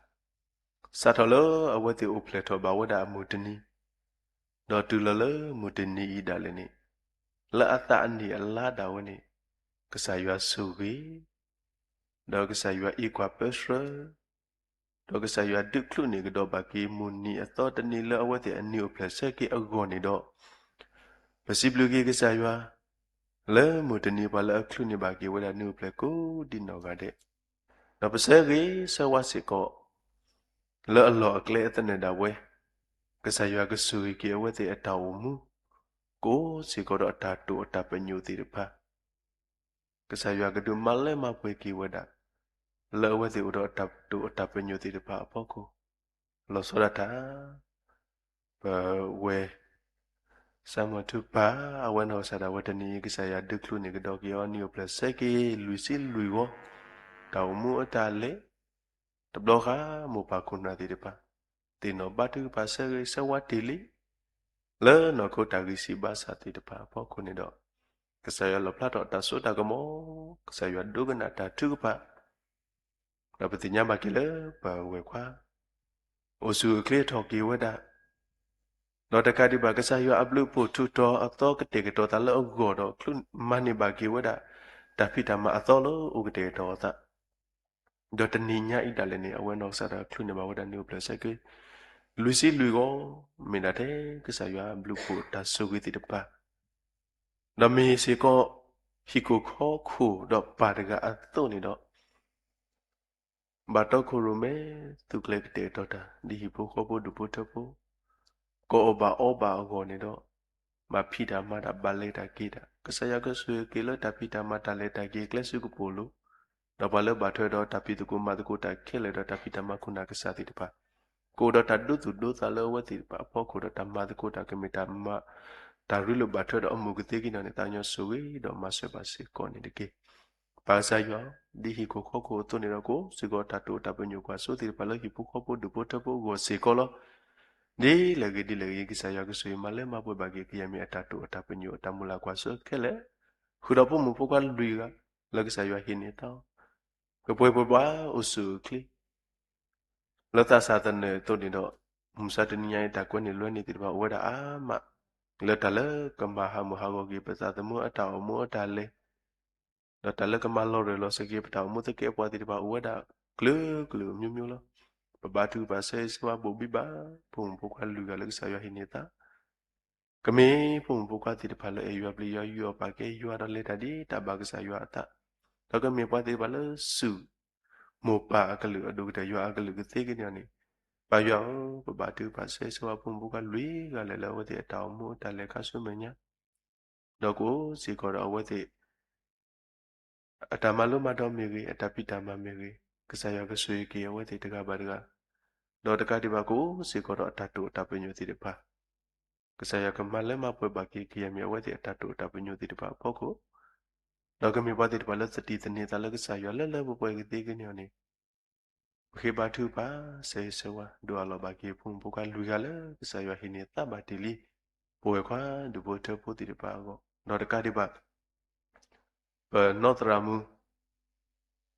စးထီၣ်လၢအဝဲသ့ၣ်အိၣ်ဖျဲၣ်ထီၣ်ဘၣ်ဝဲဒၣ်အမုၢ်တနံၤ, ဒီးတုၤလီၤလၢမုၢ်တနံၤအံၤဒၣ်လဲာ်န့ၣ်, လၢအသးအနံၣ်အလါဒၣ်ဝဲန့ၣ်, ကစၢ်ယွၤဆိၣ်ဂ့ၤ, ဒီးကစၢ်ယွၤအံးကွၢ်ပၢဆှၢ, ဒီးကစၢ်ယွၤဒုးချုးန့ၢ်ကဒီးဘၣ်က့ၤမုၢ်နံၤအသီတနံၤလၢအဝဲသ့ၣ်အနံၣ်အိၣ်ဖျဲၣ်ဆဲက့အဂီၢ်န့ၣ်ဒီး, ပစံးဘျုးက့ၤကစၢ်ယွၤ လၢမုၢ်တနံၤပှၤလၢအချုးန့ၢ်ဘၣ်က့ၤဝဲဒၣ်နံၣ်အိၣ်ဖျဲၣ်ကိးဒံနီၢ်ဂၤဒဲး, ဒီးပဆၢဂ့ၤဆၢဝါစ့ၢ်ကီး လၢအလီၢ်အကျဲအသနၢၣ်ဒၣ်ဝဲ, ကစၢ်ယွၤကဆိၣ်ဂ့ၤက့ၤအဝဲသ့ၣ်အတၢ်အိၣ်မူ, ကိးစ့ၢ်ကီးဒီးအတၢ်တိာ်အတၢ်ပညိၣ်သ့ၣ်တဖၣ် ကစၢ်ယွၤကဒုးမၤလၢမၤပှဲၤက့ၤဝဲဒၣ်, လၢအဝဲသ့ၣ်အိၣ်ဒီးအတၢ်တိာ်အတၢ်ပညိၣ်သ့ၣ်တဖၣ်အဖီခိၣ်, လီၤဆီဒၣ်တၢ်, ပဝဲၡမူထူပၢ်, အဝဲနီၢ်ကစၢ်ဒၣ်ဝဲတနံၤအံၤ ကစၢ်ယွၤဒုးချုးန့ၢ်ကဒီးက့ၤအီၤနံၣ်အိၣ်ဖျဲၣ်ဆဲက့ လွံၢ်ဆံလွံၢ်ဂီၢ်, တၢ်အိၣ်မူအတၢ်လဲၤ, တဘျီဃီမိၢ်ပၢ်ခိၣ်နၢ်သ့ၣ်တဖၣ်, သ့ၣ်နီၣ်ဘါထုကဖၣ်ဆၢဂ့ၤဆၢဝါတ့ၢ်လံ, လၢနီၢ်ခိတၢ်ဂံၢ်စၢ်ဘါစၢ်သ့ၣ်တဖၣ်အဖီခိၣ်န့ၣ်ဒီး, ကစၢ်ယွၤလီၣ်ဖျါထီၣ်တၢ်စိတၢ်ကမီၤ, ကစၢ်ယွၤဒိကနၣ်တၢ်ထုကဖၣ်, ဒီးပသ့ၣ်ညါဘၣ်က့ၤလၢပဝဲၢ်ခွါ အိၣ်ဆူၣ်အိၣ်ချ့ထီၣ်က့ၤဝဲဒၣ်, ဒီးတကးဒံးဘၣ် ကစၢ်ယွၤအဘျုးအဖှိၣ်ထုးထီၣ်အသီကတဲာ်ကတီၤသးလၢအဂီၢ်ဒီး မၤန့ၢ်ဘၣ်က့ၤဝဲဒၣ် တၢ်ဖံးတၢ်မၤအသီလၢအိၣ်ကတဲာ်ကတီၤအသး, ဒီးတနံၤညါအံၤဒၣ်လဲာ်န့ၣ် အဝဲနီၢ်ကစၢ်ဒၣ်ချုးန့ၢ်ဘၣ်ဝဲဒၣ်နံၣ်အိၣ်ဖျဲၣ်ဆဲက့ လွံၢ်ဆံလွံၢ်ဂီၢ်, မ့ၢ်ဒၣ်ထဲကစၢ်ယွၤအဘျုးအဖှိၣ်တၢ်ဆိၣ်ဂ့ၤသ့ၣ်တဖၣ်, ဒီးမ့ၢ်စ့ၢ်ကီး ဟံၣ်ခိၣ်ဃီခိၣ်ဒီးပၢ်တဂၤအသိးန့ၣ်ဒီး ဘၣ်တီခိၣ်ရိၣ်မဲ သူၣ်ကျဲၤကတဲာ်ကတီၤတၢ် ဒ်ဟံၣ်ဖိဃီဖိဒူၣ်ဖိထၢဖိ ကအီၣ်ဘၣ်အီဘၣ်အဂီၢ်န့ၣ်ဒီး ဘၣ်ဖံးတၢ်မၤတၢ်ဘၣ်လဲၤတၢ်က့ၤတၢ် ကစၢ်ယွၤကဆိၣ်ဂ့ၤက့ၤလၢတၢ်ဖံးတၢ်မၤတၢ်လဲၤတၢ်က့ၤအကျဲစုကပိာ်လိၤ, ဒီးပှၤလၢဘၣ်ထွဲဒီးတၢ်ဖံးသကိးမၤသကိးတၢ်ခဲလၢာ်ဒီးတၢ်ဖံးတၢ်မၤခိၣ်နၢ်ကစၢ်သ့ၣ်တဖၣ် ကအိၣ်ဒီးတၢ်ဒိသူၣ်ဒိသးလၢအဝဲသ့ၣ်တဖၣ်အဖီခိၣ်ဒီးတၢ်မၤသကိးတၢ်ကမ့ၢ်တၢ်မၤ တၢ်ရ့လိာ်ဘၣ်ထွဲဒီးအမုၢ်ကသ့က့ၤနီၢ်န့ၣ် သးကညီၤဆိၣ်ဂ့ၤဒီးမၤစၢၤဘၣ်စ့ၢ်ကီးန့ၣ်တက့ၢ်. ပၢ်ကစၢ်ယွၤ, ဒ်ဟံၣ်ခိၣ်ဃီခိၣ်အသိးန့ၣ်ဒီး ကိးစ့ၢ်ကီးတၢ်တိာ်တၢ်ပညိၣ်ကွၢ်စိသ့ၣ်တဖၣ်လၢဟံၣ်ဖိဃီဖိဒူၣ်ဖိထၢဖိအဂီၢ်စ့ၢ်ကီးလီၤ. ဒ်လဲၣ်ဂ့ၤဒ်လဲၣ်ဂ့ၤ ကစၢ်ယွၤကဆိၣ်ဂ့ၤမၤလၢမၤပှဲၤဘၣ်က့ၤ ကယဲၢ်မ့ၢ်အတၢ်တိာ်အတၢ်ပညိၣ်အတၢ်မုၢ်လၢ်ကွၢ်စိခဲလၢာ်, ဃုာ်ဒီးဖိမုၣ်ဖိခွါလွံၢ်ဂၤ လၢကစၢ်ယွၤဟ့ၣ်န့ၢ်သါအီၤ, ကပှဲၤပှဲၤပှၤအိၣ်ဆူၣ်အိၣ်ချ့ လၢသးစၢ်သနၢၣ်အသိးန့ၣ်ဒီး မုၢ်မဆါတနံၤညါအံၤ တၢ်ကွဲန့ၢ်လွဲန့ၢ်သ့ၣ်တဖၣ်အိၣ်ဝဲဒၣ်အါမး, လၢတၢ်လၢကမၤဟးမုၢ်ဟးဂီၤက့ၤ ပသးသမူအတၢ်အိၣ်မူအတၢ်လဲၤ, ဒီးတၢ်လၢကမၤလီၤရၢၢ်လီၤစ့ၢ်က့ၤ ပတၢ်အိၣ်မူသကဲးပဝးသ့ၣ်တဖၣ်အိၣ်ဝဲဒၣ် ကျၢၤကျၢၤ မျိုးမျိုး လီၤ. ပဘါထုကဖၣ်ဆၢဂ့ၤဆၢဝါဘိၣ်ဘံၣ်ဘၣ် ဖိမုၣ်ဖိခွါလွံၢ်ဂၤလၢကစၢ်ယွၤဟ့ၣ်န့ၢ်သါ ကမ့ၢ်ဖိမုၣ်ဖိခွါသ့ၣ်တဖၣ်လၢအဲၣ်ယွၤပျံၤယွၤ ယူးယီၣ်ပာ်ကဲယွၤ ဒီးလဲၤတၢ်ဒ်တၢ်ဘၣ်ကစၢ်ယွၤအသး, ဒီးကမ့ၢ်ပှၤသ့ၣ်တဖၣ်လၢဆူၣ်မိၢ်ပၢ်အကလုာ် အဒိၣ်ကတၢၢ်ယွၤအကလုာ်ကသ့ကန့ၢ်အီၤန့ၣ်, ပၢ်ယွၤဧၢ, ပဘါထုကဖၣ်ဆၢဂ့ၤဆၢဝါဖိမုၣ်ဖိခွါလွံၢ်ဂၤလၢာ် လၢအဝဲသ့ၣ်အတၢ်အိၣ်မူအတၢ်လဲၤခါဆူမဲာ်ညါ ဒီးကအိၣ်စ့ၢ်ကီးဒီးအဝဲသ့ၣ် အတၢ်မၤလိမၤဒိးမ့ၢ်ဂ့ၤ, အတၢ်ဖံးတၢ်မၤမ့ၢ်ဂ့ၤ, ကစၢ်ယွၤကဆိၣ်ဂ့ၤက့ၤအဝဲသ့ၣ်တဂၤဘၣ်တဂၤ, ဒီးတကးဒံးဘၣ်ကအိၣ်စ့ၢ်ကီးဒီးအတၢ်တိာ်အတၢ်ပညိၣ်သ့ၣ်တဖၣ်, ကစၢ်ယွၤကမၤလၢမၤပှဲၤဘၣ်က့ၤ ကယဲၢ်မ့ၢ်အဝဲသ့ၣ်အတၢ်တိာ်အတၢ်ပညိၣ်သ့ၣ်တဖၣ်အဖီခိၣ်, ဒီးကမ့ၢ်ပှၤသ့ၣ်တဖၣ်လၢသတံၢ်သန့ၤသးလၢကစၢ်ယွၤလၢလၢပှဲၤပှဲၤကသ့ကန့ၢ်အီၤန့ၣ် ပဃ့ဘါထုကဖၣ်ဆၢဂ့ၤဆၢဝါ ဒိၣ်အလီၢ်ဘၣ်က့ၤ ဖိမုၣ်ဖိခွါလွံၢ်ဂၤလၢကစၢ်ယွၤဟ့ၣ်န့ၢ်သါဘၣ်တ့ၢ်လံ ပဝဲၢ်ခွါဒူၣ်ဖိထၢဖိသ့ၣ်တဖၣ်အဂီၢ်, ဒီးတကးဒံးဘၣ် ပနီၢ်သရၣ်မုၣ်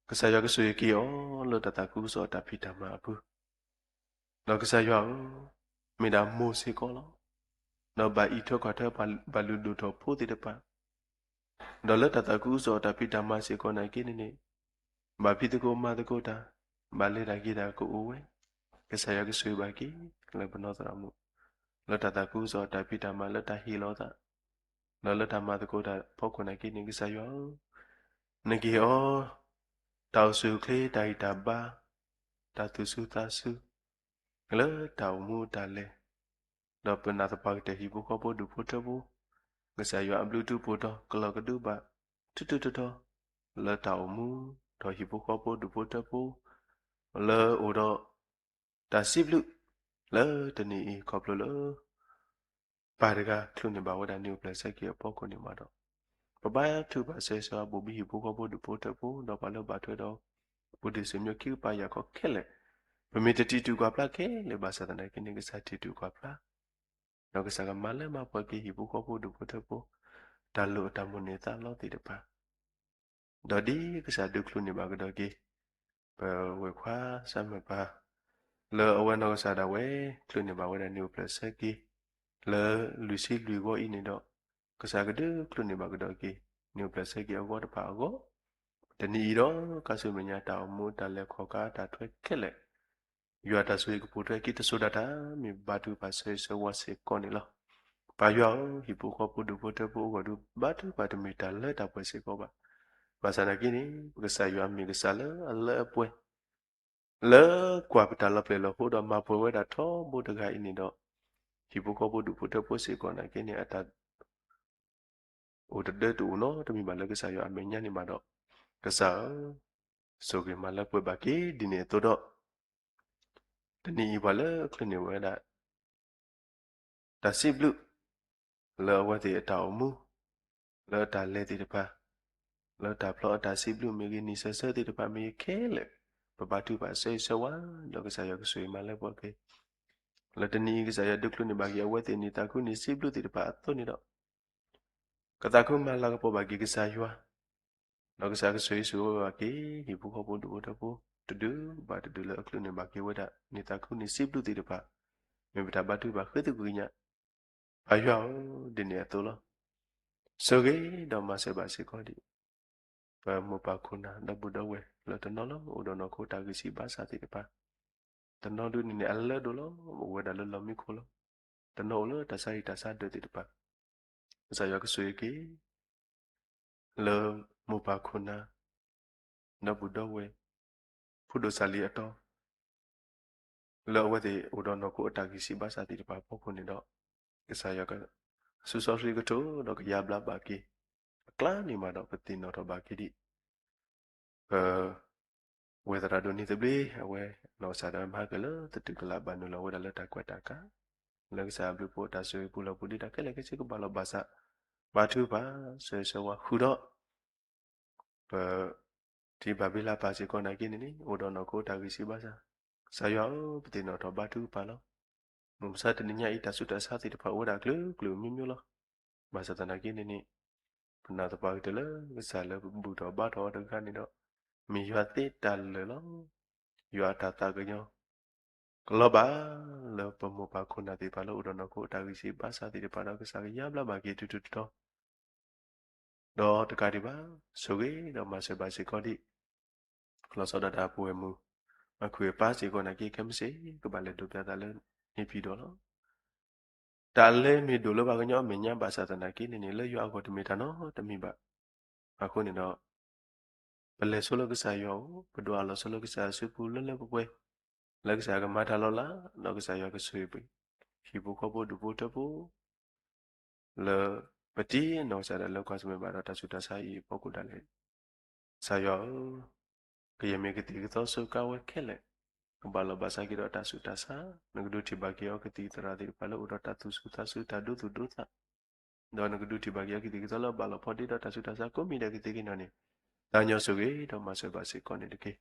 ကစၢ်ယွၤကဆိၣ်ဂ့ၤက့ၤအီၤလၢတၢ်သးခုကစီၣ်အတၢ်ဖံးတၢ်မၤအပူၤ, ဒီးကစၢ်ယွၤဧၢ, မ့ၢ်ဒၣ်မိၢ်စ့ၢ်ကီးလီၤ. ဒီးဘၣ်အံးထွဲကွၢ်ထွဲ ဘၣ်လုၢ်ဒိၣ်ထီၣ်ဖိသ့ၣ်တဖၣ် ဒီးလၢတၢ်သးခုကစီၣ်အတၢ်ဖံးတၢ်မၤစ့ၢ်ကီးနာ်က့န့ၣ်န့ၣ်, ဘၣ်ဖံးသကိးမၤသကိးတၢ်, ဘၣ်လဲၤတၢ်က့ၤတၢ်ကအိၣ်ဝဲ, ကစၢ်ယွၤကဆိၣ်ဂ့ၤဘၣ်က့ၤ လၢပနီၢ်သရၣ်မုၣ်, လၢတၢ်သးခုကစီၣ်အတၢ်ဖံးတၢ်မၤ လၢတၢ်ဟ့ၣ်လီၤသး, ဒီးလၢတၢ်မၤသကိးတၢ်ဖီခိၣ်နာ်က့န့ၣ် ကစၢ်ယွၤဧၢ, နကဟ့ၣ်အီၤ တၢ်အိၣ်ဆူၣ်အိၣ်ချ့ တၢ်ဂံၢ်တၢ်ဘါ, တၢ်သူၣ်ဆူၣ်သးဆူၣ် လၢတၢ်အိၣ်မူအတၢ်လဲၤ, ဒီးပနာ်သပှၢ်ကတၢၢ်ဟံၣ်ဖိဃီဖိဒူၣ်ဖိထၢဖိ, ကစၢ်ယွၤအဘျုးတူၢ်ပှိၢ်တီၤ ကလီၤကဒုဘၣ် ထူထူတီတီ လၢတၢ်အိၣ်မူ ဒီးဟံၣ်ဖိဃီဖိဒူၣ်ဖိထၢဖိ လၢအိၣ်ဒီး တၢ်စံးဘျုး လၢတနံၤအံၤ ခီဖျိလၢ ပၢ်တဂၤ ချုးန့ၢ်ဘၣ်ဝဲဒၣ်န့ၢ်အိၣ်ဖျဲၣ်ဆၢက့ၤအဖီခိၣ်န့ၣ်မးဒီး, ပဘါထုကဖၣ်ဆၢဂ့ၤဆၢဝါဘိၣ်ဘံၣ်ဟံၣ်ဖိဃီဖိဒူၣ်ဖိထၢဖိ ဒီးပှၤလၢဘၣ်ထွဲဒီး ပူၤဒ့ၣ်စၢၤမၠိခံကပၤယၤခီခဲလၢာ်, ပမ့ၢ်တတံာ်တူာ်ကွၢ်ဖျါခဲလၢာ်ဘၣ်ဆၣ်သနာ်က့န့ၣ် ကစၢ်တံာ်တူာ်ကွၢ်ဖျါ, ဒီးကစၢ်ကမၤလၢမၤပှဲၤက့ၤဟံၣ်ဖိဃီဖိဒူၣ်ဖိထၢဖိ တၢ်လိၣ်အတၢ်မိၣ်န့ၢ်သးလီသ့ၣ်တဖၣ် ဒီးဒ်ကစၢ်ဒုးချုးန့ၢ်ဘၣ်ကဒီးက့ၤ ပဝဲၢ်ခွါစၢ်မုၢ်ပၢ် လၢအဝဲနီၢ်ကစၢ်ဒၣ်ဝဲ ချုးန့ၢ်ဘၣ်ဝဲဒၣ်န့ၢ်အိၣ်ဖျဲၣ်ဆၢက့ၤ လၢလွံၢ်ဆံလွံၢ်ဂီၤအံၤန့ၣ်ဒီး, ကစၢ်ကဒုးချုးန့ၢ်ဘၣ်ကဒီးက့ၤ န့ၢ်အိၣ်ဖျဲၣ်ဆၢက့ၤအဂီၢ်တဖၣ်အဂီၢ်, တနံၤအံၤဒီး ခါဆူမဲာ်ညါတၢ်အိၣ်မူတၢ်လဲၤခီၣ်ကါတၢ်ထွဲခဲလၢာ် ယွၤတၢ်ဆိၣ်ဂ့ၤကပိာ်ထွဲခံတစိၤဒၣ်တၢ် မ့ၢ်ဘါထုကဖၣ်ဆၢဂ့ၤဆၢဝါစ့ၢ်ကီးန့ၣ်လီၤ. ပၢ်ယွၤဧၢ, ဟံၣ်ဖိဃီဖိဒူၣ်ဖိထၢဖိအဂီၢ်ဒုး ဘါထုကဖၣ်တမ့ၢ်တၢ်လၢတၢ်ပှဲၤစ့ၢ်ကီးဘၣ်. ဘၣ်ဆၣ်သနာ်က့န့ၣ် ပကစၢ်ယွၤမ့ၢ်ကစၢ်လၢအလၢအပှဲၤ လၢကွၢ်ပတၢ်လီၤပျဲၢ်လီၤဟိဒီးမၤပှဲၤဝဲဒၣ်ထီဘိတဂၤအံၤန့ၣ်ဒီး, ဟံၣ်ဖိဃီဖိဒူၣ်ဖိထၢဖိစ့ၢ်ကီးနာ်က့န့ၣ် အတၢ် အိၣ်တဒၢတအိၣ်နီတမံၤဘၣ်လၢကစၢ်ယွၤအမဲာ်ညါန့ၣ်မးဒီး, ကစၢ်ဧၢ, ဆိၣ်ဂ့ၤမၤလၢပှဲၤဘၣ်က့ၤဒ်န့ၣ်အသိးဒီး, တနံၤအံၤပှၤလၢအချုးန့ၢ်ဝဲဒၣ် တၢ်စံးဘျုး လၢအဝဲသ့ၣ်အတၢ်အိၣ်မူ လၢအတၢ်လဲၤသ့ၣ်တဖၣ် လၢတၢ်ဖျီအတၢ်စံးဘျုးမ့ၢ်ဂ့ၤ နံၣ်ဆၢဆၢသ့ၣ်တဖၣ်မ့ၢ်ဂ့ၤခဲလၢာ်, ပဘါထုကဖၣ်ဆၢဂ့ၤဆၢဝါ ဒီးကစၢ်ယွၤကဆိၣ်ဂ့ၤမၤလၢပှဲၤက့ၤ, လၢတနံၤအံၤကစၢ်ယွၤဒုးချုးန့ၢ်ဘၣ်က့ၤအဝဲသ့ၣ်န့ၢ်သးခုန့ၢ်စံးဘျုးသ့ၣ်တဖၣ်အသိးန့ၣ်ဒီး ကသးခုမၤလၤကပီၤဘၣ်က့ၤကစၢ်ယွၤ, ဒီးကစၢ်ကဆိၣ်ဂ့ၤဆိၣ်ဝါဘၣ်က့ၤ ဟံၣ်ဖိဃီဖိဒူၣ်ဖိထၢဖိ တဒုဘၣ်တဒုလၢအချုးန့ၢ်ဘၣ်က့ၤဝဲဒၣ် န့ၢ်သးခုန့ၢ်စံးဘျုးသ့ၣ်တဖၣ်, မ့ၢ်ပတၢ်ဘါထုကဖၣ်ဃ့သုးကညး, ပၢ်ယွၤဧၢ, ဒ်န့ၣ်အသိးလီၤ. ဆိၣ်ဂ့ၤဒီးမၤစၢၤဘၣ်စ့ၢ်ကီးဒံး ပမိၢ်ပၢ်ခိၣ်နၢ် ဒီပုၢ်ဒီဝဲၢ် လၢတနီၤလၢအိၣ်ဒီးနီၢ်ခိတၢ်ဂံၢ်စၢ်ဘါစၢ်သ့ၣ်တဖၣ်, တနီၤဒုးန့ၣ်န့ၣ် အလၢဒိၣ်လီၤ အိၣ်ဝဲဒၣ်လၢလီၢ်မံခိၣ်လီၤ. တနီၤအိၣ်လၢတၢ်ဆါဟံၣ်တၢ်ဆါဒၢးသ့ၣ်တဖၣ်, ကစၢ်ယွၤကဆိၣ်ဂ့ၤက့ၤ လၢမိၢ်ပၢ်ခိၣ်နၢ် ဒီပုၢ်ဒီဝဲၢ် ဖိဒိၣ်စၢ်လံအတီ လၢအဝဲသ့ၣ်အိၣ်ဒီးနီၢ်ခိအတၢ်ဂံၢ်စၢ်ဘါစၢ်သ့ၣ်တဖၣ်အဖီခိၣ်န့ၣ်ဒီး, ကစၢ်ယွၤက ဆူစီဆှံကထိဒီးကယါဘျါဘၣ်က့ၤ အကျါန့ၣ်မးဒီး ပသ့ၣ်နီၣ်ထီၣ်ဘၣ်က့ၤဒံး ပ ဝဲၢ်သရၣ်ဒိၣ်န့ၣ်သဘျ့ အဝဲနီၢ်ကစၢ်ဒၣ်ဝဲမၤကၢၢ်လၢသတူၢ်ကလာ်ဘၣ်နုာ်လီၤဝဲဒၣ်လၢတၢ်ကွဲးတၢ်ကါ လၢကစၢ်အဘျုးအဖှိၣ်အတၢ်ဆိၣ်ဂ့ၤပူၤလီၢ်ပူၤ ဒ်တၢ်ခဲလၢာ်ခဲဆ့ကဘၣ်လီၤဘၣ်ဆၣ်, ဘါထုကဖၣ်ဆၢဂ့ၤဆၢဝါဃုာ်ဒီး ပ ထံၣ်ဘၣ်ဘျ့လၢပၢ်စ့ၢ်ကီးနာ်က့န့ၣ်န့ၣ် အိၣ်ဒီးနီၢ်ခိတၢ်ဂံၢ်စၢ်ဘါစၢ်, ကစၢ်ယွၤဧၢ, ပသ့ၣ်နီၣ်ထီၣ်ဘါထုကဖၣ်လီၤ. မ်ပစၢ်တနံၤညါအံၤ တၢ်ဆူးတၢ်ဆါသ့ၣ်တဖၣ်အိၣ်ဝဲဒၣ်အကလုာ်ကလုာ် မျိုးမျိုးလီၤ. ဘၣ်ဆၣ်သနာ်က့န့ၣ်န့ၣ် ပနာ်သပှၢ်ကတၢၢ်လၢကစၢ်လၢပဘူၣ်ထီၣ်ဘါထီၣ်အီၤတဂၤန့ၣ်ဒီး မ့ၢ်ယွၤသ့တၢ်လၢာ်လီၤ. ယွၤအတၢ်သးကညီၤ ကလီၤဘၣ်လၢပမိၢ်ပၢ်ခိၣ်နၢ်သ့ၣ်တဖၣ်လၢအိၣ်ဒီးနီၢ်ခိအတၢ်ဂံၢ်စၢ်ဘါစၢ်သ့ၣ်တဖၣ်ဒီး ကစၢ်ကယါဘျါဘၣ်က့ၤတုၤတုၤတီတီ ဒီးတကးဒံးဘၣ် ဆိၣ်ဂ့ၤဒီးမၤစၢၤဘၣ်စ့ၢ်ကီးဒံး လီၤဆီဒၣ်တၢ်ပဝဲၢ်မုၣ် အခိၣ်အပၢ်စ့ၢ်ကီးနာ်က့ ခဲမုၢ်ဆ့ၣ် ကဘၣ်လဲၤဒိးပျၢ်သးလၢန့ၣ်ဖံးဒီးလီၤ. တၢ်လဲၤမ့ၢ်ဒိၣ်လၢပှၤကညီအမဲာ်ညါ ဘၣ်ဆၣ်သနာ်က့န့ၣ်န့ၣ် လၢယွၤအဂီၢ်တမ့ၢ်တၢ်နီတမံၤဘၣ်. အဃိန့ၣ်ဒီး ပလဲၤဆိလၢကစၢ်ယွၤအအိၣ်, ပဒိးအလီၤဆိလၢကစၢ်ယွၤအစုပူၤလၢလၢပှဲၤပှဲၤ, လၢကစၢ်ယွၤကမၤတၢ်လီၤလး, ဒီးကစၢ်ယွၤကဆိၣ်ဂ့ၤ ဟံၣ်ဖိဃီဖိဒူၣ်ဖိထၢဖိ လၢပတံၤနီၢ်ကစၢ်ဒၣ်လၢကွၢ်ဆၢၣ်မဲာ်ဘၣ်ဒီးတၢ်ဆူးတၢ်ဆါအံၤအဖီခိၣ်ဒၣ်လဲာ်. ကစၢ်ယွၤဧၢ, ကယဲၢ်မ့ၢ်ကသံၣ်ကသီစူးကါဝဲခဲလၢာ်, ကဘၣ်လီၤဘၣ်စးက့ၤဒီးတၢ်ဆူးတၢ်ဆါ, နကဒုးထံၣ်ဘၣ်က့ၤအီၤကသံၣ်သရၣ်သ့ၣ်တဖၣ်လၢအိၣ်ဒီးတၢ်သူၣ်ဆူၣ်သးဆူၣ်တၢ်ဒိသူၣ်ဒိသး ဒီးနကဒုးထံၣ်ဘၣ်က့ၤအီၤကသံၣ်ကသီလၢအဘၣ်လီၤဖီဒ့ဒီးတၢ်ဆူးတၢ်ဆါကိးမံၤဒဲးကသ့က့ၤနီၢ်န့ၣ်, သးညီဆိၣ်ဂ့ၤဒီးမၤစၢၤဘၣ်စ့ၢ်ကီးန့ၣ်တက့ၢ်.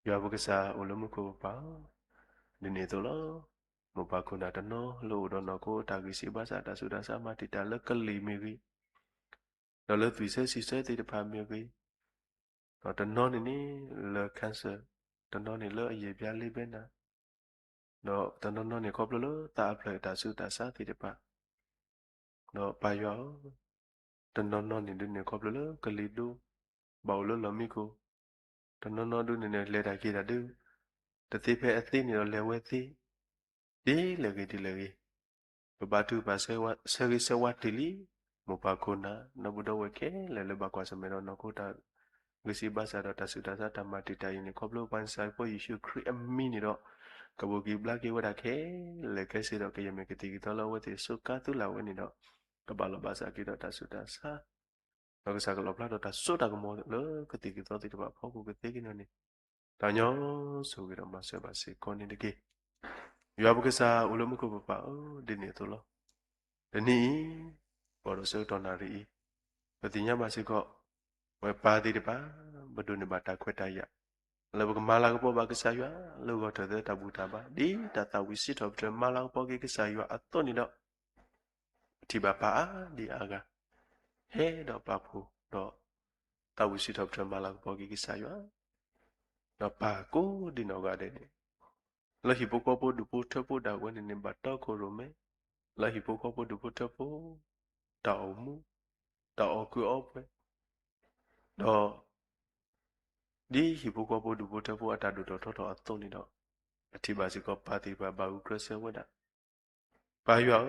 ယွၤပကစၢ်အိၣ်လၢမူခိၣ်ပပၢ်ဧၢ, ဒ်န့ၣ်အသိးလီၤ. မိၢ်ပၢ်ခိၣ်နၢ်တနီၤလၢအိၣ်ဒီးနီၢ်ခိအတၢ်ဂံၢ်စၢ်ဘါစၢ်တၢ်ဆူးတၢ်ဆါမၤတံာ်တာ်လၢကလံၤမ့ၢ်ဂ့ၤ, ဒီးလၢသွံၣ်ဆၢဆံးဆၢသ့ၣ်တဖၣ်မ့ၢ်ဂ့ၤ, ဒီးတနီၤန့ၣ်န့ၣ်လၢ cancer, တနီၤန့ၣ်လၢအယဲၢ်ဘျါလ့ဘဲနၤ, ဒီးတနီၤနီၤန့ၣ်ခီဖျိလၢသးအဖျၢၣ်အတၢ်ဆူးတၢ်ဆါသ့ၣ်တဖၣ်, ဒီးပၢ်ယွၤဧၢ, တနီၤနီၤန့ၣ်ဒုးန့ၣ်ခီဖျိလၢကလံၤဒိ ဘၣ်အိၣ်လၢလီၢ်မံခိၣ်, တနီၤနီၤဒုးန့ၣ်န့ၣ်လဲၤတၢ်က့ၤတၢ်ဒုး တသ့ဖဲအသ့န့ၣ်ဒီးလဲၤဝဲသ့, ဒ်လဲၣ်ဂ့ၤဒ်လဲၣ်ဂ့ၤ, ပဘါထုကဖၣ်ဆၢဂ့ၤဆၢဝါတ့ၢ်လံ, မိၢ်ပၢ်ခိၣ်နၢ် ဒီပုၢ်ဒီဝဲၢ်ခဲလၢာ်လၢဘၣ်ကွၢ်ဆၢၣ်မဲာ်ဒီးနီၢ်ခိတၢ်ဂံၢ်စၢ်ဘါစၢ်ဒီးတၢ်ဆူးတၢ်ဆါတၢ်မၤတံာ်တာ်အံၤန့ၣ် ခီဖျိပှၤကစၢ်ဖိယ့ၣ်ၡူးခရံာ်အမံၤန့ၣ်ဒီး ကဘိးက့ၤဘျါက့ၤဝဲဒၣ်ခဲလၢာ်ခဲဆ့ဒီး ကယဲၢ်မ့ၢ်ကသံၣ်ကသီလၢအဝဲသ့ၣ်စူးကါသူလၢ်ဝဲန့ၣ်ဒီး ကဘၣ်လီၤဘၣ်စးက့ၤဒီးတၢ်ဆူးတၢ်ဆါ ဒီးကစၢ်ကလီၣ်ဖျါထီၣ်တၢ်စိတၢ်ကမီၤလၢကသံၣ်ကသီသ့ၣ်တဖၣ်အဖီခိၣ်ကသ့က့ၤနီၢ်န့ၣ်, သးညီဆိၣ်ဂ့ၤဒီးမၤစၢၤဘၣ်စ့ၢ်ကီးန့ၣ်တက့ၢ်. ယွၤပကစၢ်အိၣ်လၢမူခိၣ်ပပၢ်ဧၢ, ဒ်န့ၣ်အသိးလီၤ. တနံၤအံၤ, ပှၤဒီးဆၢကတီၢ်နၣ်ရံၣ်အံၤ, ပသ့ၣ်ညါဘၣ်စ့ၢ်ကီး, ပဝဲပၢ်သ့ၣ်တဖၣ်, ပဒိးန့ၢ်ဘၣ်တၢ်ခွဲးတၢ်ယာ်, လၢပကမၤလၤကပီၤဘၣ်ကစၢ်ယွၤ, လၢဂီၤထၢၣ်သၢတၢ်ဘူၣ်တၢ်ဘါ, ဒ်တၢ်သးဝံၣ်စံးထီၣ်ပတြၢၤမၤလၤကပီၤက့ၤကစၢ်ယွၤအသိးန့ၣ်ဒီး ပထံၣ်ဘၣ်ပၢ်အါဒံအါဂၤ, ဟဲဒီးပာ်ဖှိၣ်ဒီး သးဝံၣ်စံးထီၣ်ပတြၢၤမၤလၤကပီၤက့ၤကစၢ်ယွၤ, ဒီးပၢ်ကိးဒံနီၢ်ဂၤဒဲးန့ၣ်, လၢဟံၣ်ဖိဃီဖိဒူၣ်ဖိထၢဖိဒၣ်ဝဲန့ၣ်န့ၣ် ဘၣ်တီခိၣ်ရိၣ်မဲ, လၢဟံၣ်ဖိဃီဖိဒူၣ်ဖိထၢဖိ, တၢ်အိၣ်မူ, တၢ်အီၣ်ကုးအီပှဲၤ, ဒီး ဒ်ဟံၣ်ဖိဃီဖိဒူၣ်ဖိထၢဖိအတၢ်ဒိၣ်ထီၣ်ထီထီၣ်အသိးန့ၣ်ဒီး, ပထံၣ်ဘၣ်စ့ၢ်ကီးပၢ်သ့ၣ်တဖၣ်ဘၣ်ဂုာ်ကျဲးစၢးဝဲဒၣ်, ပၢ်ယွၤဧၢ,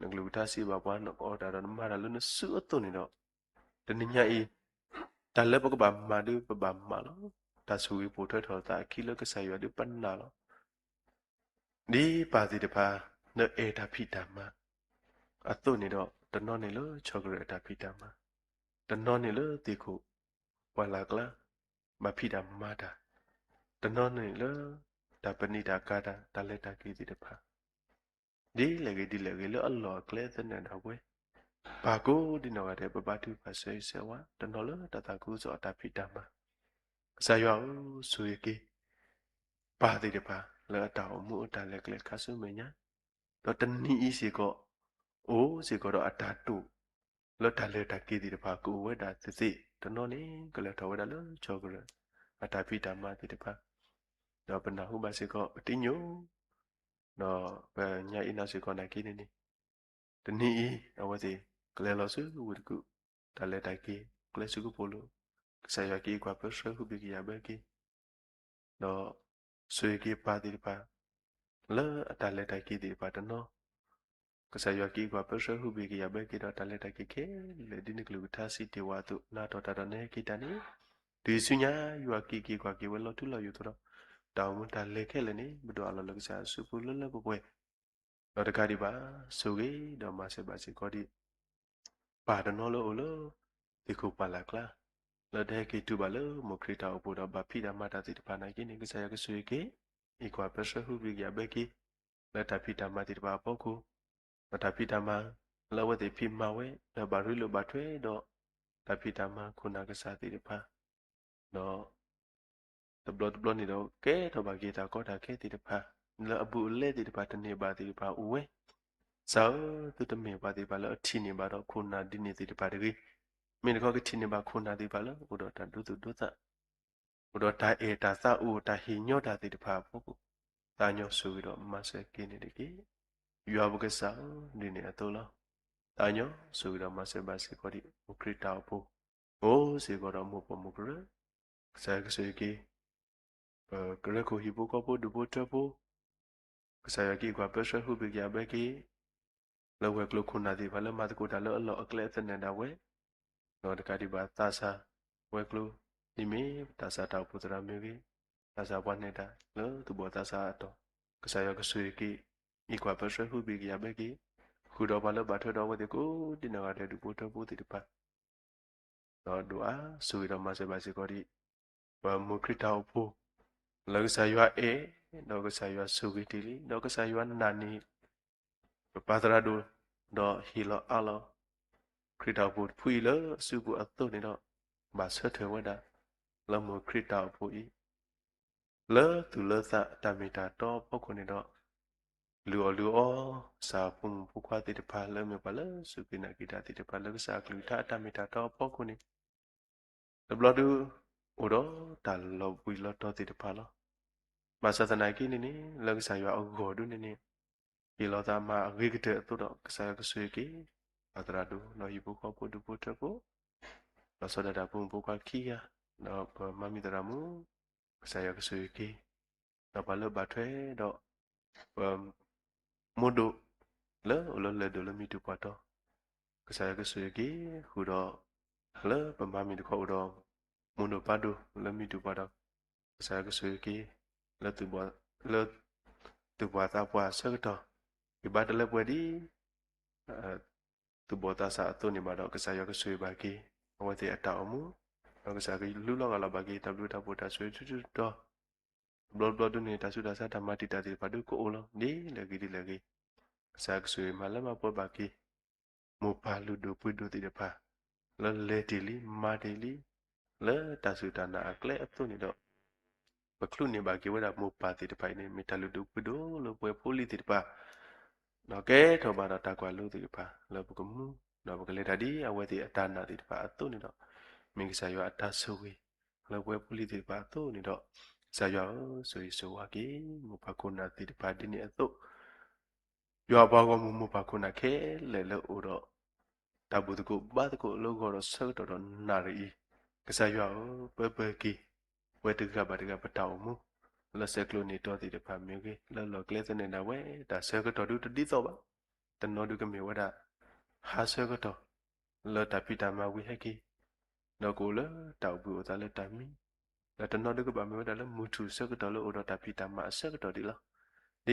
နကလုၢ်ကထါစံးဘၣ်ပှၤ နအီၣ်တၢ်ဒီးနမၤတၢ်လၢနစုအသိးန့ၣ်ဒီး, တနံၤညါအံၤ, တၢ်လၢပကဘၣ်မၤဒုးပဘၣ်မၤလီၤ. တၢ်ဆိၣ်ဂ့ၤပိာ်ထွဲထီၣ်သးအခံလၢကစၢ်ယွၤဒုးပနာ်လီၤ. ဒ်ပၢ်သ့ၣ်တဖၣ် လၢအဲၣ်တၢ်ဖံးတၢ်မၤ အသိးန့ၣ်ဒီး, တနီၤန့ၣ်လၢဆီၣ်ကရၢၢ်အတၢ်ဖံးတၢ်မၤ, တနီၤန့ၣ်လၢသ့ၣ်ခိၣ်ပှၢ်လၢ်ကျါ ဘၣ်ဖံးတၢ်မၤတၢ်, တနီၤန့ၣ်လၢ တၢ်ပနံာ်တၢ်ကၤတၢ် တၢ်လဲၤတၢ်က့ၤသ့ၣ်တဖၣ် ဒ်လဲၣ်ဂ့ၤဒ်လဲၣ်ဂ့ၤလၢအလီၢ်အကျဲသနၢၣ်ဒၣ်ဝဲ, ပၢ်ကိးဒံနီၢ်ဂၤဒဲး ပဘါထုကဖၣ်ဆၢဂ့ၤဆၢဝါ တနီၤလၢတၢ်သးခုကစီၣ်အတၢ်ဖံးတၢ်မၤ, ကစၢ်ယွၤဧၢ, ဆိၣ်ဂ့ၤက့ၤ ပၢ်သ့ၣ်တဖၣ် လၢအတၢ်အိၣ်မူအတၢ်လဲၤကျဲခါဆူမဲာ်ညါ, ဒီးတနံၤအံၤစ့ၢ်ကီး အိၣ်စ့ၢ်ကီးဒီးအတၢ်တိာ် လၢတၢ်လဲၤတၢ်က့ၤသ့ၣ်တဖၣ် ကအိၣ်ဝဲဒၣ်သ့သ့, တနီၤန့ၣ် ကလဲၤထီၣ်ဝဲဒၣ်လၢဆီၣ်ကရၢၢ် အတၢ်ဖံးတၢ်မၤသ့ၣ်တဖၣ်, ဒီးပနၢ်ဟူဘၣ်စ့ၢ်ကီး ပတံၤညိၣ် ဒီးပညါအံၤနၤစ့ၢ်ကီးနာ်က့န့ၣ်န့ၣ်, တနံၤအံၤ အဝဲသ့ၣ် ကလဲၤလီၤဆူဝ့ၢ်တကူၣ်, တၢ်လဲၤတၢ်က့ၤ ကျဲစူၤကဖိလီၤ, ကစၢ်ယွၤကအံးကွၢ်ပၢဆှၢဟုဘ့ၣ်ကယာ်ဘၢက့ၤ, ဒီးဆိၣ်ဂ့ၤက့ၤပၢ်သ့ၣ်တဖၣ် လၢအတၢ်လဲၤတၢ်က့ၤသ့ၣ်တဖၣ်တနီၤ, ကစၢ်ယွၤကအံးကွၢ်ပၢဆှၢဟုဘ့ၣ်ကယာ်ဘၢက့ၤဒီးတၢ်လဲၤတၢ်က့ၤခဲလၢာ် ဒ်နကလုၢ်ကထါစံးတ့ၢ်ဝဲအသိး နၤထီၣ်တၢ်ဒီးနဟဲက့ၤတၢ်န့ၣ်, တုၤဆူညါ ယွၤကအံးက့ၤကွၢ်က့ၤဝဲလီၤထူလီၤယိာ်အသိးဒီး, တၢ်အိၣ်မူတၢ်လဲၤခဲလၢာ်န့ၣ် ပဒိၣ်အလီၢ်လၢကစၢ်အစုပူၤလၢလၢပှဲၤပှဲၤ, ဒီးတကးဒံးဘၣ် ဆိၣ်ဂ့ၤဒီးမၤစၢၤဘၣ်စ့ၢ်ကီးဒံး ပၢ်တနီၤလၢအိၣ်လၢ သ့ၣ်ခိၣ်ပှၢ်လၢ်ကျါ, လၢတဟဲက့ၤတုၤဘၣ်လၢမိၢ်ခရံာ်တၢ်အိၣ်ဖှိၣ်ဒီးဘၣ်ဖံးတၢ်မၤတၢ်သ့ၣ်တဖၣ်နာ်က့န့ၣ် ကစၢ်ယွၤကဆိၣ်ဂ့ၤက့ၤ, အံးကွၢ်ပၢဆှၢဟုဘ့ၣ်ကယာ်ဘၢက့ၤ, လၢတၢ်ဖံးတၢ်မၤသ့ၣ်တဖၣ်အဖီခိၣ်, ဒီးတၢ်ဖံးတၢ်မၤ လၢအဝဲသ့ၣ်ဖံးမၤဝဲ ဒီးဘၣ်ရ့လိာ်ဘၣ်ထွဲဒီး တၢ်ဖံးတၢ်မၤခိၣ်နၢ်ကစၢ်သ့ၣ်တဖၣ်, ဒီး တဘျီတဘျီန့ၣ်ဒီး ကဲထီၣ်ဘၣ်က့ၤတၢ်ကီတၢ်ခဲသ့ၣ်တဖၣ် လၢအဘူးအလဲသ့ၣ်တဖၣ်တန့ၢ်ဘၣ်သ့ၣ်တဖၣ်အိၣ်ဝဲ, ကစၢ်ဧၢ, သုတမ့ၢ်ပှၤသ့ၣ်တဖၣ်လၢအထံၣ်န့ၢ်ဘၣ်ဒီးခိၣ်နၢ်ဒ်န့ၣ်သ့ၣ်တဖၣ်တဂ့ၤ, မ့ၢ်တခီကထံၣ်န့ၢ်ဘၣ်ခိၣ်နၢ်သ့ၣ်တဖၣ်လၢအိၣ်ဒီးတၢ်ဒိသူၣ်ဒိသး အိၣ်ဒီးတၢ်အဲၣ်တၢ်သးအိၣ်တၢ်ဟ့ၣ်ညီတၢ်သ့ၣ်တဖၣ်အဖီခိၣ်, သးညီဆိၣ်ဂ့ၤဒီးမၤစၢၤက့ၤန့ၣ်တက့ၢ်. ယွၤပကစၢ်ဧၢ, ဒ်န့ၣ်အသိးလီၤ. သးညီဆိၣ်ဂ့ၤဒီးမၤစၢၤဘၣ်စ့ၢ်ကီးဒံး မိၢ်ခရံာ်တၢ်အိၣ်ဖှိၣ် အိၣ်စ့ၢ်ကီးဒီးမိၢ်ပိာ်မုၣ်ကရၢ, ကစၢ်ယွၤကဆိၣ်ဂ့ၤက့ၤ ပကရၢခိၣ်ဟံၣ်ဖိဃီဖိဒူၣ်ဖိထၢဖိ, ကစၢ်ယွၤက့ၤကွၢ်ပၢဆှၢဟူးဘ့ၣ်ကယာ်ဘၢက့ၤ လၢဝဲၤကျိၤခိၣ်နၢ်သ့ၣ်တဖၣ်လၢမၤသကိးတၢ်လၢအလီၢ်အကျဲအသနၢၣ်ဒၣ်ဝဲ, ဒီးတကးဒံးဘၣ်သးစၢ်ဝဲၤကျိၤ, ဒ်မ့ၢ်တၢ်စၢ်တၢ်အိၣ်ဖှိၣ်သရၣ်မ့ၢ်ဂ့ၤ, တၢ်စၢ်ပှၤနဲၣ်တၢ်လၢသူၣ်ဘီၣ်သးစၢ်အတီၢ်, ကစၢ်ယွၤကဆိၣ်ဂ့ၤက့ၤ, အံးကွၢ်ပၢဆှၢဟူးဘ့ၣ်ကယာ်ဘၢက့ၤ, ဃုာ်ဒီးပှၤလၢဘၣ်ထွဲဒီးအဝဲသ့ၣ်ကိးဒ်နီၢ်ဂၤဒဲးဒူၣ်ဖိထၢဖိသ့ၣ်တဖၣ် ဒီးဒိၣ်အါဆိၣ်ဂ့ၤဒီးမၤစၢၤဘၣ်စ့ၢ်ကီးဒံး ပမိၢ်ခရံာ်တၢ်အိၣ်ဖှိၣ် လၢကစၢ်ယွၤအဲၣ်, ဒီးကစၢ်ယွၤဆိၣ်ဂ့ၤတ့ၢ်လံ, ဒီးကစၢ်ယွၤနာ်န့ၢ် ပပၢ်သရၣ်ဒိၣ်, ဒီးဟ့ၣ်လီၤအးလီၤ ခရံာ်တၢ်အိၣ်ဖှိၣ်တဖုအံၤလၢအစုပူၤအသိးန့ၣ်ဒီး, ဘၣ်ဆၢထၢၣ်ဝဲဒၣ် လၢမိၢ်ခရံာ်တၢ်အိၣ်ဖှိၣ်အံၤ လၢသူၣ်လၢသးတၢ်မ့ၢ်တၢ်တီအဖီခိၣ်န့ၣ်ဒီး, လုၢ်အီၣ်လုၢ်အီ ကစၢ်ဖိမုၣ်ဖိခွါသ့ၣ်တဖၣ်လၢမ့ၢ်ပှၤလၢစူၢ်က့ၤနာ်က့ၤတၢ်သ့ၣ်တဖၣ်လၢကစၢ်အကလုၢ်ကထါအတၢ်မ့ၢ်တၢ်တီအဖီခိၣ်န့ၣ်, တဘျီဒု အိၣ်ဒီးတၢ်လီၤဘှံးလီၤတီၤသ့ၣ်တဖၣ်လီၤ. ဘၣ်ဆၣ်သနာ်က့န့ၣ်န့ၣ် လၢကစၢ်ယွၤအဂီၢ်ဒုန့ၣ်န့ၣ်, ဟ့ၣ်လီၤသးမၤအဂ့ၤကတၢၢ်အသိးဒီး ကစၢ်ယွၤကဆိၣ်ဂ့ၤက့ၤ ပၢ်သရၣ်ဒိၣ် ဒီးဟံၣ်ဖိဃီဖိဒူၣ်ဖိထၢဖိ ဒီးစီၤဒၤတၢ်ဖိမုၣ်ဖိခွါခံဂၤ, ဒီးပမါမံၤသရၣ်မုၣ်, ကစၢ်ယွၤကဆိၣ်ဂ့ၤက့ၤ, ဒီးပှၤလၢဘၣ်ထွဲဒီး ပ မိၢ်ဒိၣ် လၢအိၣ်လၢလၢၢ်ဒိၣ်လၢမံၤတူၢ်ပှၢ်တီၤ, ကစၢ်ယွၤကဆိၣ်ဂ့ၤက့ၤဃုာ်ဒီး လၢပမါမံၤတခီအိၣ်ဒီး မိၢ်ဒိၣ်ပၢ်ဒိၣ်လၢမံၤတူၢ်ပှၢ်တီၤ, ကစၢ်ယွၤကဆိၣ်ဂ့ၤက့ၤ လၢ လၢသူၣ်ပှၢ်သးပှၢ်အဆၢကတီၢ်, ကဘၣ်တလၢပှဲၤဒ် သူၣ်ဘီၣ်သးစၢ်အသိးန့ၣ်ဘၣ်ဒီး ကစၢ်ယွၤကဆိၣ်ဂ့ၤဘၣ်က့ၤ အဝဲသ့ၣ်အတၢ်အိၣ်မူ, ဒီးကစၢ်ကလူလီၤဂာ်လီၤဘၣ်က့ၤ တၢ်ဘျုးတၢ်ဖှိၣ်တၢ်ဆိၣ်ဂ့ၤဆူတတီၤ, တဘျီဘျီဒုန့ၣ် တၢ်ဆူးတၢ်ဆါတၢ်မၤတံာ်တာ်သ့ၣ်တဖၣ်ဒုကအိၣ်လီၤ ဒ်လဲၣ်ဂ့ၤဒ်လဲၣ်ဂ့ၤ, ကစၢ်ကဆိၣ်ဂ့ၤမၤလၢမၤပှဲၤဘၣ်က့ၤ မိၢ်ပၢ်လုၢ်ဒိၣ်ပှ့ၤဒိၣ်သ့ၣ်တဖၣ် လၢလဲၤတ့ၢ်လံမၤတ့ၢ်လံ လၢတၢ်စူၢ်တၢ်နာ်အကျဲအသိးန့ၣ်ဒီး ပချုးန့ၢ်ဘၣ်က့ၤဝဲဒၣ်မိၢ်ပၢ်သ့ၣ်တဖၣ်အံၤန့ၣ် မ့ၢ်တၢ်လုၢ်ဒိၣ်ပှ့ၤဒိၣ်လၢပဝဲဖိလံၤသ့ၣ်တဖၣ်, ဒီးကဲထီၣ်ဘၣ်ဒီးတၢ်ကွၢ်လိသ့ၣ်တဖၣ်လၢပကမူ, ဒီးပကလဲၤတၢ်ဒ်အဝဲသ့ၣ်အတၢ်နာ်သ့ၣ်တဖၣ်အသိးန့ၣ်ဒီး, မ့ၢ်ကစၢ်ယွၤအတၢ်ဆိၣ်ဂ့ၤ လၢပဝဲဖိလံၤသ့ၣ်တဖၣ်အသိးန့ၣ်ဒီး, ကစၢ်ယွၤဧၢ, ဆိၣ်ဂ့ၤဆိၣ်ဝါက့ၤ မိၢ်ပၢ်ခိၣ်နၢ်သ့ၣ်တဖၣ်ဒ်န့ၣ်အသိး ယွၤအပှၤဂီၢ်မုၢ်မိၢ်ပၢ်ခိၣ်နၢ်ခဲလၢာ်လၢအိၣ်ဒီး တၢ်ဘူၣ်သကိးဘါသကိးလၢဂီၤဒီးဆၢကတီၢ်ဒီးနၣ်ရံၣ်အံၤ, ကစၢ်ယွၤဧၢ, ပၢပၢက့ၤ ပဝဲတဂၤဘၣ်တဂၤပတၢ်အိၣ်မူ, လၢဆဲးကျိးန့ၢ်တီသ့ၣ်တဖၣ်မ့ၢ်ဂ့ၤ, လၢလီၢ်ကျဲသနၢၣ်ဒၣ်ဝဲ တၢ်ဆၢကတီၢ်ဒုတဒ်သိးဘၣ်, တနီၤဒုကမ့ၢ်ဝဲဒၣ် ဟါဆၢကတီၢ် လၢတၢ်ဖံးတၢ်မၤဝံၤဟဲက့ၤ ဒီးကအိၣ်လၢတၢ်အိၣ်ဘှံးအိၣ်သါလၢတၢ်မံ, ဒီးတနီၤဒုကဘၣ်မ့ၢ်ဝဲဒၣ်လၢမုၢ်ထူၣ်ဆၢကတီၢ်လၢအိၣ်ဒီးတၢ်ဖံးတၢ်မၤအဆၢကတီၢ်ဒ်လ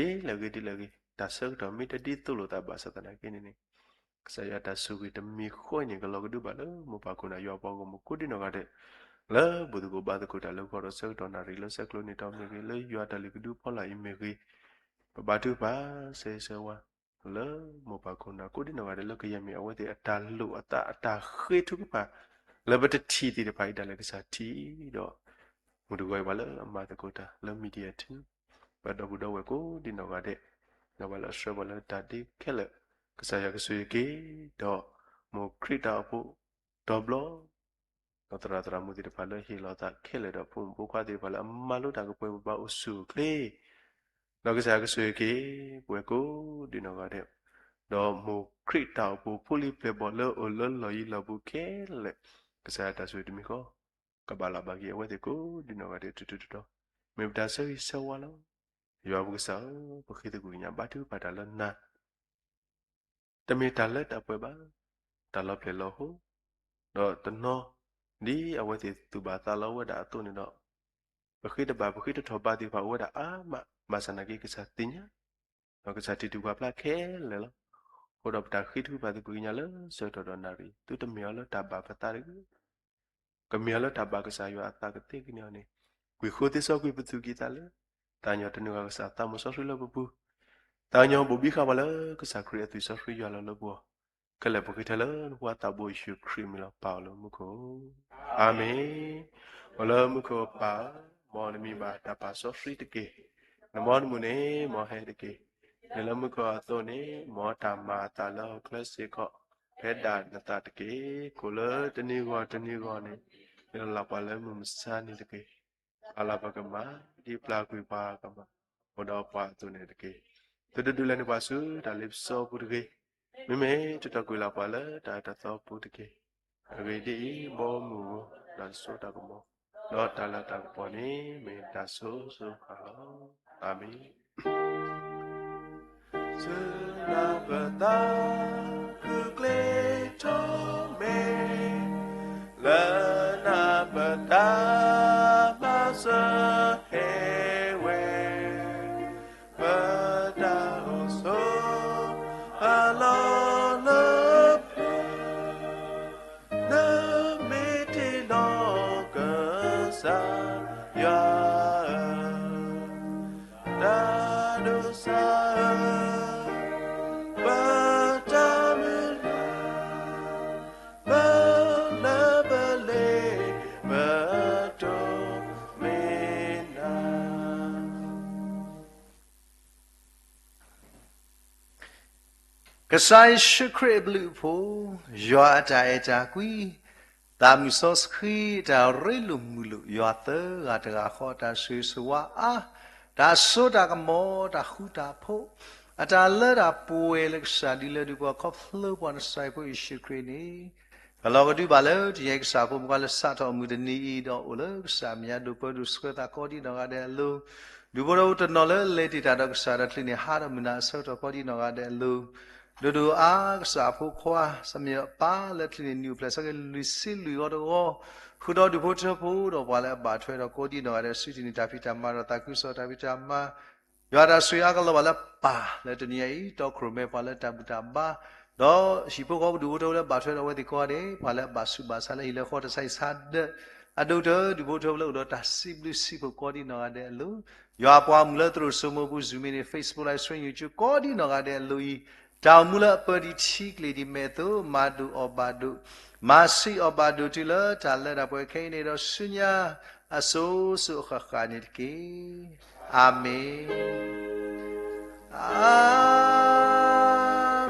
ီၤ. ဒ်လဲၣ်ဂ့ၤဒ်လဲၣ်ဂ့ၤ, တၢ်ဆၢကတီၢ်မ့ၢ်တဒ်သိးလိာ်သးဘၣ်ဆၣ်သနာ်က့န့ၣ်န့ၣ်, ကစၢ်ယွၤတၢ်ဆိၣ်ဂ့ၤတမံၤဃီအံၤန့ၣ် ကလီၤကဒုဘၣ်လၢမိၢ်ပၢ်ခိၣ်နၢ်ယွၤအပှၤဂီၢ်မုၢ်ကိးဒံနီၢ်ဂၤဒဲး, လၢဘူၣ်သကိးဘါသကိးတၢ်လၢဂီၤဒီးဆၢကတီၢ်နၣ်ရံၣ်လၢဆဲးကျိးန့ၢ်တီမ့ၢ်ဂ့ၤ, လၢယွၤတၢ်လုၢ်ကဒုဖီလာ်အံၤမ့ၢ်ဂ့ၤ, ပဘါထုကဖၣ်ဆၢဂ့ၤဆၢဝါ လၢမိၢ်ပၢ်ခိၣ်နၢ်ကိးဒံနီၢ်ဂၤဒဲးလၢကယဲၢ်မ့ၢ်အဝဲသ့ၣ်အတၢ်လိၣ်အသးအတၢ်ဃ့ထုကဖၣ် လၢပတထံၣ်သ့ၣ်တဖၣ်အံၤဒၣ်လဲာ်ကစၢ်ထံၣ်ဒီး မုၢ်တဂီၤအံၤပှၤလၢအမၤသကိးတၢ်လၢ media team, ပဒီပုၢ်ဒီဝဲၢ်ကိးဒံနီၢ်ဂၤဒဲး, ဒီးပှၤလၢအဆှၢပှၤလၢတၢ်ဒ့ခဲလၢာ်, ကစၢ်ယွၤကဆိၣ်ဂ့ၤက့ၤ, ဒီးမိၢ်ခရံာ်တၢ်အိၣ်ဖှိၣ်တဘျီ ဒီးသရၣ်သရၣ်မုၣ်သ့ၣ်တဖၣ်လၢဟ့ၣ်လီၤသးခဲလၢာ်ဒီးဖိမုၣ်ဖိခွါသ့ၣ်တဖၣ်လၢအမၤလိတၢ်ကပှဲၤပဘၣ်အိၣ်ဆူၣ်အိၣ်ချ့, ဒီးကစၢ်ယွၤကဆိၣ်ဂ့ၤက့ၤ ပဝဲကိးဒံနီၢ်ဂၤဒဲး, ဒီးမိၢ်ခရံာ်တၢ်အိၣ်ဖှိၣ်ဖိလံၤပျဲၢ်ဘီၣ်လၢအိၣ်လၢလီၢ်ယံၤလီၢ်ဘူးခဲလၢာ်, ကစၢ်ယွၤတၢ်ဆိၣ်ဂ့ၤတမံၤဃီ ကဘၣ်လၢ်ဘၣ်က့ၤအဝဲသ့ၣ်ကိးဒံနီၢ်ဂၤဒဲးတတီၤတတီၤ, မ့ၢ်ပတၢ်ဆၢဂ့ၤဆၢဝါလီၤ. ယွၤပကစၢ်ဧၢ, ပဃ့သကွံၢ်ကညးဘါထုကဖၣ်တၢ်လၢနၤ တမ့ၢ်တၢ်လၢတၢ်ပှဲၤဘၣ်, တၢ်လီၤပျဲၢ်လီၤဟိ, ဒီးတနီၤ ဒ်အဝဲသ့ၣ်သူၣ်ဘၣ်သးလီဝဲဒၣ်အသိးန့ၣ်ဒီး, ပဃ့တဘၣ် ပဃ့တထီၣ်ဘးသ့ၣ်တဖၣ်အိၣ်ဝဲဒၣ်အါမး, ဘၣ်ဆၣ်သနာ်က့ကစၢ်သ့ၣ်ညါ, ဒီးကစၢ်ထံၣ်တံၢ်ကွၢ်ဖျါခဲလၢာ်လီၤ. အဃိဒီးပတၢ်ဃ့ထုကဖၣ်သကွံၢ်ကညးလၢဆၢကတီၢ်ဒီးနၣ်ရံၣ် သုတမ့ၢ်အီၤလၢတၢ်ဘၣ်ပသးတဂ့ၤ ကမ့ၢ်အီၤလၢတၢ်ဘၣ်ကစၢ်ယွၤအသးကသ့ကန့ၢ်အီၤန့ၣ်, ကွံာ်ဃိသ့စီကွံာ်ပသူၣ်ကံၢ်သးလဲ, သးကညီၤတနုာ်ဂၤကစၢ်သးမုၢ်စီဆှံလၢပပူၤ, သးကညီၤဘိးဘံဃာ်ပှၤလၢကစၢ်ခရံာ်အသွံၣ်စီဆှံယွၤလီၤလၢပဂီၢ်, ခဲလၢာ်ပဃ့ထဲလၢနဖိခွါသးဘိယ့ၣ်ၡူးခရံာ်အမံၤလီၤ. ပၢ်အိၣ်လၢမူခိၣ်, အၤမ့ၣ်. အိၣ်လၢမူခိၣ်ပၢ်ဧၢ, မ်နမံၤဘၣ်တၢ်ပာ်စီဆှံတက့ၢ်. နမ်နမူန့ၣ် မ်ဟဲတက့ၢ်. ဒ်လၢမုၢ်ကီၢ်အသိးန့ၣ် မ်တၢ်မၤအသးလၢဟီၣ်ခိၣ်ချၢစ့ၢ်ကီး ဖဲဒၣ်နသးတက့ၢ်. ကိးလၢတနံၤဂီၢ်တနံၤဂီၢ်န့ၣ် ဟ့ၣ်လီၤပှၤလၢမုၢ်မဆါန့ၣ်တက့ၢ်. ပာ်လီၤပကမၣ် ဒ်ပျၢ်ကွံာ်ပှၤကမၣ် အိၣ်ဒီးပှၤအသိးန့ၣ်တက့ၢ်. သုတဒုးလဲၤန့ၢ်ပှၤဆူတၢ်လ့ပစီပူၤတဂ့ၤ. မ့မ့ၢ်တတီၢ်ကွံာ်လၢ်ပှၤလၢတၢ်အၢတၢ်သီပူၤတက့ၢ်. အဂ့ၢ်ဒ်အံၤ, ဘီမုၢ်ဧိၤ, တၢ်စိတၢ်ကမီၤ, ဒီးတၢ်လၤတၢ်ကပီၤန့ၣ် မ့ၢ်တၢ်စိၤစိၤဃၣ်လီၤ. အၤမ့ၣ်. ဆူနၢ်ပသး ဃုကျဲၤထီၣ်မဲာ်, လၢနၢ်ပသး မၤစၢၤဟဲဝဲ, ပတၢ်အိၣ်ဆိး အလီၢ်လၢပျၢၤ, နမ့ၢ်တ့လီၤကစၢ်ယွၤဧၢ, တၢ်ဒိးစၢ်ဧၢ, ပတၢ်မုၢ်လၢ် ပလၢပလ့ၤပတိၢ်မ့ၢ်နၤ. ကစၢ်ယ့ၣ်ၡူးခရံာ်အဘျုးအဖှိၣ်, ယွၤအတၢ်အဲၣ်တၢ်ကွံ, သးမုၢ်စီဆှံအတၢ်ရ့လိာ်မုာ်လိာ်, ယွၤသၢဂၤတဂၤဃီအတၢ်ဆိၣ်ဂ့ၤဆိၣ်ဝါအါ, တၢ်စိတၢ်ကမီၤ, တၢ်ဃူတၢ်ဖိး, အတၢ်လၢတၢ်ပှဲၤလၢကစၢ်ဒ်လၢဒုးပှၤခီဖျိပှၤနစၢ်ဖိယ့ၣ်ၡူးခရံာ်န့ၣ် ကလီၤကဒုဘၣ်လၢတယဲၢ်ကစၢ်ဖိ မ့ၢ်ကွၢ်လၢစးထီၣ်မုၢ်တနံၤအံၤဒီးအိၣ်လၢကစၢ်မဲာ်ညါ ဒိၣ်ပၢဒိၣ်ဆှၢသးကိးဒံးနီၢ်ဂၤဒဲးအလိၤ, ဒူၣ်ဖိထၢဖိတနီၤလၢလဲၤတ့ၢ်တၢ်ဒီးကစၢ်ဒီးချုးန့ၣ် ဟးထီၣ်မုၢ်နၤအဆၢကတီၢ်ကိးဒံးနီၢ်ဂၤဒဲးအလိၤ, ဒိၣ်ဒိၣ်အါအါကစၢ်အဖိခွါ စၢ်မံယီၤအပၢ်လၢချုးန့ၣ် နံၣ်အိၣ်ဖျဲၣ်ဆၢက့ၤလွံၢ်ဆံလွံၢ်ဂီၤတဂီၤ, ဃုာ်ဒီးဒူၣ်ဖိထၢဖိဒီးပှၤလၢအဘၣ်ထွဲဒီးကိးဒံးနီၢ်ဂၤဒဲး စုတံၢ်န့ၢ်တၢ်ဖံးတၢ်မၤဒီးသးခုကစီၣ် တၢ်ဖံးတၢ်မၤ ယွၤတၢ်ဆိၣ်ဂ့ၤအါကလီၤဘၣ်လၢပၢ်လၢတနံၤအံၤ တီခိၣ်ရိၣ်မဲပှၤလၢတၢ်ဘူၣ်တၢ်ဘါ, ဒီးဟံၣ်ဖိဃီဖိဒူၣ်ဖိထၢဖိလၢဘၣ်ထွဲဒီးအဝဲသ့ၣ်ကိးဂၤဒဲး ပှၤလၢအဘၣ်ဆူးဘၣ်ဆါလၢဟံၣ်လၢဃီတၢ်ဆါဟံၣ်ဆါဒၢး, အဒိၣ်ကတၢၢ်ဒူၣ်ဖိထၢဖိလၢအိၣ်ဒီးတၢ်စံးဘျုးစံးဖှိၣ်ကိးဒံးနီၢ်ဂၤဒဲးအလိၤ, ယွၤအပှၤမုၢ်လၢသရိာ်စိမိၢ်ပူၤ Zoom မ့ၢ်န့ၣ် Facebook Live Stream YouTube ကိးဒံးနီၢ်ဂၤဒဲးအလိၤအံၤ, တၢ်အိၣ်မူလၢအပၢၤဒံးထံကျ့ၤဒံးမဲာ်အသိး မၤဒိၣ်အီၣ်ဘၣ်ဒိၣ်, မၤဆံးအီၣ်ဘၣ်ဒိၣ်တုၤလၢတၢ်လၢတၢ်ပှဲၤခဲအံၤန့ၣ်ဒီးဆူညါ အစိၤစိၤအဃၣ်ဃၣ်န့ၣ်တက့ၢ်. အၤမ့ၣ်, အၤ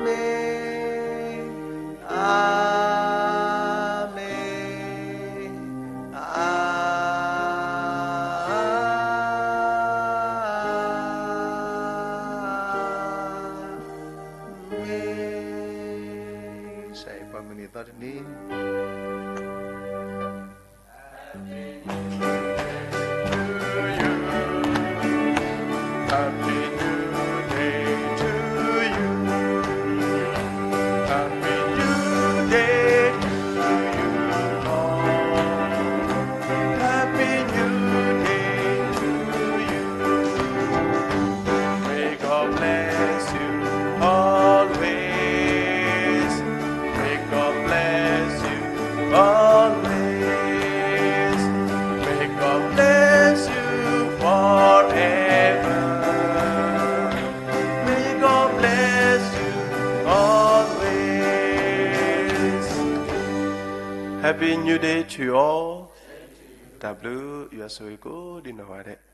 မ့ၣ်, အၤမ့ၣ်, အၤမ့ၣ်. ကစၢ်ယွၤပှၤမုၢ်နံၤသီတနံၤ Happy new day to you. Happy new day to you all. Happy new day to you. May God bless you always. May God bless you always. May God bless you forever. May God bless you always. Happy New Day to you all. တၢ်ဘျုး ယွၤဆိၣ်ဂ့ၤကိးဒံးနီၢ်ဂၤဒဲး.